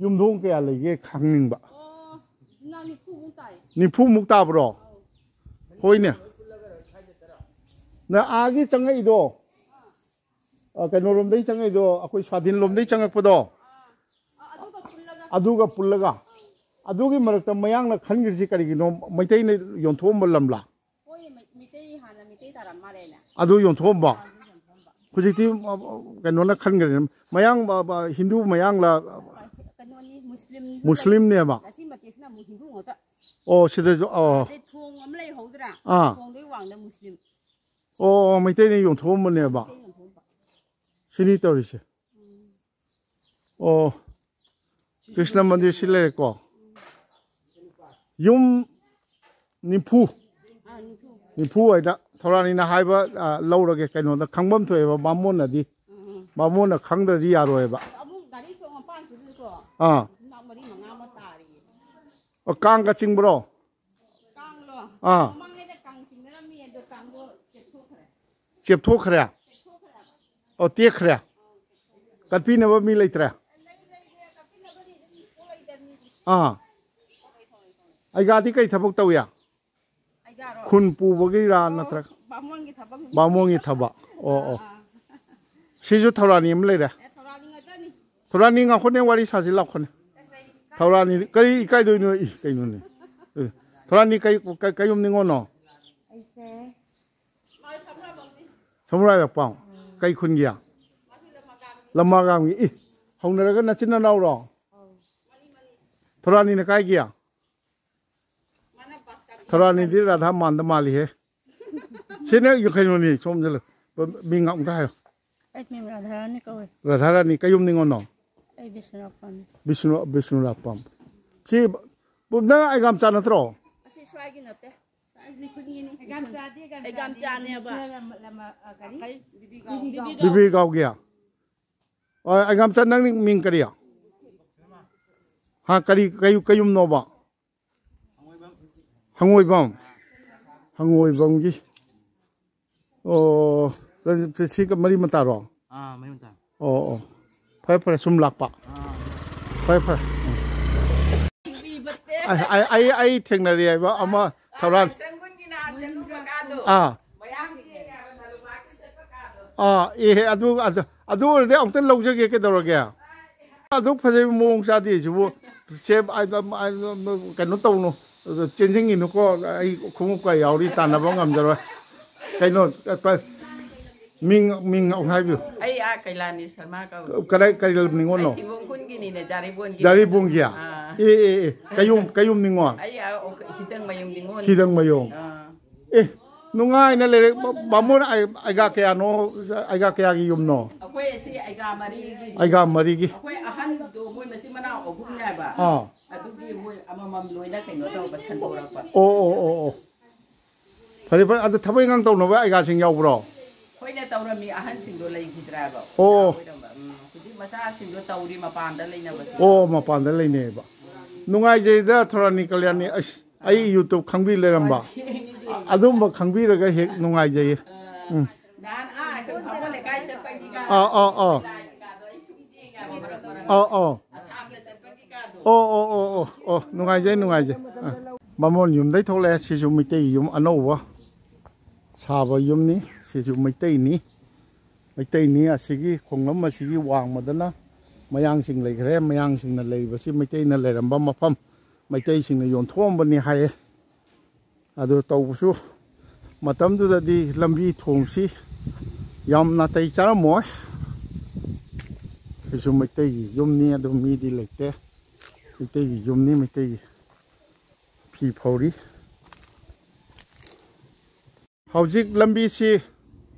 ꯌꯨꯝꯊꯣꯡ ꯀꯌꯥ ꯂꯩꯒꯦ ꯈꯪꯅꯤꯡꯕ꯫ ꯑꯣ, ꯌꯨꯝꯅꯥꯝ ꯅꯤꯐꯨꯃꯨꯛ ꯇꯥꯏ꯫ ꯅꯤꯐꯨꯃꯨꯛ ꯇꯥꯕ꯭ꯔꯣ? ꯑꯧ꯫ ꯍꯣꯏꯅꯦ꯫ ꯅ ꯑꯥꯒꯤ ꯆꯪꯉꯛꯏꯗꯣ, ꯑ, ꯀꯩꯅꯣꯔꯣꯝꯗꯩ ꯆꯪꯉꯛꯏꯗꯣ, ꯑꯩꯈꯣꯏ ꯁ꯭ꯋꯥꯙꯤꯟꯂꯣꯝꯗꯩ ꯆꯪꯉꯛꯄꯗꯣ, ꯑ, ꯑꯗꯨꯒ ꯄꯨꯜꯂꯒ꯫ ꯑꯗꯨꯒ ꯄꯨꯜꯂꯒ꯫ ꯑꯗꯨꯒꯤ ꯃꯔꯛꯇ ꯃꯌꯥꯡꯅ ꯈꯟꯈ꯭ꯔꯤꯁꯤ ꯀꯔꯤꯒꯤꯅꯣ? ꯃꯩꯇꯩꯅ ꯌꯣꯟꯊꯣꯛꯑꯝꯕ ꯂꯝꯂꯥ? ꯍꯣꯏ, ꯃꯩ-, ꯃꯩꯇꯩ ꯍꯥꯟꯅ ꯃꯩꯇꯩ ꯇꯥꯔꯝ ꯃꯥꯜꯂꯦꯅꯦ꯫ ꯑꯗꯨ ꯌꯣꯟꯊꯣꯛꯑꯝꯕ? ꯑꯥ, ꯑꯗꯨ ꯌꯣꯟꯊꯣꯛꯑꯝꯕ꯫ ꯍꯧꯖꯤꯛꯇꯤ, ꯑ, ꯑ, ꯀꯩꯅꯣꯅ ꯈꯟꯈ꯭ꯔꯦ꯫ ꯃꯌꯥꯡ, ꯑ, ꯑ, ꯍꯤꯟꯗꯨ ꯃꯌꯥꯡꯂ? ꯑ, ꯀꯩꯅꯣꯅꯤ, ꯃꯨꯁꯂꯤꯝꯁꯨ ꯂꯩ꯫ ꯃꯨꯁꯂꯤꯝꯅꯦꯕ? ꯑꯁꯤ ꯃꯇꯦꯛꯁꯤꯅ ꯑꯃꯨꯛ ꯍꯤꯟꯗꯨ ꯉꯥꯛꯇ꯫ ꯑꯣ, ꯁꯤꯗꯁꯨ, ꯑꯣ꯫ ꯑꯗꯩ ꯊꯣꯡ ꯑꯃ ꯂꯩꯍꯧꯗ꯭ꯔꯥ? ꯑꯥ꯫ ꯊꯣꯡꯗꯩ ꯋꯥꯡꯗ ꯃꯨꯁꯂꯤꯝ꯫ ꯑꯣ, ꯑꯣ, ꯃꯩꯇꯩꯅ ꯌꯣꯟꯊꯣꯛꯑꯝꯕꯅꯦꯕ? ꯃꯩꯇꯩꯅ ꯁꯤꯅꯤ ꯇꯧꯔꯤꯁꯦ꯫ ꯑꯣ, ꯀ꯭ꯔꯤꯁꯅ ꯃꯟꯗꯤꯔ ꯁꯤ ꯂꯩꯔꯦꯀꯣ꯫ ꯌꯨꯝ ꯅꯤꯐꯨ, ꯅꯤꯐꯨ ꯍꯥꯏꯗ ꯊꯧꯔꯥꯅꯤꯅ ꯍꯥꯏꯕ, ꯑ, ꯂꯧꯔꯒꯦ꯫ ꯀꯩꯅꯣꯗ ꯈꯪꯐꯝ ꯊꯣꯛꯑꯦꯕ ꯕꯥꯃꯣꯟꯅꯗꯤ꯫ ꯕꯥꯃꯣꯟꯅ ꯈꯪꯗ꯭ꯔꯗꯤ ꯌꯥꯔꯣꯏꯕ꯫ ꯑꯃꯨꯛ ꯒꯥꯔꯤ ꯁꯣꯔꯣꯛ ꯃꯄꯥꯟꯁꯤꯗꯀꯣ ꯑꯥ꯫ ꯌꯨꯝꯅꯥꯛ ꯃꯔꯤ ꯃꯉꯥ ꯑꯃ ꯇꯥꯔꯤꯌꯦ꯫ ꯑꯣ, ꯀꯥꯡꯒ ꯆꯤꯡꯕ꯭ꯔꯣ? ꯀꯥꯡꯂꯣ? ꯑꯥ꯫ ꯃꯃꯥꯡꯉꯩꯗ ꯀꯥꯡ ꯆꯤꯡꯅꯔꯝꯃꯤ, ꯑꯗꯣ ꯀꯥꯡꯗꯣ ꯆꯦꯞꯊꯣꯛꯈ꯭ꯔꯦ꯫ ꯆꯦꯞꯊꯣꯛꯈ꯭ꯔꯦ? ꯆꯦꯞꯊꯣꯛꯈ꯭ꯔꯦꯕ꯫ ꯑꯣ, ꯇꯦꯛꯈ꯭ꯔꯦ꯫ ꯀꯠꯄꯤꯅꯕ ꯃꯤ ꯂꯩꯇ꯭ꯔꯦ? ꯂꯩ, ꯂꯩꯔꯦ, ꯀꯠꯄꯤꯅꯕꯗꯤ ꯑꯗꯨꯝ ꯄꯣꯛꯂꯩꯗ ꯃꯤꯗꯤ꯫ ꯑꯥ꯫ ꯑꯩꯒꯥꯗꯤ ꯀꯩ ꯊꯕꯛ ꯇꯧꯏ? ꯑꯩꯒꯥꯔꯣ? ꯈꯨꯟ ꯄꯨꯕꯒꯤꯔꯥ ꯑꯣ, ꯅꯠꯇ꯭ꯔꯒ? ꯕꯥꯃꯣꯟꯒꯤ ꯊꯕꯛꯅꯤ꯫ ꯕꯥꯃꯣꯟꯒꯤ ꯊꯕꯛ꯫ ꯑꯣ, ꯑꯣ꯫ ꯑꯥ꯫ ꯁꯤꯁꯨ ꯊꯧꯔꯥꯅꯤ ꯑꯃ ꯂꯩꯔꯦ꯫ ꯑꯦ, ꯊꯧꯔꯥꯅꯤ ꯉꯥꯛꯇꯅꯤ꯫ ꯊꯧꯔꯥꯅꯤ ꯉꯥꯛꯈꯣꯅꯦ, ꯋꯥꯔꯤ ꯁꯥꯁꯤ ꯂꯥꯛꯈꯣꯅꯦ꯫ ꯊꯧꯔꯥꯅꯤ ꯀꯔꯤ ꯏꯀꯥꯏꯗꯣꯏꯅꯣ? ꯏ, ꯀꯩꯅꯣꯅꯦ꯫ ꯑꯦ, ꯊꯧꯔꯥꯅꯤ ꯀꯩ, ꯀꯩ, ꯀꯩ ꯌꯨꯝ ꯅꯤꯉꯣꯜꯅꯣ? ꯑꯩꯁꯦ ꯁꯃꯨꯔꯥꯏ ꯂꯥꯛꯄꯝ꯫ ꯀꯩ ꯈꯨꯟꯒꯤ? ꯂꯝꯃꯥꯒꯥꯝꯒꯤ꯫ ꯏ, ꯍꯧꯅꯔꯒ ꯅꯆꯤꯟ ꯅꯅꯥꯎꯔꯣ? ꯊꯧꯔꯥꯅꯤꯅ ꯀꯥꯏꯒꯤ? ꯊꯧꯔꯥꯅꯤꯗꯤ ꯔꯥꯙꯥ ꯃꯥꯟꯗ ꯃꯥꯜꯂꯤꯍꯦ꯫ ꯁꯤꯅ ꯀꯩꯅꯣꯅꯤ, ꯁꯣꯝꯗ ꯂꯩ꯫ ꯃꯤꯡ ꯑꯃꯨꯛꯇ ꯍꯥꯏꯌꯣ꯫ ꯑꯩ ꯃꯤꯡ ꯔꯥꯙꯥꯔꯥꯅꯤ ꯀꯧꯋꯦ꯫ ꯔꯥꯙꯥꯔꯥꯅꯤ, ꯀꯩ ꯌꯨꯝ ꯅꯤꯉꯣꯜꯅꯣ? ꯑꯩ ꯕꯤꯁꯅꯨꯔꯥꯄꯥꯝ꯫ ꯕꯤꯁꯅꯨ, ꯕꯤꯁꯅꯨꯔꯥꯄꯥꯝ꯫ ꯁꯤ, ꯅꯪ ꯑꯩꯒꯥꯝꯆꯥ ꯅꯠꯇ꯭ꯔꯣ? ꯑꯁꯤ ꯁ꯭ꯋꯥꯏꯒꯤ ꯅꯠꯇꯦ꯫ ꯑꯩꯒꯥꯝꯆꯥꯗꯤ, ꯑꯩꯒꯥꯝꯆꯥꯅꯦꯕ꯫ ꯂꯝ-, ꯂꯝ-, ꯑ, ꯀꯔꯤ? ꯀꯩ? ꯕꯤꯕꯤꯒꯥꯎ꯫ ꯕꯤꯕꯤꯒꯥꯎꯒꯤ꯫ ꯑ, ꯑꯩꯒꯥꯝꯆꯥ, ꯅꯪ ꯃꯤꯡ ꯀꯔꯤ? ꯍꯥ, ꯀꯔꯤ, ꯀꯩ, ꯀꯩ ꯌꯨꯝꯅꯣꯕ? ꯍꯪꯉꯣꯏꯕꯝ꯫ ꯍꯪꯉꯣꯏꯕꯝꯒꯤ꯫ ꯑꯣ, ꯁꯤ ꯃꯔꯤ ꯃꯇꯥꯔꯣ? ꯑꯥ, ꯃꯔꯤ ꯃꯇꯥ꯫ ꯑꯣ, ꯑꯣ꯫ ꯐꯔꯦ, ꯐꯔꯦ, ꯁꯨꯝ ꯂꯥꯛꯄ꯫ ꯑꯥ꯫ ꯐꯔꯦ, ꯐꯔꯦ꯫ ꯑꯩ, ꯑꯩ, ꯑꯩ, ꯑꯩ ꯊꯦꯡꯅꯔꯦ ꯍꯥꯏꯕ ꯑꯃ ꯊꯧꯔꯥꯡ꯫ ꯑꯥ꯫ ꯑꯥ, ꯑꯦ, ꯑꯗꯨ, ꯑꯗꯨ, ꯑꯗꯨ ꯑꯣꯏꯔꯗꯤ ꯑꯃꯨꯛꯇ ꯂꯧꯖꯒꯦ, ꯀꯩꯗꯧꯔꯒꯦ? ꯑꯗꯨꯛ ꯐꯖꯕ ꯃꯑꯣꯡ ꯆꯥꯗꯦ ꯁꯤꯕꯨ꯫ ꯁꯦ, ꯑ, ꯑ, ꯑ, ꯀꯩꯅꯣ ꯇꯧꯅꯨ, ꯆꯦꯟꯁꯤꯟꯈꯤꯅꯨꯀꯣ꯫ ꯑꯩ ꯈꯣꯡꯎꯞꯀ ꯌꯥꯎꯔꯤ, ꯇꯥꯟꯅꯕ ꯉꯝꯖꯔꯣꯏ꯫ ꯀꯩꯅꯣ, ꯑ, ꯃꯤꯡ, ꯃꯤꯡ ꯑꯃꯨꯛ ꯍꯥꯏꯕꯤꯌꯨ꯫ ꯑꯩ ꯑꯥ ꯀꯩꯂꯥꯅꯤ ꯁꯔꯃ ꯀꯧꯏ꯫ ꯀꯗꯥꯏ, ꯀꯔꯤ ꯂꯝ ꯅꯤꯉꯣꯜꯅꯣ? ꯑꯩ ꯊꯤꯕꯣꯡ ꯈꯨꯟꯒꯤꯅꯤꯅꯦ, ꯖꯥꯔꯤꯕꯣꯟꯒꯤ꯫ ꯖꯥꯔꯤꯕꯣꯟꯒꯤ? ꯑꯥ꯫ ꯑꯦ, ꯑꯦ, ꯑꯦ, ꯀꯌꯨꯝ, ꯀꯌꯨꯝ ꯅꯤꯉꯣꯜ? ꯑꯩ ꯑꯥ, ꯑꯣ, ꯍꯤꯗꯪ ꯃꯌꯨꯝ ꯅꯤꯉꯣꯜ꯫ ꯍꯤꯗꯪ ꯃꯌꯨꯝ꯫ ꯑꯥ꯫ ꯑꯦ, ꯅꯨꯡꯉꯥꯏꯅ ꯂꯩꯔꯦ꯫ ꯕꯥꯃꯣꯟ ꯑꯩꯒꯥ ꯀꯌꯥꯅꯣ? ꯑꯩꯒꯥ ꯀꯌꯥꯒꯤ ꯌꯨꯝꯅꯣ? ꯑꯩꯈꯣꯏ ꯑꯁꯤ ꯑꯩꯒꯥ ꯃꯔꯤꯒꯤ꯫ ꯑꯩꯒꯥ ꯃꯔꯤꯒꯤ꯫ ꯑꯩꯈꯣꯏ ꯑꯍꯟꯗꯣ ꯃꯣꯏ ꯃꯆꯤꯟ ꯃꯅꯥꯎ ꯑꯍꯨꯝꯅꯦꯕ꯫ ꯑꯥ꯫ ꯑꯗꯨꯒꯤ ꯃꯣꯏ ꯑꯃꯃꯝ ꯂꯣꯏꯅ ꯀꯩꯅꯣ ꯇꯧꯕ, ꯁꯟꯗꯣꯔꯛꯄ꯫ ꯑꯣ, ꯑꯣ, ꯑꯣ, ꯑꯣ꯫ ꯐꯔꯦ, ꯐꯔꯦ꯫ ꯑꯗꯣ ꯊꯕꯛ ꯏꯪꯈꯥꯡ ꯇꯧꯅꯕ ꯑꯩꯒꯥꯁꯤꯡ ꯌꯥꯎꯕ꯭ꯔꯣ? ꯑꯩꯈꯣꯏꯅ ꯇꯧꯔꯝꯃꯤ, ꯑꯍꯟꯁꯤꯡꯗꯣ ꯂꯩꯈꯤꯗ꯭ꯔꯦꯕ꯫ ꯑꯣ꯫ ꯑꯣꯏꯔꯝꯕ꯫ ꯎꯝ, ꯍꯧꯖꯤꯛ ꯃꯆꯥꯁꯤꯡꯗꯣ ꯇꯧꯔꯤ, ꯃꯄꯥꯟꯗ ꯂꯩꯅꯕꯁꯨ꯫ ꯑꯣ, ꯃꯄꯥꯟꯗ ꯂꯩꯅꯩꯌꯦꯕ꯫ ꯅꯨꯡꯉꯥꯏꯖꯩꯗ, ꯊꯧꯔꯥꯅꯤ ꯀꯜꯌꯥꯅꯤ꯫ ꯑꯁ, ꯑꯩ YouTube ꯈꯪꯕꯤ ꯂꯩꯔꯝꯕ꯫ ꯌꯦꯡꯉꯤ, ꯌꯦꯡꯉꯤ꯫ ꯑꯗꯨꯝꯕ ꯈꯪꯕꯤꯔꯒ ꯍꯦꯛ ꯅꯨꯡꯉꯥꯏꯖꯩꯌꯦ꯫ ꯑꯥ, ꯎꯝ꯫ ꯅꯍꯥꯟ ꯑꯥ, ꯑꯩꯈꯣꯏ ꯕꯥꯃꯣꯟ ꯂꯩꯀꯥꯏ ꯆꯠꯄꯒꯤꯒ ꯑꯥ, ꯑꯥ, ꯑꯥ꯫ ꯂꯥꯏꯒꯤꯒꯗꯣ ꯑꯩ ꯁꯨꯝ ꯌꯦꯡꯉꯦꯕ ꯃꯔꯛ ꯃꯔꯛ꯫ ꯑꯥ, ꯑꯥ꯫ ꯑꯁꯥꯝꯗ ꯆꯠꯄꯒꯤꯒꯗꯣ꯫ ꯑꯣ, ꯑꯣ, ꯑꯣ, ꯑꯣ, ꯑꯣ꯫ ꯅꯨꯡꯉꯥꯏꯖꯩ, ꯅꯨꯡꯉꯥꯏꯖꯩ꯫ ꯑꯥ꯫ ꯕꯥꯃꯣꯟ ꯌꯨꯝꯗꯩ ꯊꯣꯛꯂꯛꯑꯦ꯫ ꯁꯤꯁꯨ ꯃꯩꯇꯩ ꯌꯨꯝ ꯑꯅꯧꯕ ꯁꯥꯕ ꯌꯨꯝꯅꯤ꯫ ꯁꯤꯁꯨ ꯃꯩꯇꯩꯅꯤ꯫ ꯃꯩꯇꯩꯅꯤ꯫ ꯑꯁꯤꯒꯤ ꯈꯣꯡꯂꯝ ꯑꯁꯤꯒꯤ ꯋꯥꯡꯃꯗꯅ ꯃꯌꯥꯡꯁꯤꯡ ꯂꯩꯈ꯭ꯔꯦ꯫ ꯃꯌꯥꯡꯁꯤꯡꯅ ꯂꯩꯔꯤꯕꯁꯤ ꯃꯩꯇꯩꯅ ꯂꯩꯔꯝꯕ ꯃꯐꯝ, ꯃꯩꯇꯩꯁꯤꯡꯅ ꯌꯣꯟꯊꯣꯛꯑꯝꯕꯅꯤ ꯍꯥꯏꯌꯦ꯫ ꯑꯗꯨ ꯇꯧꯕꯁꯨ ꯃꯇꯝꯗꯨꯗꯗꯤ ꯂꯝꯕꯤ ꯊꯣꯡꯁꯤ ꯌꯥꯝ ꯅꯥꯇꯩ ꯆꯥꯔꯝꯃꯣꯏ꯫ ꯁꯤꯁꯨ ꯃꯩꯇꯩꯒꯤ ꯌꯨꯝꯅꯤ, ꯑꯗꯨ ꯃꯤꯗꯤ ꯂꯩꯇꯦ꯫ ꯃꯩꯇꯩꯒꯤ ꯌꯨꯝꯅꯤ, ꯃꯩꯇꯩꯒꯤ ꯐꯤ ꯐꯧꯔꯤ꯫ ꯍꯧꯖꯤꯛ ꯂꯝꯕꯤꯁꯤ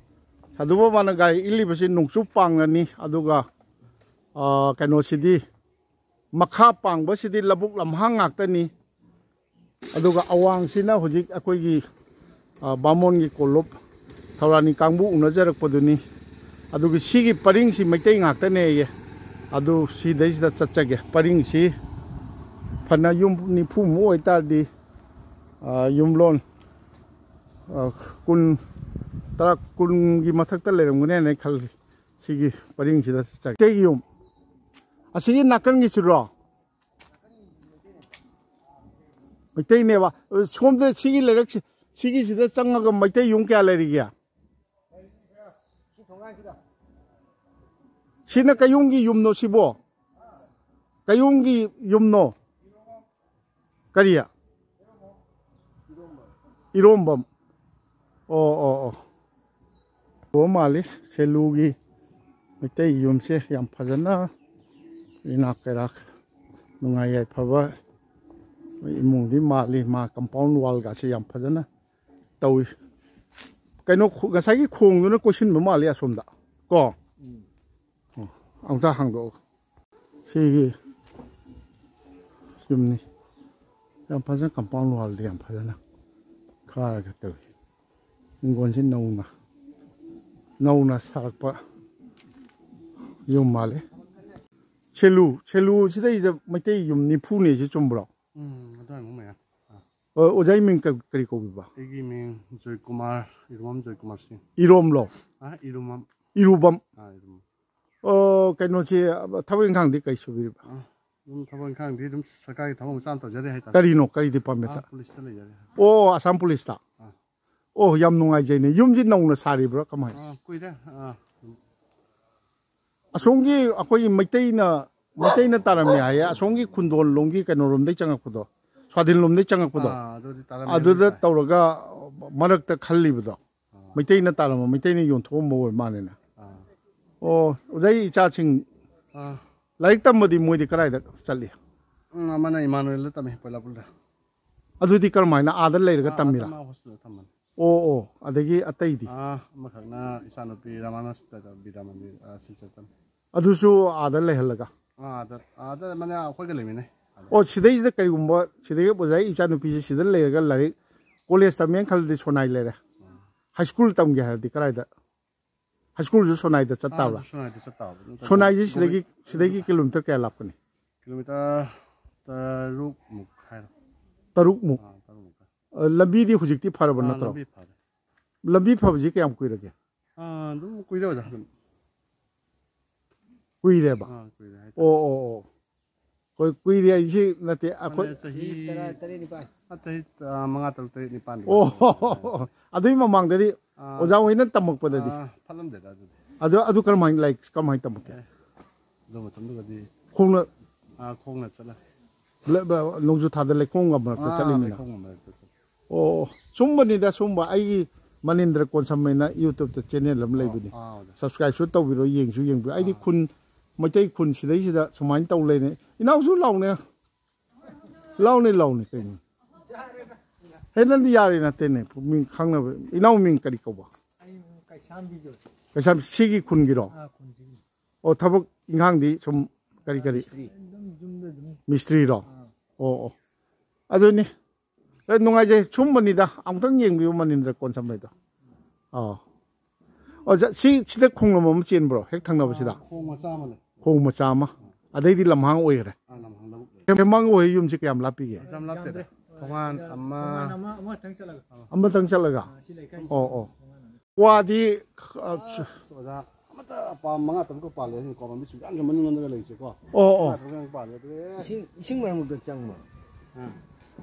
ꯁꯥꯗꯨ ꯕꯕꯥꯅ ꯒꯥꯔꯤ ꯏꯜꯂꯤꯕꯁꯤ ꯅꯣꯡꯆꯨꯞ ꯄꯥꯡꯅꯅꯤ, ꯑꯗꯨꯒ, ꯑ, ꯀꯩꯅꯣꯁꯤꯗꯤ, ꯃꯈꯥ ꯄꯥꯡꯕꯁꯤꯗꯤ ꯂꯧꯕꯨꯛ ꯂꯝꯍꯥꯡ ꯉꯥꯛꯇꯅꯤ꯫ ꯑꯗꯨꯒ ꯑꯋꯥꯡꯁꯤꯅ ꯍꯧꯖꯤꯛ ꯑꯩꯈꯣꯏꯒꯤ, ꯑ, ꯕꯥꯃꯣꯟꯒꯤ ꯀꯣꯂꯨꯞ ꯊꯧꯔꯥꯅꯤ ꯀꯥꯡꯕꯨ ꯎꯅꯖꯔꯛꯄꯗꯨꯅꯤ꯫ ꯑꯗꯨꯒꯤ ꯁꯤꯒꯤ ꯄꯔꯤꯡꯁꯤ ꯃꯩꯇꯩ ꯉꯥꯛꯇꯅꯦꯌꯦ꯫ ꯑꯗꯨ ꯁꯤꯗꯩꯁꯤꯗ ꯆꯠꯆꯒꯦ꯫ ꯄꯔꯤꯡꯁꯤ ꯐꯅ ꯌꯨꯝ ꯅꯤꯐꯨꯃꯨꯛ ꯑꯣꯏꯇꯥꯔꯗꯤ, ꯑ, ꯌꯨꯝꯂꯣꯟ, ꯑ, ꯀꯨꯟ, ꯇꯔꯥ, ꯀꯨꯟꯒꯤ ꯃꯊꯛꯇ ꯂꯩꯔꯝꯒꯅꯤ ꯍꯥꯏꯅ ꯑꯩ ꯈꯜꯂꯤ꯫ ꯁꯤꯒꯤ ꯄꯔꯤꯡꯁꯤꯗ ꯆꯠꯆꯒꯦ꯫ ꯃꯩꯇꯩꯒꯤ ꯌꯨꯝ ꯑꯁꯤꯒꯤ ꯅꯥꯀꯟꯒꯤꯁꯤꯔꯣ? ꯃꯩꯇꯩꯅꯦꯕ꯫ ꯁꯣꯝꯗ ꯁꯤꯒꯤ ꯂꯩꯔꯛꯁꯤ, ꯁꯤꯒꯤꯁꯤꯗ ꯆꯪꯉꯒ ꯃꯩꯇꯩ ꯌꯨꯝ ꯀꯌꯥ ꯂꯩꯔꯤꯒꯦ? ꯁꯤꯅ ꯀꯩꯌꯨꯝꯒꯤ ꯌꯨꯝꯅꯣ ꯁꯤꯕꯣ? ꯀꯩꯌꯨꯝꯒꯤ ꯌꯨꯝꯅꯣ? ꯀꯔꯤ? ꯏꯔꯣꯝꯕꯝ꯫ ꯑꯣ, ꯑꯣ, ꯑꯣ꯫ ꯑꯣ, ꯃꯥꯜꯂꯤ꯫ ꯁꯦꯂꯨꯒꯤ ꯃꯩꯇꯩ ꯌꯨꯝꯁꯦ ꯌꯥꯝ ꯐꯖꯅ ꯏꯅꯥꯛ ꯀꯩꯔꯥꯛ ꯅꯨꯡꯉꯥꯏ ꯌꯥꯏꯐꯕ ꯏꯃꯨꯡꯗꯤ ꯃꯥꯜꯂꯤ꯫ ꯃꯥ compound wall ꯒꯁꯦ ꯌꯥꯝ ꯐꯖꯅ ꯇꯧꯏ꯫ ꯀꯩꯅꯣ ꯈꯣ-, ꯉꯁꯥꯏꯒꯤ ꯈꯣꯡꯗꯨꯅ ꯀꯣꯏꯁꯤꯟꯕ ꯃꯥꯜꯂꯤ ꯑꯁꯣꯝꯗ꯫ ꯀꯣ? ꯎꯝ꯫ ꯑꯣ, ꯑꯃꯨꯛꯇ ꯍꯥꯡꯗꯣꯛꯑꯣ꯫ ꯁꯤꯒꯤ ꯌꯨꯝꯅꯤ꯫ ꯌꯥꯝ ꯐꯖꯅ compound wallꯗꯤ ꯌꯥꯝ ꯐꯖꯅ ꯈꯥꯔꯒ ꯇꯧꯏ꯫ ꯍꯤꯡꯒꯣꯜꯁꯤ ꯅꯧꯅ, ꯅꯧꯅ ꯁꯥꯔꯛꯄ ꯌꯨꯝ ꯃꯥꯜꯂꯤ꯫ ꯁꯦꯂꯨ, ꯁꯦꯂꯨ ꯁꯤꯗꯩꯗ ꯃꯩꯇꯩ ꯌꯨꯝ ꯅꯤꯐꯨꯅꯦ, ꯁꯤ ꯆꯨꯝꯕ꯭ꯔꯣ? ꯎꯝ, ꯑꯗꯨꯋꯥꯏꯃꯨꯛ ꯃꯌꯥꯝ꯫ ꯑꯥ꯫ ꯑꯣ, ꯑꯣꯖꯥꯒꯤ ꯃꯤꯡ ꯀ-, ꯀꯔꯤ ꯀꯧꯕꯤꯕ? ꯑꯩꯒꯤ ꯃꯤꯡ ꯖꯣꯏꯀꯨꯃꯥꯔ, ꯏꯔꯨꯃꯝ ꯖꯣꯏꯀꯨꯃꯥꯔ ꯁꯤꯡ꯫ ꯏꯔꯣꯝꯂꯣ? ꯑꯥ, ꯏꯔꯨꯃꯝ꯫ ꯏꯔꯨꯕꯝ꯫ ꯑꯥ, ꯏꯔꯨꯃꯝ꯫ ꯑꯣ, ꯀꯩꯅꯣꯁꯤ, ꯊꯕꯛ ꯏꯪꯈꯥꯡꯗꯤ ꯀꯩ ꯁꯨꯕꯤꯔꯤꯕ? ꯑꯥ, ꯑꯗꯨꯝ ꯊꯕꯛ ꯏꯪꯈꯥꯡꯗꯤ ꯑꯗꯨꯝ ꯁꯔꯀꯥꯔꯒꯤ ꯊꯕꯛ ꯃꯆꯥ ꯑꯃ ꯇꯧꯖꯔꯤ ꯍꯥꯏꯇꯥꯔꯦ꯫ ꯀꯔꯤꯅꯣ? ꯀꯔꯤ ꯑꯥ, ꯗꯤꯄꯥꯔꯠꯃꯦꯟꯇ? ꯄꯨꯂꯤꯁꯇ ꯂꯩꯖꯔꯤ꯫ ꯑꯣ, ꯑꯁꯥꯝ ꯄꯨꯂꯤꯁꯇ꯫ ꯑꯥ꯫ ꯑꯣ, ꯌꯥꯝ ꯅꯨꯡꯉꯥꯏꯖꯩꯅꯦ꯫ ꯌꯨꯝꯁꯤ ꯅꯧꯅ ꯁꯥꯔꯤꯕ꯭ꯔꯥ ꯀꯃꯥꯏꯅ? ꯑꯥ, ꯀꯨꯏꯔꯦ꯫ ꯑꯥ꯫ ꯑꯁꯣꯝꯒꯤ ꯑꯩꯈꯣꯏꯒꯤ ꯃꯩꯇꯩꯅ, ꯃꯩꯇꯩꯅ ꯇꯥꯔꯝꯃꯦ ꯍꯥꯏꯌꯦ꯫ ꯑꯁꯣꯝꯒꯤ ꯈꯨꯟꯗꯣꯟ ꯂꯣꯝꯒꯤ ꯀꯩꯅꯣꯔꯣꯝꯗꯩ ꯆꯪꯉꯛꯄꯗꯣ, ꯁ꯭ꯋꯥꯗꯤꯟ ꯂꯣꯝꯗꯩ ꯆꯪꯉꯛꯄꯗꯣ, ꯑꯥ, ꯑꯗꯨꯗꯤ ꯇꯥꯔꯝꯃꯦ, ꯑꯗꯨꯗ ꯑꯗꯨꯗꯤ ꯇꯥꯏ꯫ ꯇꯧꯔꯒ ꯃꯔꯛꯇ ꯈꯜꯂꯤꯕꯗꯣ, ꯑꯥ꯫ ꯃꯩꯇꯩꯅ ꯇꯥꯔꯝꯕ, ꯃꯩꯇꯩꯅ ꯌꯣꯟꯊꯣꯛꯑꯝꯕ ꯑꯣꯏꯔ ꯃꯥꯜꯂꯦꯅꯦ꯫ ꯑꯥ꯫ ꯑꯣ, ꯑꯣꯖꯥꯒꯤ ꯏꯆꯥꯁꯤꯡ ꯑꯥ꯫ ꯂꯥꯏꯔꯤꯛ ꯇꯝꯕꯗꯤ ꯃꯣꯏꯗꯤ ꯀꯗꯥꯏꯗ ꯆꯠꯂꯤ? ꯎꯝ, ꯑꯃꯅ ꯏꯃꯥꯅꯨꯑꯦꯜꯗ ꯇꯝꯃꯤ, ꯄꯣꯏꯂꯥꯄꯨꯔꯗ꯫ ꯑꯗꯨꯗꯤ ꯀꯔꯝꯍꯥꯏꯅ, ꯑꯥꯗ ꯂꯩꯔꯒ ꯑꯥ, ꯇꯝꯃꯤꯔꯥ? ꯑꯥꯗ ꯃꯥ ꯍꯣꯁꯇꯦꯜꯗ ꯊꯝꯕꯅꯤ꯫ ꯑꯣ, ꯑꯣ, ꯑꯗꯒꯤ ꯑꯇꯩꯗꯤ? ꯑꯥ, ꯑꯃꯈꯛꯅ ꯏꯆꯥꯅꯨꯄꯤ ꯔꯥꯃꯥꯅꯟꯗ ꯕꯤꯗ꯭ꯌꯥ ꯃꯟꯗꯤꯔ, ꯑꯥ, ꯁꯤꯜꯆꯔ ꯇꯝꯃꯤ꯫ ꯑꯗꯨꯁꯨ ꯑꯥꯗ ꯂꯩꯍꯜꯂꯒ? ꯑꯥ, ꯑꯥꯗ, ꯑꯥꯗ ꯃꯥꯅꯦ, ꯑꯩꯈꯣꯏꯒ ꯂꯩꯃꯤꯟꯅꯩ꯫ ꯑꯣ, ꯁꯤꯗꯩꯁꯤꯗ ꯀꯔꯤꯒꯨꯝꯕ, ꯁꯤꯗꯒꯤ ꯑꯣꯖꯥꯒꯤ ꯏꯆꯥꯅꯨꯄꯤꯁꯦ ꯁꯤꯗ ꯂꯩꯔꯒ ꯂꯥꯏꯔꯤꯛ ꯀꯣꯂꯦꯖ ꯇꯝꯃꯦꯅ ꯈꯜꯂꯗꯤ ꯁꯣꯅꯥꯏ ꯂꯩꯔꯦ꯫ ꯎꯝ꯫ ꯍꯥꯏ ꯁ꯭ꯀꯨꯜ ꯇꯝꯒꯦ ꯍꯥꯏꯔꯗꯤ ꯀꯗꯥꯏꯗ? ꯍꯥꯏ ꯁ꯭ꯀꯨꯜꯁꯨ ꯁꯣꯅꯥꯏꯗ ꯆꯠ ꯑꯥ, ꯇꯥꯕ꯭ꯔꯥ? ꯑꯗꯨ ꯁꯣꯅꯥꯏꯗ ꯆꯠ ꯇꯥꯕ꯫ ꯑꯗꯨꯝ ꯁꯣꯅꯥꯏꯁꯦ ꯁꯤꯗꯒꯤ, ꯁꯤꯗꯒꯤ ꯀꯤꯂꯣꯃꯤꯇꯔ ꯀꯌꯥ ꯂꯥꯞꯀꯅꯤ? ꯀꯤꯂꯣꯃꯤꯇꯔ ꯇꯔꯨꯛꯃꯨꯛ ꯍꯥꯏꯔꯣ꯫ ꯇꯔꯨꯛꯃꯨꯛ? ꯑꯥ, ꯇꯔꯨꯛꯃꯨꯛ꯫ ꯑ, ꯂꯝꯕꯤꯗꯤ ꯍꯧꯖꯤꯛꯇꯤ ꯐꯔꯕ ꯑꯥ, ꯅꯠꯇ꯭ꯔꯣ? ꯂꯝꯕꯤ ꯐꯔꯦ꯫ ꯂꯝꯕꯤ ꯐꯕꯁꯤ ꯀꯌꯥꯝ ꯀꯨꯏꯔꯒꯦ? ꯑꯥ, ꯑꯗꯨꯝ ꯀꯨꯏꯔꯦ ꯑꯣꯖꯥ, ꯑꯗꯨꯝ꯫ ꯀꯨꯏꯔꯦꯕ? ꯑꯥ, ꯀꯨꯏꯔꯦ ꯍꯥꯏꯇꯥꯔꯦ꯫ ꯑꯣ, ꯑꯣ, ꯑꯣ꯫ ꯀꯨꯏ-, ꯀꯨꯏꯔꯦ ꯍꯥꯏꯁꯤ ꯅꯠꯇꯦ, ꯑꯩꯈꯣꯏ ꯃꯥꯅꯦ, ꯆꯍꯤ ꯆꯍꯤ ꯇꯔꯥ ꯇꯔꯦꯠ ꯅꯤꯄꯥꯜ꯫ ꯑꯥ, ꯆꯍꯤ, ꯑꯥ, ꯃꯉꯥ, ꯇꯔꯨꯛ, ꯇꯔꯦꯠ, ꯅꯤꯄꯥꯜ꯫ ꯑꯣ, ꯑꯗꯨꯒꯤ ꯃꯃꯥꯡꯗꯗꯤ ꯑꯥ, ꯑꯣꯖꯥ ꯍꯣꯏꯅ ꯇꯝꯃꯛꯄꯗꯗꯤ? ꯑꯥ, ꯐꯠꯂꯝꯗꯦꯗ ꯑꯗꯨꯗꯤ꯫ ꯑꯗꯨ, ꯑꯗꯨ ꯀꯔꯝꯍꯥꯏꯅ, ꯂꯥꯏꯔꯤꯛ ꯀꯃꯥꯏꯅ ꯇꯝꯃꯛꯀꯦ? ꯑꯦ, ꯑꯗꯨ ꯃꯇꯝꯗꯨꯗꯗꯤ ꯈꯣꯡꯅ? ꯑꯥ, ꯈꯣꯡꯅ ꯆꯠꯂꯦ꯫ ꯂ-, ꯕ-, ꯅꯣꯡꯖꯨ ꯊꯥꯗ ꯂꯩꯈꯣꯝꯒ ꯃꯔꯛꯇ ꯑꯥ, ꯆꯠꯂꯤꯃꯤꯅ? ꯂꯩꯈꯣꯝꯒ ꯃꯔꯛꯇ ꯆꯠꯂꯦ꯫ ꯑꯣ, ꯁꯨꯝꯕꯅꯤꯗ, ꯁꯨꯝꯕ ꯑꯩꯒꯤ ꯃꯅꯤꯟꯗ꯭ꯔ ꯀꯣꯟꯁꯝ ꯍꯥꯏꯅ YouTube-ꯇ channel ꯑꯃ ꯑꯣ, ꯂꯩꯕꯅꯤ꯫ ꯑꯥ, ꯑꯣꯖꯥ꯫ Subscribe-ꯁꯨ ꯇꯧꯕꯤꯔꯣ, ꯌꯦꯡꯁꯨ ꯌꯦꯡꯕꯤꯌꯨ꯫ ꯑꯩꯗꯤ ꯑꯥ꯫ ꯈꯨꯟ, ꯃꯩꯇꯩ ꯈꯨꯟ ꯁꯤꯗꯩꯁꯤꯗ ꯁꯨꯃꯥꯏꯅ ꯇꯧ ꯂꯩꯔꯦ꯫ ꯏꯅꯥꯎꯁꯨ ꯂꯥꯎꯅꯦ꯫ ꯂꯥꯎꯅꯦ, ꯂꯥꯎꯅꯦ, ꯀꯩꯅꯣ? ꯍꯦ, ꯅꯪꯗꯤ ꯌꯥꯔꯦ ꯅꯠꯇꯦꯅꯦ꯫ ꯃꯤꯡ ꯈꯪꯅꯕ, ꯏꯅꯥꯎ ꯃꯤꯡ ꯀꯔꯤ ꯀꯧꯕ? ꯑꯩ ꯀꯩꯁꯥꯝꯕꯤꯗꯣ꯫ ꯀꯩꯁꯥꯝ ꯁꯤꯒꯤ ꯈꯨꯟꯒꯤꯔꯣ? ꯑꯥ, ꯈꯨꯟꯁꯤꯒꯤ꯫ ꯑꯣ, ꯊꯕꯛ ꯏꯪꯈꯥꯡꯗꯤ ꯁꯨꯝ ꯀꯔꯤ ꯀꯔꯤ? ꯃꯤꯁꯇ꯭ꯔꯤ꯫ ꯑꯗꯨꯝ ꯌꯨꯝꯗ ꯑꯗꯨꯝ꯫ ꯃꯤꯁꯇ꯭ꯔꯤꯔꯣ? ꯑꯥ꯫ ꯑꯣ, ꯑꯣ꯫ ꯑꯗꯨꯅꯤ꯫ ꯑꯦ, ꯅꯨꯡꯉꯥꯏꯖꯩ꯫ ꯁꯨꯝꯕꯅꯤꯗ꯫ ꯑꯃꯨꯛꯇꯪ ꯌꯦꯡꯕꯤꯌꯨ ꯃꯅꯤꯟꯗ꯭ꯔ ꯀꯣꯟ ꯁꯝꯕꯩꯗꯣ꯫ ꯑꯥ꯫ ꯑꯣꯖꯥ, ꯁꯤ, ꯁꯤꯗ ꯈꯣꯡꯂꯝ ꯑꯃ ꯆꯦꯟꯕ꯭ꯔꯣ? ꯍꯦꯛ ꯊꯪꯅꯕꯁꯤꯗ? ꯑꯥ, ꯈꯣꯡ ꯃꯆꯥ ꯑꯃ ꯂꯩ꯫ ꯈꯣꯡ ꯃꯆꯥ ꯑꯃ꯫ ꯑꯗꯩꯗꯤ ꯂꯝꯍꯥꯡ ꯑꯣꯏꯈ꯭ꯔꯦ꯫ ꯑꯥ, ꯂꯝꯍꯥꯡ ꯂꯧꯕꯨꯛ ꯂꯩ꯫ ꯍꯦꯃꯥꯡ ꯍꯣꯏ ꯌꯨꯝꯁꯤ ꯀꯌꯥꯝ ꯂꯥꯞꯄꯤꯒꯦ? ꯌꯥꯝ ꯂꯥꯞꯇꯦꯗ꯫ ꯊꯣꯡꯒꯥꯟ ꯑꯃ꯫ ꯊꯣꯡꯒꯥꯟ ꯑꯃ, ꯑꯃꯇꯪ ꯆꯠꯂꯒ꯫ ꯑꯃꯇꯪ ꯆꯠꯂꯒ? ꯑꯥ, ꯁꯤ ꯂꯩꯀꯥꯏ꯫ ꯑꯣ, ꯑꯣ꯫ ꯊꯣꯡꯒꯥꯟ ꯑꯃ꯫ ꯋꯥꯗꯤ, ꯑ, ꯑꯁ, ꯑꯣꯖꯥ, ꯑꯃꯠꯇ ꯄꯥꯝ ꯃꯉꯥ ꯇꯔꯨꯛꯀ ꯄꯥꯜꯂꯦ꯫ ꯑꯩꯅ ꯀꯣꯂꯣꯝꯗꯤ ꯁꯨꯛꯌꯥꯝꯁꯨ ꯃꯅꯤꯡꯂꯣꯝꯗꯒ ꯂꯩꯁꯦꯀꯣ꯫ ꯑꯣ, ꯑꯣ꯫ ꯃꯉꯥ ꯇꯔꯨꯛ ꯄꯥꯜꯂꯦ꯫ ꯑꯗꯨ ꯏꯁꯤꯡ, ꯏꯁꯤꯡ ꯃꯔꯝꯗ ꯆꯪꯕ꯭ꯔꯣ? ꯑꯥ,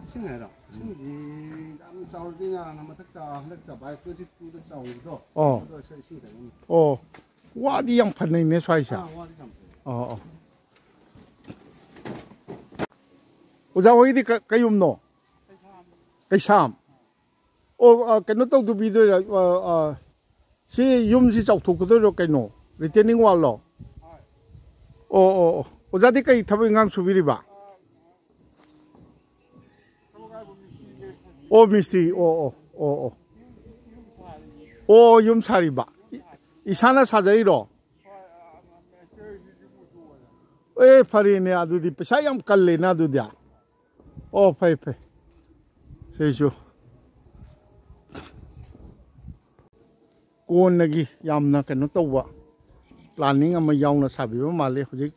ꯏꯁꯤꯡ ꯍꯥꯏꯔꯣ? ꯏꯁꯤꯡꯗꯤ ꯌꯥꯝ ꯆꯥꯎꯔꯗꯤ ꯅꯍꯥꯟ ꯃꯊꯛꯇ ꯍꯟꯗꯛ ꯆꯕꯥꯏ ꯇ꯭ꯋꯦꯟꯇꯤ ꯇꯨꯗ ꯆꯥꯎꯕꯗꯣ꯫ ꯑꯣ꯫ ꯑꯗꯣ ꯏꯁꯤꯡ ꯀꯩꯅꯣ꯫ ꯑꯣ꯫ ꯋꯥꯗꯤ ꯌꯥꯝ ꯐꯅꯩꯅꯦ ꯁ꯭ꯋꯥꯏꯁꯦ꯫ ꯑꯥ, ꯋꯥꯗꯤ ꯌꯥꯝ ꯐꯩ꯫ ꯑꯣ, ꯑꯣ꯫ ꯑꯣꯖꯥ ꯍꯣꯏꯒꯤꯗꯤ ꯀ-, ꯀꯩ ꯌꯨꯝꯅꯣ? ꯀꯩꯁꯥꯝ꯫ ꯑꯣ, ꯑ, ꯀꯩꯅꯣ ꯇꯧꯗꯕꯤꯗꯣꯏꯔꯥ? ꯑ, ꯑ, ꯁꯤ ꯌꯨꯝꯁꯤ ꯆꯥꯎꯊꯣꯛꯀꯗꯣꯏꯔꯣ ꯀꯩꯅꯣ? ꯔꯤꯇꯦꯅꯤꯡ ꯋꯥꯜꯂꯣ? ꯑꯣ, ꯑꯣ, ꯑꯣ꯫ ꯑꯣꯖꯥꯗꯤ ꯀꯩ ꯊꯕꯛ ꯏꯪꯈꯥꯡ ꯁꯨꯕꯤꯔꯤꯕ? ꯑꯣ, ꯃꯤꯁꯇ꯭ꯔꯤ꯫ ꯑꯣ, ꯑꯣ, ꯑꯣ, ꯑꯣ꯫ ꯑꯣ, ꯌꯨꯝ ꯁꯥꯔꯤꯕ꯫ ꯏ-, ꯏꯁꯥꯅ ꯁꯥꯖꯔꯤꯔꯣ? ꯑꯦ, ꯐꯔꯦꯅꯦ, ꯑꯗꯨꯗꯤ ꯄꯩꯁꯥ ꯌꯥꯝ ꯀꯜꯂꯦꯅ ꯑꯗꯨꯗꯤ꯫ ꯑꯣ, ꯐꯩ, ꯐꯩ꯫ ꯁꯤꯁꯨ ꯀꯣꯟꯅꯒꯤ ꯌꯥꯝꯅ ꯀꯩꯅꯣ ꯇꯧꯕ planning ꯑꯃ ꯌꯥꯎꯅ ꯁꯥꯕꯤꯕ ꯃꯥꯜꯂꯤ꯫ ꯍꯧꯖꯤꯛ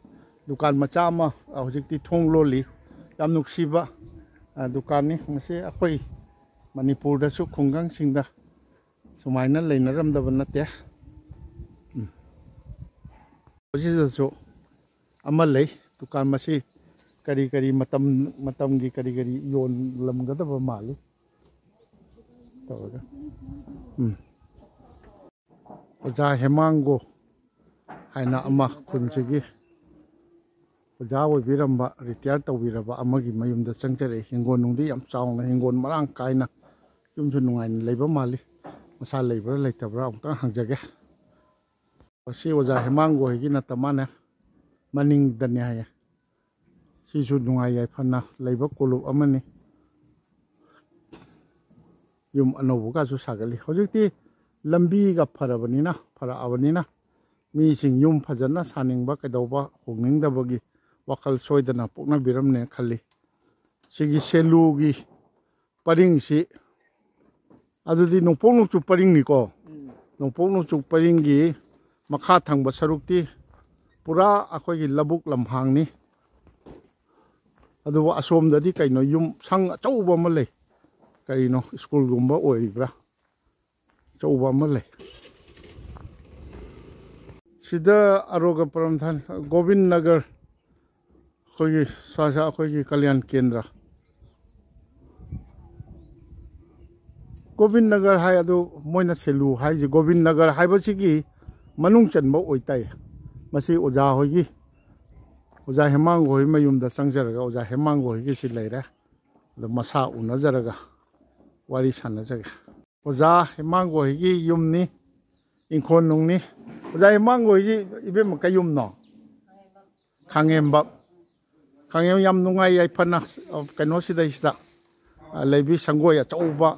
ꯗꯨꯀꯥꯟ ꯃꯆꯥ ꯑꯃ, ꯑ, ꯍꯧꯖꯤꯛꯇꯤ ꯊꯣꯡ ꯂꯣꯜꯂꯤ꯫ ꯌꯥꯝ ꯅꯨꯡꯁꯤꯕ, ꯑ, ꯗꯨꯀꯥꯟꯅꯤ꯫ ꯃꯁꯤ ꯑꯩꯈꯣꯏ ꯃꯅꯤꯄꯨꯔꯗꯁꯨ ꯈꯨꯡꯒꯪꯁꯤꯡꯗ ꯁꯨꯃꯥꯏꯅ ꯂꯩꯅꯔꯝꯗꯕ ꯅꯠꯇꯦ꯫ ꯎꯝ꯫ ꯃꯁꯤꯗꯁꯨ ꯑꯃ ꯂꯩ꯫ ꯗꯨꯀꯥꯟ ꯃꯁꯤ ꯀꯔꯤ ꯀꯔꯤ ꯃꯇꯝ, ꯃꯇꯝꯒꯤ ꯀꯔꯤ ꯀꯔꯤ ꯌꯣꯜꯂꯝꯒꯗꯕ ꯃꯥꯜꯂꯤ꯫ ꯇꯧꯔꯒ꯫ ꯎꯝ꯫ ꯑꯣꯖꯥ ꯍꯦꯃꯥꯡꯒꯣ ꯍꯥꯏꯅ ꯑꯃ ꯈꯨꯟꯁꯤꯒꯤ ꯑꯣꯖꯥ ꯑꯣꯏꯕꯤꯔꯝꯕ, retire ꯇꯧꯕꯤꯔꯕ ꯑꯃꯒꯤ ꯃꯌꯨꯝꯗ ꯆꯪꯖꯔꯛꯏ꯫ ꯍꯤꯡꯒꯣꯜ ꯅꯨꯡꯗꯤ ꯌꯥꯝ ꯆꯥꯎꯅ, ꯍꯤꯡꯒꯣꯜ ꯃꯔꯥꯡ ꯀꯥꯏꯅ, ꯌꯨꯝꯁꯨ ꯅꯨꯡꯉꯥꯏꯅ ꯂꯩꯕ ꯃꯥꯜꯂꯤ꯫ ꯃꯁꯥ ꯂꯩꯕ꯭ꯔꯥ ꯂꯩꯇꯕ꯭ꯔꯥ ꯑꯃꯨꯛꯇꯪ ꯍꯪꯖꯒꯦ꯫ ꯃꯁꯤ ꯑꯣꯖꯥ ꯍꯦꯃꯥꯡꯒꯣꯏꯒꯤ ꯅꯠꯇ ꯃꯥꯅꯦ, ꯃꯅꯤꯡꯗꯅꯦ ꯍꯥꯏꯌꯦ꯫ ꯁꯤꯁꯨ ꯅꯨꯡꯉꯥꯏ ꯌꯥꯏꯐꯅ ꯂꯩꯕ ꯀꯣꯂꯨꯞ ꯑꯃꯅꯤ꯫ ꯌꯨꯝ ꯑꯅꯧꯕꯒꯁꯨ ꯁꯥꯒꯠꯂꯤ꯫ ꯍꯧꯖꯤꯛꯇꯤ ꯂꯝꯕꯤꯒ ꯐꯔꯕꯅꯤꯅ, ꯐꯔꯛꯑꯕꯅꯤꯅ ꯃꯤꯁꯤꯡ ꯌꯨꯝ ꯐꯖꯅ ꯁꯥꯅꯤꯡꯕ ꯀꯩꯗꯧꯕ ꯍꯣꯡꯅꯤꯡꯗꯕꯒꯤ ꯋꯥꯈꯜ ꯁꯣꯏꯗꯅ ꯄꯣꯛꯅꯕꯤꯔꯝꯅꯦ ꯈꯜꯂꯤ꯫ ꯁꯤꯒꯤ ꯁꯦꯂꯨꯒꯤ ꯄꯔꯤꯡꯁꯤ, ꯑꯗꯨꯗꯤ ꯅꯣꯡꯄꯣꯛ ꯅꯣꯡꯆꯨꯞ ꯄꯔꯤꯡꯅꯤꯀꯣ꯫ ꯎꯝ꯫ ꯅꯣꯡꯄꯣꯛ ꯅꯣꯡꯆꯨꯞ ꯄꯔꯤꯡꯒꯤ ꯃꯈꯥ ꯊꯪꯕ ꯁꯔꯨꯛꯇꯤ ꯄꯨꯔꯥ ꯑꯩꯈꯣꯏꯒꯤ ꯂꯧꯕꯨꯛ ꯂꯝꯍꯥꯡꯅꯤ꯫ ꯑꯗꯨꯕꯨ ꯑꯁꯣꯝꯗꯗꯤ ꯀꯩꯅꯣ, ꯌꯨꯝ ꯁꯪ ꯑꯆꯧꯕ ꯑꯃ ꯂꯩ꯫ ꯀꯔꯤꯅꯣ, ꯁ꯭ꯀꯨꯜꯒꯨꯝꯕ ꯑꯣꯏꯔꯤꯕ꯭ꯔꯥ? ꯑꯆꯧꯕ ꯑꯃ ꯂꯩ꯫ ꯁꯤꯗ ꯑꯔꯣꯒ ꯄꯔꯝꯊꯥꯟ, ꯒꯣꯕꯤꯟ ꯅꯒꯔ, ꯑꯩꯈꯣꯏꯒꯤ ꯁ꯭ꯋꯥꯏꯁꯥ ꯑꯩꯈꯣꯏꯒꯤ ꯀꯜꯌꯥꯟ ꯀꯦꯟꯗ꯭ꯔ꯫ ꯒꯣꯕꯤꯟ ꯅꯒꯔ ꯍꯥꯏ ꯑꯗꯨ ꯃꯣꯏꯅ ꯁꯦꯂꯨ ꯍꯥꯏꯁꯦ ꯒꯣꯕꯤꯟ ꯅꯒꯔ ꯍꯥꯏꯕꯁꯤꯒꯤ ꯃꯅꯨꯡ ꯆꯟꯕ ꯑꯣꯏꯇꯥꯏ꯫ ꯃꯁꯤ ꯑꯣꯖꯥ ꯍꯣꯏꯒꯤ, ꯑꯣꯖꯥ ꯍꯦꯃꯥꯡꯒ ꯍꯣꯏ ꯃꯌꯨꯝꯗ ꯆꯪꯖꯔꯒ ꯑꯣꯖꯥ ꯍꯦꯃꯥꯡꯒ ꯍꯣꯏꯒꯤꯁꯤ ꯂꯩꯔꯦ꯫ ꯑꯗꯣ ꯃꯁꯥ ꯎꯅꯖꯔꯒ ꯋꯥꯔꯤ ꯁꯥꯟꯅꯖꯒꯦ꯫ ꯑꯣꯖꯥ ꯍꯦꯃꯥꯡꯒ ꯍꯣꯏꯒꯤ ꯌꯨꯝꯅꯤ, ꯏꯪꯈꯣꯜ ꯅꯨꯡꯅꯤ꯫ ꯑꯣꯖꯥ ꯍꯦꯃꯥꯡꯒ ꯍꯣꯏꯒꯤ ꯏꯕꯦꯝꯃ ꯀꯩ ꯌꯨꯝꯅꯣ? ꯈꯥꯡꯉꯦꯝꯕꯝ꯫ ꯈꯥꯡꯉꯦꯝ ꯌꯥꯝ ꯅꯨꯡꯉꯥꯏ ꯌꯥꯏꯐꯅ, ꯑ, ꯀꯩꯅꯣ ꯁꯤꯗꯩꯁꯤꯗ, ꯑ, ꯂꯩꯕꯤ ꯁꯪꯒꯣꯏ ꯑꯆꯧꯕ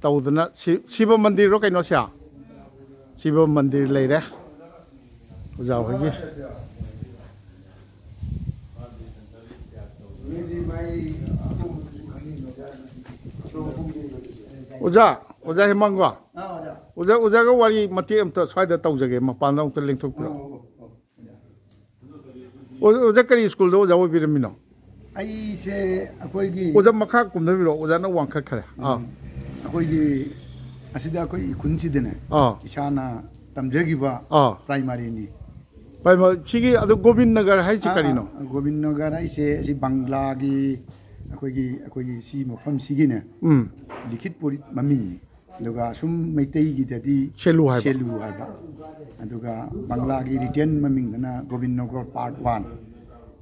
ꯇꯧꯗꯅ ꯁꯤ-, ꯁꯤꯕ ꯃꯟꯗꯤꯔꯔꯣ ꯀꯩꯅꯣꯁꯦ? ꯁꯤꯕ ꯃꯟꯗꯤꯔ ꯂꯩꯔꯦ꯫ ꯑꯣꯖꯥ ꯍꯣꯏꯒꯤ꯫ ꯑꯣꯖꯥ, ꯑꯣꯖꯥ ꯍꯦꯃꯥꯡꯒꯣ? ꯑꯥ, ꯑꯣꯖꯥ꯫ ꯑꯣꯖꯥ, ꯑꯣꯖꯥꯒ ꯋꯥꯔꯤ ꯃꯇꯦꯛ ꯑꯝꯇ ꯁ꯭ꯋꯥꯏꯗ ꯇꯧꯖꯒꯦ, ꯃꯄꯥꯟꯗ ꯑꯃꯨꯛꯇ ꯂꯦꯡꯊꯣꯛꯄꯤꯔꯣ꯫ ꯑꯣ, ꯑꯣ, ꯑꯣ, ꯑꯣꯖꯥ꯫ ꯑꯣ-, ꯑꯣꯖꯥ ꯀꯔꯤ ꯁ꯭ꯀꯨꯜꯗ ꯑꯣꯖꯥ ꯑꯣꯏꯕꯤꯔꯝꯃꯤꯅꯣ? ꯑꯩꯁꯦ ꯑꯩꯈꯣꯏꯒꯤ ꯑꯣꯖꯥ ꯃꯈꯥ ꯀꯨꯝꯊꯕꯤꯔꯛꯑꯣ, ꯑꯣꯖꯥꯅ ꯋꯥꯡꯈꯠꯈ꯭ꯔꯦ꯫ ꯑꯥ꯫ ꯎꯝ, ꯑꯩꯈꯣꯏꯒꯤ ꯑꯁꯤꯗ ꯑꯩꯈꯣꯏ ꯈꯨꯟꯁꯤꯗꯅꯦ, ꯑꯥ꯫ ꯏꯁꯥꯅ ꯇꯝꯖꯈꯤꯕ ꯑꯥ꯫ ꯄ꯭ꯔꯥꯏꯃꯥꯔꯤꯅꯤ꯫ ꯄ꯭ꯔꯥꯏꯃꯥꯔꯤ, ꯁꯤꯒꯤ ꯑꯗꯨ ꯒꯣꯕꯤꯟ ꯅꯒꯔ ꯍꯥꯏꯁꯦ ꯑꯥ, ꯀꯔꯤꯅꯣ? ꯑꯥ, ꯒꯣꯕꯤꯟ ꯅꯒꯔ ꯍꯥꯏꯁꯦ ꯑꯁꯤ ꯕꯪꯒ꯭ꯂꯥꯒꯤ ꯑꯩꯈꯣꯏꯒꯤ, ꯑꯩꯈꯣꯏꯒꯤ ꯁꯤ ꯃꯐꯝꯁꯤꯒꯤꯅꯦ, ꯎꯝ꯫ ꯂꯤꯈꯤꯠ ꯄꯨꯔꯤꯠ ꯃꯃꯤꯡꯅꯤ꯫ ꯑꯗꯨꯒ ꯁꯨꯝ ꯃꯩꯇꯩꯒꯤꯗꯗꯤ ꯁꯦꯂꯨ ꯍꯥꯏꯕ꯫ ꯁꯦꯂꯨ ꯍꯥꯏꯕ꯫ ꯑꯗꯨꯒ ꯕꯪꯒ꯭ꯂꯥꯒꯤ written ꯃꯃꯤꯡꯗꯅ Gobin Nagar part one.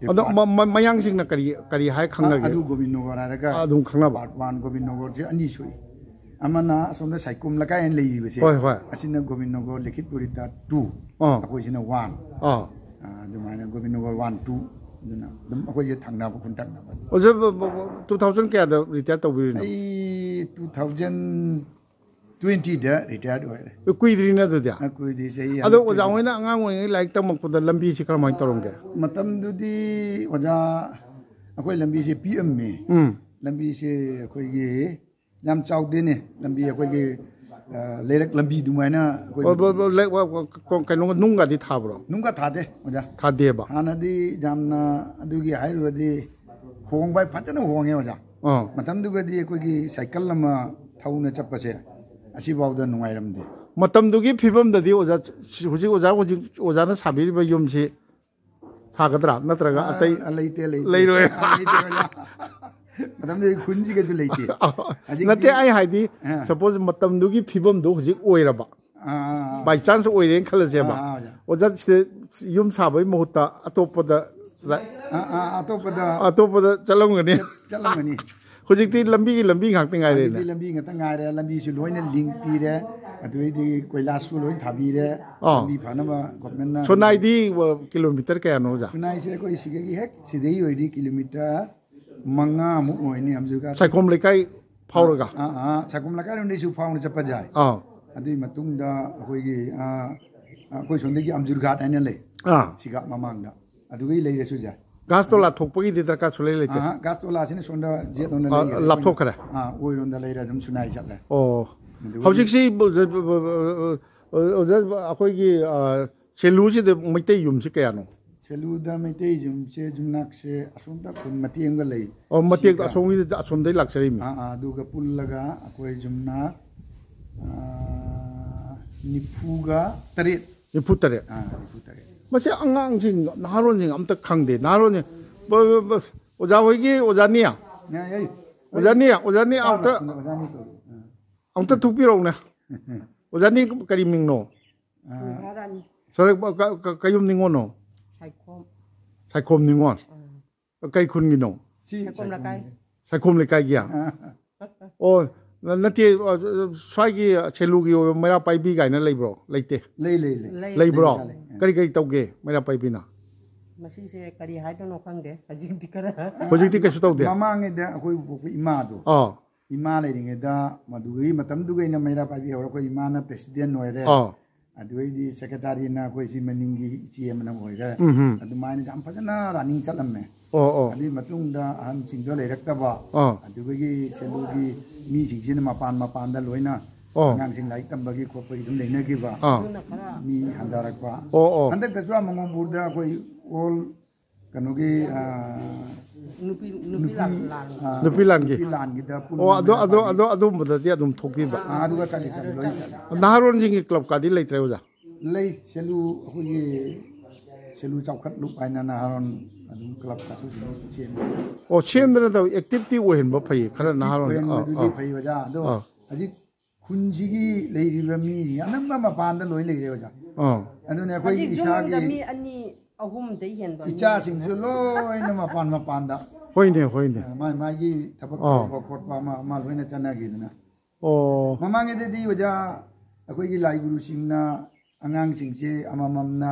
ꯑꯗꯣ ꯄꯥꯔꯠ ꯃ-, ꯃ-, ꯃꯌꯥꯡꯁꯤꯡꯅ ꯀꯔꯤ, ꯀꯔꯤ ꯍꯥꯏ ꯈꯪꯅꯒꯦ? ꯑꯗꯨ ꯒꯣꯕꯤꯟ ꯅꯒꯔ ꯍꯥꯏꯔꯒ ꯑꯗꯨꯝ ꯈꯪꯅꯕ꯫ ꯄꯥꯔꯠ ꯋꯥꯟ ꯒꯣꯕꯤꯟ ꯅꯒꯔꯁꯦ ꯑꯅꯤ ꯊꯣꯛꯏ꯫ ꯑꯃꯅ ꯑꯁꯣꯝꯗ ꯁꯥꯏꯀꯨꯝ ꯂꯩꯀꯥꯏ ꯍꯥꯏꯅ ꯂꯩꯔꯤꯕꯁꯦ꯫ ꯍꯣꯏ, ꯍꯣꯏ꯫ ꯑꯁꯤꯅ ꯒꯣꯕꯤꯟ ꯅꯒꯔ ꯂꯤꯈꯤꯠ ꯄꯨꯔꯤꯠꯇ ꯇꯨ꯫ ꯑꯥ꯫ ꯑꯩꯈꯣꯏꯁꯤꯅ ꯋꯥꯟ꯫ ꯑꯥ꯫ ꯑꯥ, ꯑꯗꯨꯃꯥꯏꯅ ꯒꯣꯕꯤꯟ ꯅꯒꯔ ꯋꯥꯟ, ꯇꯨ꯫ ꯑꯗꯨꯅ ꯑꯗꯨꯝ ꯑꯩꯈꯣꯏꯒꯤ ꯊꯪꯅꯕ ꯈꯨꯟ ꯊꯪꯅꯕ꯫ ꯑꯣꯖꯥ, ꯕ- ꯕ- ꯕ- two thousand ꯀꯌꯥꯗ retire ꯇꯧꯕꯤꯔꯤꯅꯣ? ꯑꯩ two thousand twenty ꯗ retire ꯑꯣꯏꯔꯦ꯫ ꯑꯦ, ꯀꯨꯏꯗ꯭ꯔꯤꯅꯦ ꯑꯗꯨꯗꯤ꯫ ꯑ, ꯀꯨꯏꯗ꯭ꯔꯤ, ꯆꯍꯤ ꯑꯗꯣ ꯍꯟꯗꯛꯇꯤ ꯑꯣꯖꯥ ꯍꯣꯏꯅ ꯑꯉꯥꯡ ꯑꯣꯏꯔꯤꯉꯩ ꯂꯥꯏꯔꯤꯛ ꯇꯝꯃꯛꯄꯗ ꯂꯝꯕꯤꯁꯤ ꯀꯔꯝꯍꯥꯏꯅ ꯇꯧꯔꯝꯒꯦ? ꯃꯇꯝꯗꯨꯗꯤ ꯑꯣꯖꯥ, ꯑꯩꯈꯣꯏ ꯂꯝꯕꯤꯁꯦ ꯄꯤꯛꯑꯝꯃꯤ꯫ ꯎꯝ꯫ ꯂꯝꯕꯤꯁꯦ ꯑꯩꯈꯣꯏꯒꯤ ꯌꯥꯝ ꯆꯥꯎꯗꯦꯅꯦ꯫ ꯂꯝꯕꯤ ꯑꯩꯈꯣꯏꯒꯤ, ꯑ, ꯂꯩꯔꯛ ꯂꯝꯕꯤ ꯑꯗꯨꯃꯥꯏꯅ ꯑꯩꯈꯣꯏꯒꯤ ꯕ- ꯕ- ꯕ- ꯂꯩ- ꯋ- ꯋ- ꯀ- ꯀꯩꯅꯣꯒ ꯅꯨꯡꯒꯗꯤ ꯊꯥꯕ꯭ꯔꯣ? ꯅꯨꯡꯒ ꯊꯥꯗꯦ ꯑꯣꯖꯥ꯫ ꯊꯥꯗꯦꯕ꯫ ꯍꯥꯟꯅꯗꯤ ꯌꯥꯝꯅ ꯑꯗꯨꯒꯤ ꯍꯥꯏꯔꯨꯔꯗꯤ ꯍꯣꯡꯕ ꯍꯥꯏ ꯐꯖꯅ ꯍꯣꯡꯉꯦ ꯑꯣꯖꯥ꯫ ꯑꯥ꯫ ꯃꯇꯝꯗꯨꯒꯗꯤ ꯑꯩꯈꯣꯏꯒꯤ ꯁꯥꯏꯀꯜ ꯑꯃ ꯊꯧꯅ ꯆꯠꯄꯁꯦ ꯑꯁꯤꯐꯥꯎꯗ ꯅꯨꯡꯉꯥꯏꯔꯝꯗꯦ꯫ ꯃꯇꯝꯗꯨꯒꯤ ꯐꯤꯕꯝꯗꯗꯤ ꯑꯣꯖꯥ, ꯍꯧꯖꯤꯛ ꯑꯣꯖꯥ, ꯍꯧꯖꯤꯛ ꯑꯣꯖꯥꯅ ꯁꯥꯕꯤꯔꯤꯕ ꯌꯨꯝꯁꯤ ꯁꯥꯒꯗ꯭ꯔꯥ? ꯅꯠꯇ꯭ꯔꯒ ꯑꯇꯩ ꯑ, ꯂꯩꯇꯦ, ꯂꯩꯇꯦ꯫ ꯂꯩꯔꯣꯏ꯫ ꯑ, ꯂꯩꯇꯦ ꯑꯣꯖꯥ꯫ ꯃꯇꯝꯗꯨꯗꯤ ꯈꯨꯟꯁꯤꯒꯁꯨ ꯂꯩꯇꯦ꯫ ꯍꯧꯖꯤꯛꯇꯤ ꯅꯠꯇꯦ, ꯑꯩ ꯍꯥꯏꯗꯤ ꯑꯥ꯫ ꯁꯄꯣꯁ ꯃꯇꯝꯗꯨꯒꯤ ꯐꯤꯕꯝꯗꯣ ꯍꯧꯖꯤꯛ ꯑꯣꯏꯔꯕ, ꯑꯥ, ꯑꯥ, ꯑꯥ꯫ ꯕꯥꯏ ꯆꯥꯟꯁ ꯑꯣꯏꯔꯦꯅ ꯈꯜꯂꯁꯦꯕ꯫ ꯑꯥ, ꯑꯥ, ꯑꯣꯖꯥ꯫ ꯑꯣꯖꯥ, ꯁꯤꯗ ꯌꯨꯝ ꯁꯥꯕꯒꯤ ꯃꯍꯨꯠꯇ ꯑꯇꯣꯞꯄꯗ ꯆ- ꯑꯥ, ꯑꯥ, ꯑꯇꯣꯞꯄꯗ ꯑꯇꯣꯞꯄꯗ ꯆꯠꯂꯝꯒꯅꯤ꯫ ꯆꯠꯂꯝꯒꯅꯤ꯫ ꯍꯧꯖꯤꯛꯇꯤ ꯂꯝꯕꯤꯒꯤ ꯂꯝꯕꯤ ꯉꯥꯛꯇ ꯉꯥꯏꯔꯦꯅꯦ꯫ ꯍꯧꯖꯤꯛꯇꯤ ꯂꯝꯕꯤ ꯉꯥꯛꯇ ꯉꯥꯏꯔꯦ꯫ ꯂꯝꯕꯤꯁꯨ ꯂꯣꯏꯅ ꯂꯤꯡ ꯄꯤꯔꯦ, ꯑꯗꯨꯗꯩꯗꯤ ꯀꯣꯏꯂꯥꯁꯁꯨ ꯂꯣꯏ ꯊꯥꯕꯤꯔꯦ꯫ ꯑꯥ꯫ ꯂꯝꯕꯤ ꯐꯅꯕ ꯒꯣꯔꯃꯦꯟꯅ ꯁꯣꯅꯥꯏꯗꯤ, ꯑ, ꯀꯤꯂꯣꯃꯤꯇꯔ ꯀꯌꯥꯅꯣ ꯑꯣꯖꯥ? ꯁꯣꯅꯥꯏꯁꯦ ꯑꯩꯈꯣꯏ ꯁꯤꯗꯒꯤ ꯍꯦꯛ ꯁꯤꯗꯩ ꯑꯣꯏꯔꯗꯤ ꯀꯤꯂꯣꯃꯤꯇꯔ ꯃꯉꯥꯃꯨꯛ ꯑꯣꯏꯅꯤ ꯍꯧꯖꯤꯛ꯫ ꯁꯥꯏꯈꯣꯝ ꯂꯩꯀꯥꯏ ꯐꯥꯎꯔꯒ? ꯑꯥ, ꯑꯥ, ꯁꯥꯏꯈꯣꯝ ꯂꯩꯀꯥꯏꯔꯣꯝꯗꯒꯤꯁꯨ ꯐꯥꯎꯅ ꯆꯠꯄ ꯌꯥꯏ꯫ ꯑꯥ꯫ ꯑꯗꯨꯒꯤ ꯃꯇꯨꯡꯗ ꯑꯩꯈꯣꯏꯒꯤ, ꯑꯥ, ꯑꯩꯈꯣꯏ ꯁꯣꯝꯗꯒꯤ ꯑꯝꯖꯨꯔ ꯘꯥꯠ ꯍꯥꯏꯅ ꯂꯩ꯫ ꯑꯥ꯫ ꯁꯤꯒꯥ ꯃꯃꯥꯡꯗ꯫ ꯑꯗꯨꯒꯤ ꯂꯩꯔꯁꯨ ꯌꯥꯏ꯫ ꯒꯥꯁ ꯇꯣꯂꯥ ꯊꯣꯛꯄꯒꯤꯗꯤ ꯗꯔꯀꯥꯔꯁꯨ ꯂꯩ ꯂꯩꯇꯦ? ꯑꯥ, ꯒꯥꯁ ꯇꯣꯂꯥꯁꯤꯅ ꯁꯣꯝꯗ ꯖꯦꯠ ꯂꯣꯝꯗ ꯑꯥ, ꯂꯩꯈ꯭ꯔꯦ꯫ ꯂꯥꯞꯊꯣꯛꯈ꯭ꯔꯦ꯫ ꯑꯥ, ꯑꯣꯏꯔꯣꯝꯗ ꯂꯩꯔꯦ ꯑꯗꯨꯝ ꯁꯨꯅꯥꯏ ꯆꯠꯂꯦ꯫ ꯑꯣ꯫ ꯑꯗꯨꯒꯤ ꯍꯧꯖꯤꯛꯁꯤ, ꯑ, ꯑꯣꯖꯥ, ꯑꯩꯈꯣꯏꯒꯤ, ꯑ, ꯁꯦꯂꯨꯁꯤꯗ ꯃꯩꯇꯩ ꯌꯨꯝꯁꯤ ꯀꯌꯥꯅꯣ? ꯁꯦꯂꯨꯗ ꯃꯩꯇꯩ ꯌꯨꯝꯁꯦ ꯌꯨꯝꯅꯥꯛꯁꯦ ꯑꯁꯣꯝꯗ ꯈꯨꯟ ꯃꯇꯦꯛ ꯑꯃꯒ ꯂꯩ꯫ ꯑꯣ, ꯃꯇꯦꯛ ꯁꯤꯒ꯫ ꯑꯁꯣꯝꯒꯤꯗ, ꯑꯁꯣꯝꯗꯩ ꯂꯥꯛꯆꯔꯤꯃꯤ꯫ ꯑꯥ, ꯑꯥ, ꯑꯗꯨꯒ ꯄꯨꯜꯂꯒ ꯑꯩꯈꯣꯏ ꯌꯨꯝꯅꯥꯛ, ꯑꯥ, ꯅꯤꯐꯨꯒ ꯇꯔꯦꯠ꯫ ꯅꯤꯐꯨ ꯇꯔꯦꯠ꯫ ꯑꯥ, ꯅꯤꯐꯨ ꯇꯔꯦꯠ꯫ ꯃꯁꯤ ꯑꯉꯥꯡꯁꯤꯡ, ꯅꯍꯥꯔꯣꯟꯁꯤꯡ ꯑꯝꯇ ꯈꯪꯗꯦ꯫ ꯅꯍꯥꯔꯣꯟꯁꯤꯡ, ꯕ-, ꯕ-, ꯕ-, ꯑꯣꯖꯥ ꯍꯣꯏꯒꯤ ꯑꯣꯖꯥꯅꯤ? ꯌꯥꯏ, ꯌꯥꯏ꯫ ꯑꯣꯖꯥꯅꯤ, ꯑꯣꯖꯥꯅꯤ ꯑꯝꯇ, ꯑꯣꯖꯥꯅꯤ ꯀꯧꯏ꯫ ꯑꯥ꯫ ꯑꯝꯇ ꯊꯣꯛꯄꯤꯔꯛꯎꯅꯦ꯫ ꯑꯣꯖꯥꯅꯤ ꯀꯔꯤ ꯃꯤꯡꯅꯣ? ꯑꯥ꯫ ꯔꯥꯅꯤ ꯁꯣꯔꯦ, ꯀ-, ꯀ-, ꯀ-, ꯀꯌꯨꯝ ꯅꯤꯉꯣꯜꯅꯣ? ꯁꯥꯏꯈꯣꯝ꯫ ꯁꯥꯏꯈꯣꯝ ꯅꯤꯉꯣꯜ꯫ ꯀꯩ ꯈꯨꯟꯒꯤꯅꯣ? ꯁꯤ ꯁꯥꯏꯈꯣꯝ ꯂꯩꯀꯥꯏ꯫ ꯁꯥꯏꯈꯣꯝ ꯂꯩꯀꯥꯏꯒꯤ? ꯑꯣ, ꯅ-, ꯅꯠꯇꯦ, ꯑ, ꯁ꯭ꯋꯥꯏꯒꯤ ꯁꯦꯂꯨꯒꯤ ꯑꯣꯏꯕ ꯃꯩꯔꯥ ꯄꯥꯏꯕꯤ ꯀꯥꯏꯅ ꯂꯩꯕ꯭ꯔꯣ? ꯂꯩꯇꯦ꯫ ꯂꯩ, ꯂꯩ, ꯂꯩ꯫ ꯂꯩ꯫ ꯂꯩꯕ꯭ꯔꯣ? ꯂꯩ, ꯂꯩ꯫ ꯀꯔꯤ ꯀꯔꯤ ꯇꯧꯒꯦ ꯃꯩꯔꯥ ꯄꯥꯏꯕꯤꯅ? ꯃꯁꯤꯁꯦ ꯀꯔꯤ ꯍꯥꯏꯗꯣꯏꯅꯣ ꯈꯪꯗꯦ ꯍꯧꯖꯤꯛꯇꯤ ꯈꯔ꯫ ꯍꯧꯖꯤꯛꯇꯤ ꯀꯩꯁꯨ ꯇꯧꯗꯦ꯫ ꯃꯃꯥꯡꯉꯩꯗ ꯑꯩꯈꯣꯏ ꯄꯣꯛꯄ ꯏꯃꯥꯗꯣ, ꯑꯥ ꯏꯃꯥ ꯂꯩꯔꯤꯉꯩꯗ, ꯃꯗꯨꯒꯤ ꯃꯇꯝꯗꯨꯒꯤ ꯑꯩꯅ ꯃꯩꯔꯥ ꯄꯥꯏꯕꯤ ꯍꯧꯔ ꯑꯩꯈꯣꯏ ꯏꯃꯥꯅ ꯄ꯭ꯔꯦꯁꯤꯗꯦꯟ ꯑꯣꯏꯔꯦ꯫ ꯑꯥ ꯑꯗꯨꯗꯩꯗꯤ ꯁꯦꯀ꯭ꯔꯦꯇꯥꯔꯤꯅ ꯑꯩꯈꯣꯏ ꯁꯤ ꯃꯅꯤꯡꯒꯤ ꯏꯆꯦ ꯑꯃꯅ ꯑꯣꯏꯔꯦ꯫ ꯎꯝ ꯎꯝ ꯑꯗꯨꯃꯥꯏꯅ ꯌꯥꯝ ꯐꯖꯅ ꯔꯥꯅꯤꯡ ꯆꯠꯂꯝꯃꯦ꯫ ꯑꯣ ꯑꯣ ꯑꯗꯨꯒꯤ ꯃꯇꯨꯡꯗ ꯑꯍꯟꯁꯤꯡꯗꯣ ꯂꯩꯔꯛꯇꯕ, ꯑꯥ ꯑꯗꯨꯗꯒꯤ ꯁꯦꯂꯨꯒꯤ ꯃꯤꯁꯤꯡꯁꯤꯅ ꯃꯄꯥꯟ ꯃꯄꯥꯟꯗ ꯂꯣꯏꯅ ꯑꯣ ꯑꯉꯥꯡꯁꯤꯡ ꯂꯥꯏꯔꯤꯛ ꯇꯝꯕꯒꯤ ꯈꯣꯠꯄꯒꯤ ꯑꯗꯨꯝ ꯂꯩꯅꯈꯤꯕ ꯑꯥ ꯑꯗꯨꯅ ꯈꯔ ꯃꯤ ꯍꯟꯊꯔꯛꯄ꯫ ꯑꯣ ꯑꯣ ꯍꯟꯗꯛꯇꯁꯨ ꯑꯥ ꯃꯉꯣꯝꯕꯨꯔꯗ ꯑꯩꯈꯣꯏ ꯑꯣꯜ ꯀꯩꯅꯣꯒꯤ ꯑꯥ, ꯅꯨꯄꯤ ꯅꯨꯄꯤ ꯂꯥꯟ ꯂꯥꯟ ꯑꯥ, ꯅꯨꯄꯤ ꯂꯥꯟꯒꯤ꯫ ꯅꯨꯄꯤ ꯂꯥꯟꯒꯤꯗ ꯄꯨꯟꯕ ꯑꯣ ꯑꯗꯣ ꯑꯗꯣ ꯃꯌꯥꯝ ꯑꯗꯣ ꯑꯗꯨꯝꯕꯗꯗꯤ ꯑꯗꯨꯝ ꯊꯣꯛꯄꯤꯕ꯫ ꯑꯥ, ꯑꯗꯨꯒ ꯆꯠꯂꯤ ꯆꯠꯂꯤ ꯂꯣꯏ ꯆꯠꯂꯤ꯫ ꯅꯍꯥꯔꯣꯟꯁꯤꯡꯒꯤ ꯀ꯭ꯂꯕꯀꯥꯗꯤ ꯂꯩꯇ꯭ꯔꯦ ꯑꯣꯖꯥ? ꯂꯩ꯫ ꯁꯦꯂꯨ ꯑꯩꯈꯣꯏꯒꯤ ꯁꯦꯂꯨ ꯆꯥꯎꯈꯠꯂꯨꯞ ꯍꯥꯏꯅ ꯅꯍꯥꯔꯣꯟ ꯑꯗꯨꯝ ꯀ꯭ꯂꯕ ꯀꯥꯁꯨ ꯁꯦꯝꯃꯤ꯫ ꯑꯣ ꯁꯦꯝꯗꯅ ꯇꯧ ꯑꯦꯛꯇꯤꯚꯇꯤ ꯑꯣꯏꯍꯟꯕ ꯐꯩꯌꯦ ꯈꯔ ꯅꯍꯥꯔꯣꯟ꯫ ꯑꯥ ꯑꯣꯏꯍꯟꯕꯗꯨꯗꯤ ꯑꯥ ꯐꯩ ꯑꯣꯖꯥ꯫ ꯑꯗꯣ ꯑꯥ ꯍꯧꯖꯤꯛ ꯈꯨꯟꯁꯤꯒꯤ ꯂꯩꯔꯤꯕ ꯃꯤꯁꯤꯡ ꯑꯅꯝꯕ ꯃꯄꯥꯟꯗ ꯂꯣꯏ ꯂꯩꯔꯦ ꯑꯣꯖꯥ꯫ ꯑꯥ ꯑꯗꯨꯅ ꯑꯩꯈꯣꯏꯒꯤ ꯍꯧꯖꯤꯛ ꯌꯨꯝ ꯑꯃꯗ ꯏꯁꯥꯒꯤ ꯃꯤ ꯑꯅꯤ ꯑꯍꯨꯝꯗꯩ ꯍꯦꯟꯕ ꯃꯤ ꯏꯆꯥꯁꯤꯡꯁꯨ ꯂꯣꯏꯅ ꯃꯄꯥꯟ ꯃꯄꯥꯟꯗ ꯍꯣꯏꯅꯦ ꯍꯣꯏꯅꯦ꯫ ꯃꯥꯏ ꯃꯥꯒꯤ ꯊꯕꯛ ꯑꯥ꯫ ꯇꯧꯕ ꯈꯣꯠꯄ ꯑꯃ ꯑꯃ ꯂꯣꯏꯅ ꯆꯠꯅꯈꯤꯗꯅ꯫ ꯑꯣ ꯃꯃꯥꯡꯉꯩꯗꯗꯤ ꯑꯣꯖꯥ ꯑꯩꯈꯣꯏꯒꯤ ꯂꯥꯏ ꯒꯨꯔꯨꯁꯤꯡꯅ ꯑꯉꯥꯡꯁꯤꯡꯁꯦ ꯑꯃꯃꯝꯅ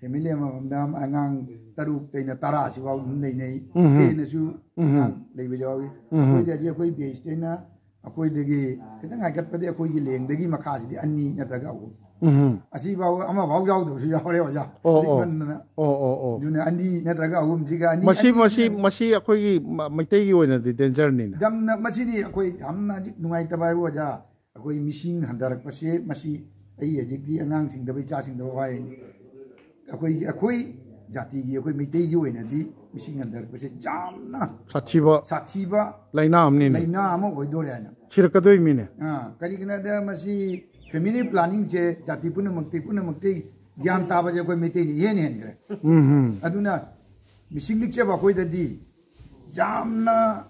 ꯐꯦꯃꯤꯂꯤ ꯑꯃꯃꯝꯗ ꯑꯉꯥꯡ ꯇꯔꯨꯛꯇꯩꯅ ꯇꯔꯥꯁꯤꯐꯥꯎ ꯑꯗꯨꯝ ꯂꯩꯅꯩ꯫ ꯎꯝ꯫ ꯍꯦꯟꯅꯁꯨ ꯎꯝ꯫ ꯑꯉꯥꯡ ꯂꯩꯕ ꯌꯥꯎꯏ꯫ ꯎꯝ꯫ ꯑꯩꯈꯣꯏꯗꯗꯤ ꯑꯩꯈꯣꯏ ꯕꯦꯁꯇꯩꯅ ꯑꯩꯈꯣꯏꯗꯒꯤ ꯈꯤꯇꯪ ꯍꯥꯏꯒꯠꯄꯗꯤ ꯑꯩꯈꯣꯏꯒꯤ ꯂꯦꯡꯗꯒꯤ ꯃꯈꯥꯁꯤꯗꯤ ꯑꯅꯤ ꯅꯠꯇ꯭ꯔꯒ ꯑꯍꯨꯝ꯫ ꯎꯝ꯫ ꯑꯁꯤꯐꯥꯎ ꯑꯃꯐꯥꯎ ꯌꯥꯎꯗꯕꯁꯨ ꯌꯥꯎꯔꯦ ꯑꯣꯖꯥ꯫ ꯑꯣ ꯑꯣ ꯂꯤꯛꯃꯟꯗꯅ꯫ ꯑꯣ ꯑꯣ ꯑꯣ꯫ ꯑꯗꯨꯅ ꯑꯅꯤ ꯅꯠꯇ꯭ꯔꯒ ꯑꯍꯨꯝꯁꯤꯒ ꯑꯅꯤ ꯃꯁꯤ ꯑꯅꯤ ꯃꯁꯤ ꯃꯁꯤ ꯑꯩꯈꯣꯏꯒꯤ ꯃ- ꯃꯩꯇꯩꯒꯤ ꯑꯣꯏꯅꯗꯤ ꯗꯦꯟꯖꯔꯅꯤꯅꯦ꯫ ꯌꯥꯝꯅ ꯃꯁꯤꯗꯤ ꯑꯩꯈꯣꯏ ꯌꯥꯝꯅ ꯍꯧꯖꯤꯛ ꯅꯨꯡꯉꯥꯏꯇꯕ ꯍꯥꯏꯕꯨ ꯑꯣꯖꯥ, ꯑꯩꯈꯣꯏ ꯃꯤꯁꯤꯡ ꯍꯟꯊꯔꯛꯄꯁꯦ ꯃꯁꯤ ꯑꯩ ꯍꯧꯖꯤꯛꯇꯤ ꯑꯉꯥꯡꯁꯤꯡꯗꯕ ꯏꯆꯥꯁꯤꯡꯗꯕ ꯋꯥꯏ꯫ ꯑꯩꯈꯣꯏꯒꯤ ꯑꯩꯈꯣꯏ ꯖꯥꯇꯤꯒꯤ ꯑꯩꯈꯣꯏ ꯃꯩꯇꯩꯒꯤ ꯑꯣꯏꯅꯗꯤ ꯃꯤꯁꯤꯡ ꯍꯟꯊꯔꯛꯄꯁꯦ ꯌꯥꯝꯅ ꯁꯥꯊꯤꯕ ꯁꯥꯊꯤꯕ ꯂꯥꯏꯅꯥ ꯑꯃꯅꯤꯅꯦ꯫ ꯂꯥꯏꯅꯥ ꯑꯃ ꯑꯣꯏꯗꯣꯔꯦ ꯍꯥꯏꯅ꯫ ꯁꯤꯔꯛꯀꯗꯣꯏꯃꯤꯅꯦ꯫ ꯑꯥ, ꯀꯔꯤꯒꯤꯅꯣꯗ ꯃꯁꯤ ꯐꯦꯃꯤꯂꯤ ꯄ꯭ꯂꯥꯅꯤꯡꯁꯦ ꯖꯥꯇꯤ ꯄꯨꯝꯅꯃꯛꯇꯤ ꯄꯨꯝꯅꯃꯛꯇꯤ ꯒ꯭ꯌꯥꯟ ꯇꯥꯕꯁꯦ ꯑꯩꯈꯣꯏ ꯃꯩꯇꯩꯅ ꯏꯍꯦꯟ ꯍꯦꯟꯈ꯭ꯔꯦ꯫ ꯎꯝ ꯎꯝ꯫ ꯑꯗꯨꯅ ꯃꯤꯁꯤꯡ ꯂꯤꯛꯆꯕ ꯑꯩꯈꯣꯏꯗꯗꯤ ꯌꯥꯝꯅ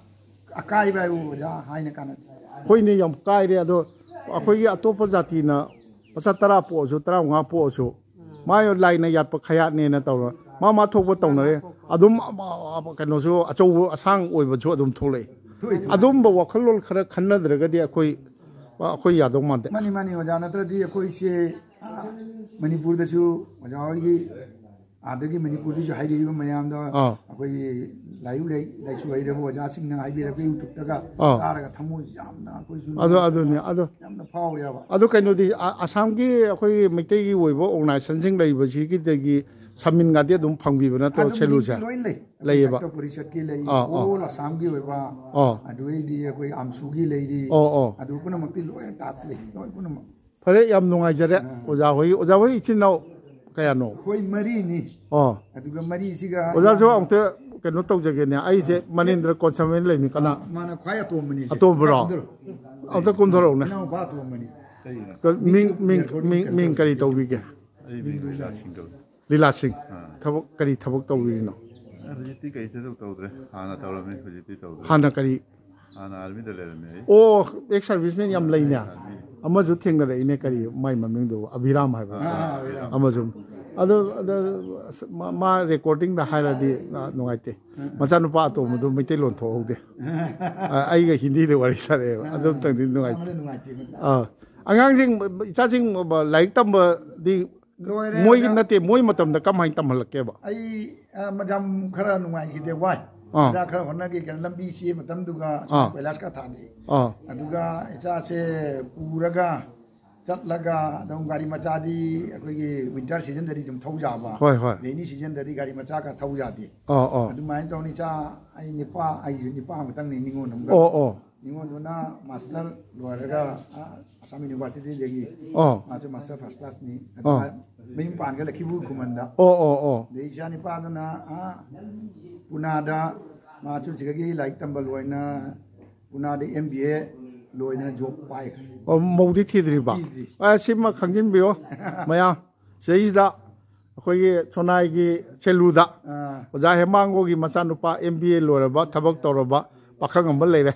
ꯑꯀꯥꯏꯕ ꯍꯥꯏꯕꯨ ꯑꯣꯖꯥ ꯍꯥꯏꯅ ꯀꯥꯟꯅꯗꯦ꯫ ꯍꯣꯏꯅꯦ ꯌꯥꯝ ꯀꯥꯏꯔꯦ꯫ ꯑꯗꯣ ꯑꯩꯈꯣꯏꯒꯤ ꯑꯇꯣꯞꯄ ꯖꯥꯇꯤꯅ ꯃꯆꯥ ꯇꯔꯥ ꯄꯣꯛꯑꯁꯨ ꯇꯔꯥꯃꯉꯥ ꯄꯣꯛꯑꯁꯨ ꯃꯥ ꯂꯥꯏꯅ ꯌꯥꯠꯄ ꯈꯌꯥꯠꯅꯦꯅ ꯇꯧꯔ ꯃꯥ ꯃꯥ ꯊꯣꯛꯄ ꯇꯧꯅꯔꯦ꯫ ꯑꯗꯨꯝ ꯑꯃ- ꯑꯃ- ꯀꯩꯅꯣꯁꯨ ꯑꯆꯧꯕ ꯑꯁꯥꯡ ꯑꯣꯏꯕꯁꯨ ꯑꯗꯨꯝ ꯊꯣꯛꯂꯛꯏ꯫ ꯊꯣꯛꯏ, ꯊꯣꯛꯏ꯫ ꯑꯗꯨꯝꯕ ꯋꯥꯈꯜꯂꯣꯟ ꯈꯔ ꯈꯟꯅꯗ꯭ꯔꯒꯗꯤ ꯑꯩꯈꯣꯏ ꯑꯩꯈꯣꯏ ꯌꯥꯗꯧ ꯃꯥꯟꯗꯦ꯫ ꯃꯥꯅꯤ ꯃꯥꯅꯤ ꯑꯣꯖꯥ, ꯅꯠꯇ꯭ꯔꯗꯤ ꯑꯩꯈꯣꯏꯁꯦ ꯑꯥ, ꯃꯅꯤꯄꯨꯔꯗꯁꯨ ꯑꯣꯖꯥ ꯍꯣꯏꯒꯤ ꯑꯗꯒꯤ ꯃꯅꯤꯄꯨꯔꯗꯒꯤꯁꯨ ꯍꯥꯏꯔꯛꯏꯕ ꯃꯌꯥꯝꯗꯣ, ꯑꯥ꯫ ꯑꯩꯈꯣꯏꯒꯤ ꯂꯥꯏꯔꯤꯛ ꯂꯩ-, ꯂꯥꯏꯁꯨ ꯍꯩꯔꯕ ꯑꯣꯖꯥꯁꯤꯡꯅ ꯍꯥꯏꯕꯤꯔꯛꯄ YouTube-ꯇꯒ ꯑꯥ꯫ ꯇꯥꯔꯒ ꯊꯃꯣꯏꯁꯤ ꯌꯥꯝꯅ ꯑꯩꯈꯣꯏꯁꯨ ꯑꯗꯨ, ꯑꯗꯨꯅꯤ, ꯑꯗꯨ ꯌꯥꯝꯅ ꯐꯥꯎꯔꯦꯕ꯫ ꯑꯗꯨ ꯀꯩꯅꯣꯗꯤ, ꯑ-, ꯑꯁꯥꯝꯒꯤ ꯑꯩꯈꯣꯏꯒꯤ ꯃꯩꯇꯩꯒꯤ ꯑꯣꯏꯕ organization-ꯁꯤꯡ ꯂꯩꯕꯁꯤꯒꯤꯗꯒꯤ ꯁꯃꯤꯟꯒꯥꯗꯤ ꯑꯗꯨꯝ ꯐꯪꯕꯤꯕ ꯅꯠꯇ꯭ꯔꯣ, ꯑꯗꯨꯝ ꯁꯦꯂꯨꯁꯦ? ꯂꯣꯏ ꯂꯩ꯫ ꯑꯩꯈꯣꯏ ꯂꯩꯌꯦꯕ꯫ ꯁꯛꯇ ꯄꯔꯤꯁꯠꯀꯤ ꯂꯩ, ꯑꯥ, ꯑꯥ꯫ All ꯑꯁꯥꯝꯒꯤ ꯑꯣꯏꯕ, ꯑꯥ꯫ ꯑꯗꯨꯗꯩꯗꯤ ꯑꯩꯈꯣꯏ ꯑꯥꯝꯁꯨꯒꯤ ꯂꯩꯔꯤ, ꯑꯣ, ꯑꯣ꯫ ꯑꯗꯨ ꯄꯨꯝꯅꯃꯛꯇꯤ ꯂꯣꯏꯅ touch ꯂꯩ, ꯂꯣꯏ ꯄꯨꯝꯅꯃꯛ꯫ ꯐꯔꯦ, ꯌꯥꯝ ꯅꯨꯡꯉꯥꯏꯖꯔꯦ꯫ ꯑꯥ꯫ ꯑꯣꯖꯥ ꯍꯣꯏ, ꯑꯣꯖꯥ ꯍꯣꯏ ꯏꯆꯤꯟ ꯏꯅꯥꯎ ꯀꯌꯥꯅꯣ? ꯑꯩꯈꯣꯏ ꯃꯔꯤꯅꯤ꯫ ꯑꯣ꯫ ꯑꯗꯨꯒ ꯃꯔꯤꯁꯤꯒ ꯑꯣꯖꯥꯁꯨ ꯌꯥꯝ ꯑꯝꯇ ꯀꯩꯅꯣ ꯇꯧꯖꯒꯦꯅꯦ꯫ ꯑꯩꯁꯦ ꯑꯥ꯫ ꯃꯅꯤꯟꯗ꯭ꯔ ꯀꯣꯟꯁꯃꯦꯟ ꯂꯩꯃꯤ ꯀꯅꯥ? ꯑꯥ, ꯃꯥꯅ ꯈ꯭ꯋꯥꯏ ꯑꯇꯣꯝꯕꯅꯤ ꯁꯦ꯫ ꯑꯇꯣꯝꯕꯔꯣ? ꯈ꯭ꯋꯥꯏ ꯑꯇꯣꯝꯕꯔꯣ? ꯑꯝꯇ ꯀꯨꯝꯊꯔꯛꯎꯅꯦ꯫ ꯏꯅꯥꯎꯄꯥ ꯑꯇꯣꯝꯕꯅꯤ꯫ ꯀꯩꯅꯣ? ꯀ-, ꯃꯤꯡ, ꯃꯤꯡ, ꯃꯤꯡ, ꯃꯤꯡ ꯀꯔꯤ ꯇꯧꯕꯤꯒꯦ? ꯑꯩ ꯃꯤꯡ ꯂꯤꯂꯥ ꯁꯤꯡꯒꯜ꯫ ꯂꯤꯂꯥ ꯁꯤꯡ꯫ ꯑꯥ꯫ ꯊꯕꯛ, ꯀꯔꯤ ꯊꯕꯛ ꯇꯧꯕꯤꯔꯤꯅꯣ? ꯍꯧꯖꯤꯛꯇꯤ ꯀꯩꯁꯨ ꯊꯕꯛ ꯇꯧꯗ꯭ꯔꯦ꯫ ꯍꯥꯟꯅ ꯇꯧꯔꯝꯃꯤ, ꯍꯧꯖꯤꯛꯇꯤ ꯇꯧꯗ꯭ꯔꯦ꯫ ꯍꯥꯟꯅ ꯀꯔꯤ? ꯍꯥꯟꯅ army-ꯗ ꯂꯩꯔꯝꯃꯦ ꯑꯩ꯫ ꯑꯣ, ex serviceman ꯌꯥꯝ ꯂꯩꯅꯦ꯫ Army꯫ ꯑꯃꯁꯨ ꯊꯦꯡꯅꯔꯛꯏꯅꯦ, ꯀꯔꯤ ꯃꯥꯏ ꯃꯃꯤꯡꯗꯨ? ꯑꯕꯤꯔꯥꯝ ꯍꯥꯏꯕ꯫ ꯑꯥ, ꯑꯕꯤꯔꯥꯝ꯫ ꯑꯃꯁꯨ꯫ ꯑꯗꯣ, ꯑꯗꯣ, ꯑꯁ, ꯃꯥ, ꯃꯥ recording-ꯗ ꯍꯥꯏꯔꯗꯤ, ꯑ, ꯅꯨꯡꯉꯥꯏꯇꯦ꯫ ꯃꯆꯥꯅꯨꯄꯥ ꯑꯇꯣꯝꯕꯗꯨ ꯃꯩꯇꯩꯂꯣꯟ ꯊꯣꯛꯍꯧꯗꯦ꯫ ꯑ, ꯑꯩꯒ ꯍꯤꯟꯗꯤꯗ ꯋꯥꯔꯤ ꯁꯥꯔꯛꯑꯦꯕ꯫ ꯑꯗꯨ ꯑꯝꯇꯪꯗꯤ ꯅꯨꯡꯉꯥꯏꯇꯦ꯫ ꯑꯃꯅ ꯅꯨꯡꯉꯥꯏꯇꯦ, ꯃꯆꯥ꯫ ꯑꯥ꯫ ꯑꯉꯥꯡꯁꯤꯡ, ꯏꯆꯥꯁꯤꯡ ꯂꯥꯏꯔꯤꯛ ꯇꯝꯕꯗꯤ ꯂꯣꯏꯔꯦ, ꯃꯣꯏꯒꯤ ꯑꯣꯖꯥ꯫ ꯅꯠꯇꯦ, ꯃꯣꯏ ꯃꯇꯝꯗ ꯀꯃꯥꯏꯅ ꯇꯝꯍꯜꯂꯛꯀꯦꯕ? ꯑꯩ, ꯑ, ꯌꯥꯝ ꯈꯔ ꯅꯨꯡꯉꯥꯏꯈꯤꯗꯦ, ꯋꯥꯏ꯫ ꯑꯥ꯫ ꯑꯣꯖꯥ ꯈꯔ ꯍꯣꯠꯅꯈꯤ, ꯀꯩꯅꯣ, ꯂꯝꯕꯤ ꯁꯦꯝꯕ ꯃꯇꯝꯗꯨꯒ ꯑꯥ꯫ ꯀꯣꯏꯂꯥꯁꯀ ꯊꯥꯗ꯭ꯔꯤ꯫ ꯑꯥ꯫ ꯑꯗꯨꯒ ꯏꯆꯥꯁꯦ ꯄꯨꯔꯒ ꯆꯠꯂꯒ ꯑꯗꯨꯝ ꯒꯥꯔꯤ ꯃꯆꯥꯗꯤ ꯑꯩꯈꯣꯏꯒꯤ winter season-ꯗꯗꯤ ꯑꯗꯨꯝ ꯊꯧ ꯌꯥꯕ, ꯍꯣꯏ, ꯍꯣꯏ꯫ Rainy season-ꯗꯗꯤ ꯒꯥꯔꯤ ꯃꯆꯥꯒ ꯊꯧ ꯌꯥꯗꯦ꯫ ꯑꯥ, ꯑꯥ꯫ ꯑꯗꯨꯃꯥꯏꯅ ꯇꯧꯅ ꯏꯆꯥ ꯑꯩ ꯅꯤꯄꯥ, ꯑꯩꯁꯨ ꯅꯤꯄꯥ ꯈꯛꯇꯪꯅꯤ ꯅꯤꯉꯣꯜ ꯑꯃꯒ꯫ ꯑꯣ, ꯑꯣ꯫ ꯅꯤꯉꯣꯜꯗꯨꯅ master ꯂꯣꯏꯔꯒ, ꯑ, ꯑꯁꯥꯝ University-ꯗꯒꯤ ꯑꯣ꯫ ꯃꯥꯁꯨ master first class-ꯅꯤ꯫ ꯑꯣ꯫ ꯑꯗꯨꯒ ꯃꯌꯨꯝ ꯄꯥꯟꯒ ꯂꯩꯈꯤꯕꯨ ꯈꯨꯃꯟꯗ꯫ ꯑꯣ, ꯑꯣ, ꯑꯣ꯫ ꯑꯗꯩ ꯏꯆꯥ ꯅꯤꯄꯥꯗꯨꯅ, ꯑ, ꯄꯨꯅꯥꯗ ꯃꯥꯁꯨ ꯁꯤꯗꯒꯤ ꯂꯥꯏꯔꯤꯛ ꯇꯝꯕ ꯂꯣꯏꯅ ꯄꯨꯅꯥꯗ M B A ꯂꯣꯏꯗꯅ job ꯄꯥꯏꯈ꯭ꯔꯦ꯫ ꯑꯣ, ꯃꯧꯗꯤ ꯊꯤꯗ꯭ꯔꯤꯕ? ꯊꯤꯗ꯭ꯔꯤ꯫ ꯑ, ꯁꯤꯃ ꯈꯪꯖꯤꯟꯕꯤꯌꯣ ꯃꯌꯥꯝ꯫ ꯁꯤꯗꯩꯁꯤꯗ ꯑꯩꯈꯣꯏꯒꯤ ꯁꯣꯅꯥꯏꯒꯤ ꯁꯦꯂꯨꯗ ꯑꯥ꯫ ꯑꯣꯖꯥ ꯍꯦꯃꯥꯡꯒꯣꯒꯤ ꯃꯆꯥꯅꯨꯄꯥ M B A ꯂꯣꯏꯔꯕ, ꯊꯕꯛ ꯇꯧꯔꯕ ꯄꯥꯈꯪ ꯑꯃ ꯂꯩꯔꯦ꯫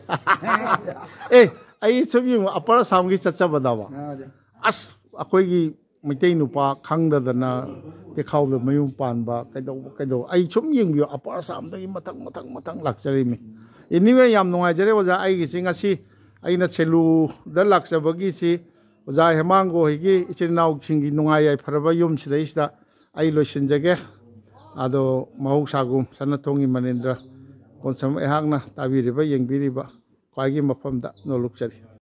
ꯑꯦ, ꯑꯩ ꯁꯨꯝ ꯌꯦꯡꯉꯨ, Upper Assam-ꯒꯤ ꯆꯠꯆꯕꯗꯕ꯫ ꯑꯥ, ꯑꯗ꯫ ꯑꯁ, ꯑꯩꯈꯣꯏꯒꯤ ꯃꯩꯇꯩ ꯅꯨꯄꯥ ꯈꯪꯗꯗꯅ ꯇꯦꯈꯥꯎꯗ ꯃꯌꯨꯝ ꯄꯥꯟꯕ, ꯀꯩꯗꯧꯕ, ꯀꯩꯗꯧꯕ꯫ ꯑꯩ ꯁꯨꯝ ꯌꯦꯡꯕꯤꯌꯨ, Upper Assam-ꯗꯒꯤ ꯃꯊꯪ, ꯃꯊꯪ, ꯃꯊꯪ ꯂꯥꯛꯆꯔꯤꯃꯤ꯫ Anyway, ꯌꯥꯝ ꯅꯨꯡꯉꯥꯏꯖꯔꯦ ꯑꯣꯖꯥ꯫ ꯑꯩꯒꯤꯁꯤ ꯉꯁꯤ ꯑꯩꯅ ꯁꯦꯂꯨꯗ ꯂꯥꯛꯆꯕꯒꯤꯁꯤ ꯑꯣꯖꯥ ꯍꯦꯃꯥꯡꯒꯣ ꯍꯣꯏꯒꯤ ꯏꯆꯤꯟ ꯏꯅꯥꯎꯁꯤꯡꯒꯤ ꯅꯨꯡꯉꯥꯏ ꯌꯥꯏꯐꯔꯕ ꯌꯨꯝꯁꯤꯗꯩꯁꯤꯗ ꯑꯩ ꯂꯣꯏꯁꯤꯟꯖꯒꯦ꯫ ꯑꯗꯣ ꯃꯍꯧꯁꯥꯒꯨꯝ ꯁꯅꯥꯊꯣꯡꯒꯤ ꯃꯅꯤꯟꯗ꯭ꯔ ꯀꯣꯟꯁꯝ ꯑꯩꯍꯥꯛꯅ ꯇꯥꯕꯤꯔꯤꯕ, ꯌꯦꯡꯕꯤꯔꯤꯕ ꯈ꯭ꯋꯥꯏꯒꯤ ꯃꯐꯝꯗ ꯅꯣꯂꯨꯛꯆꯔꯤ꯫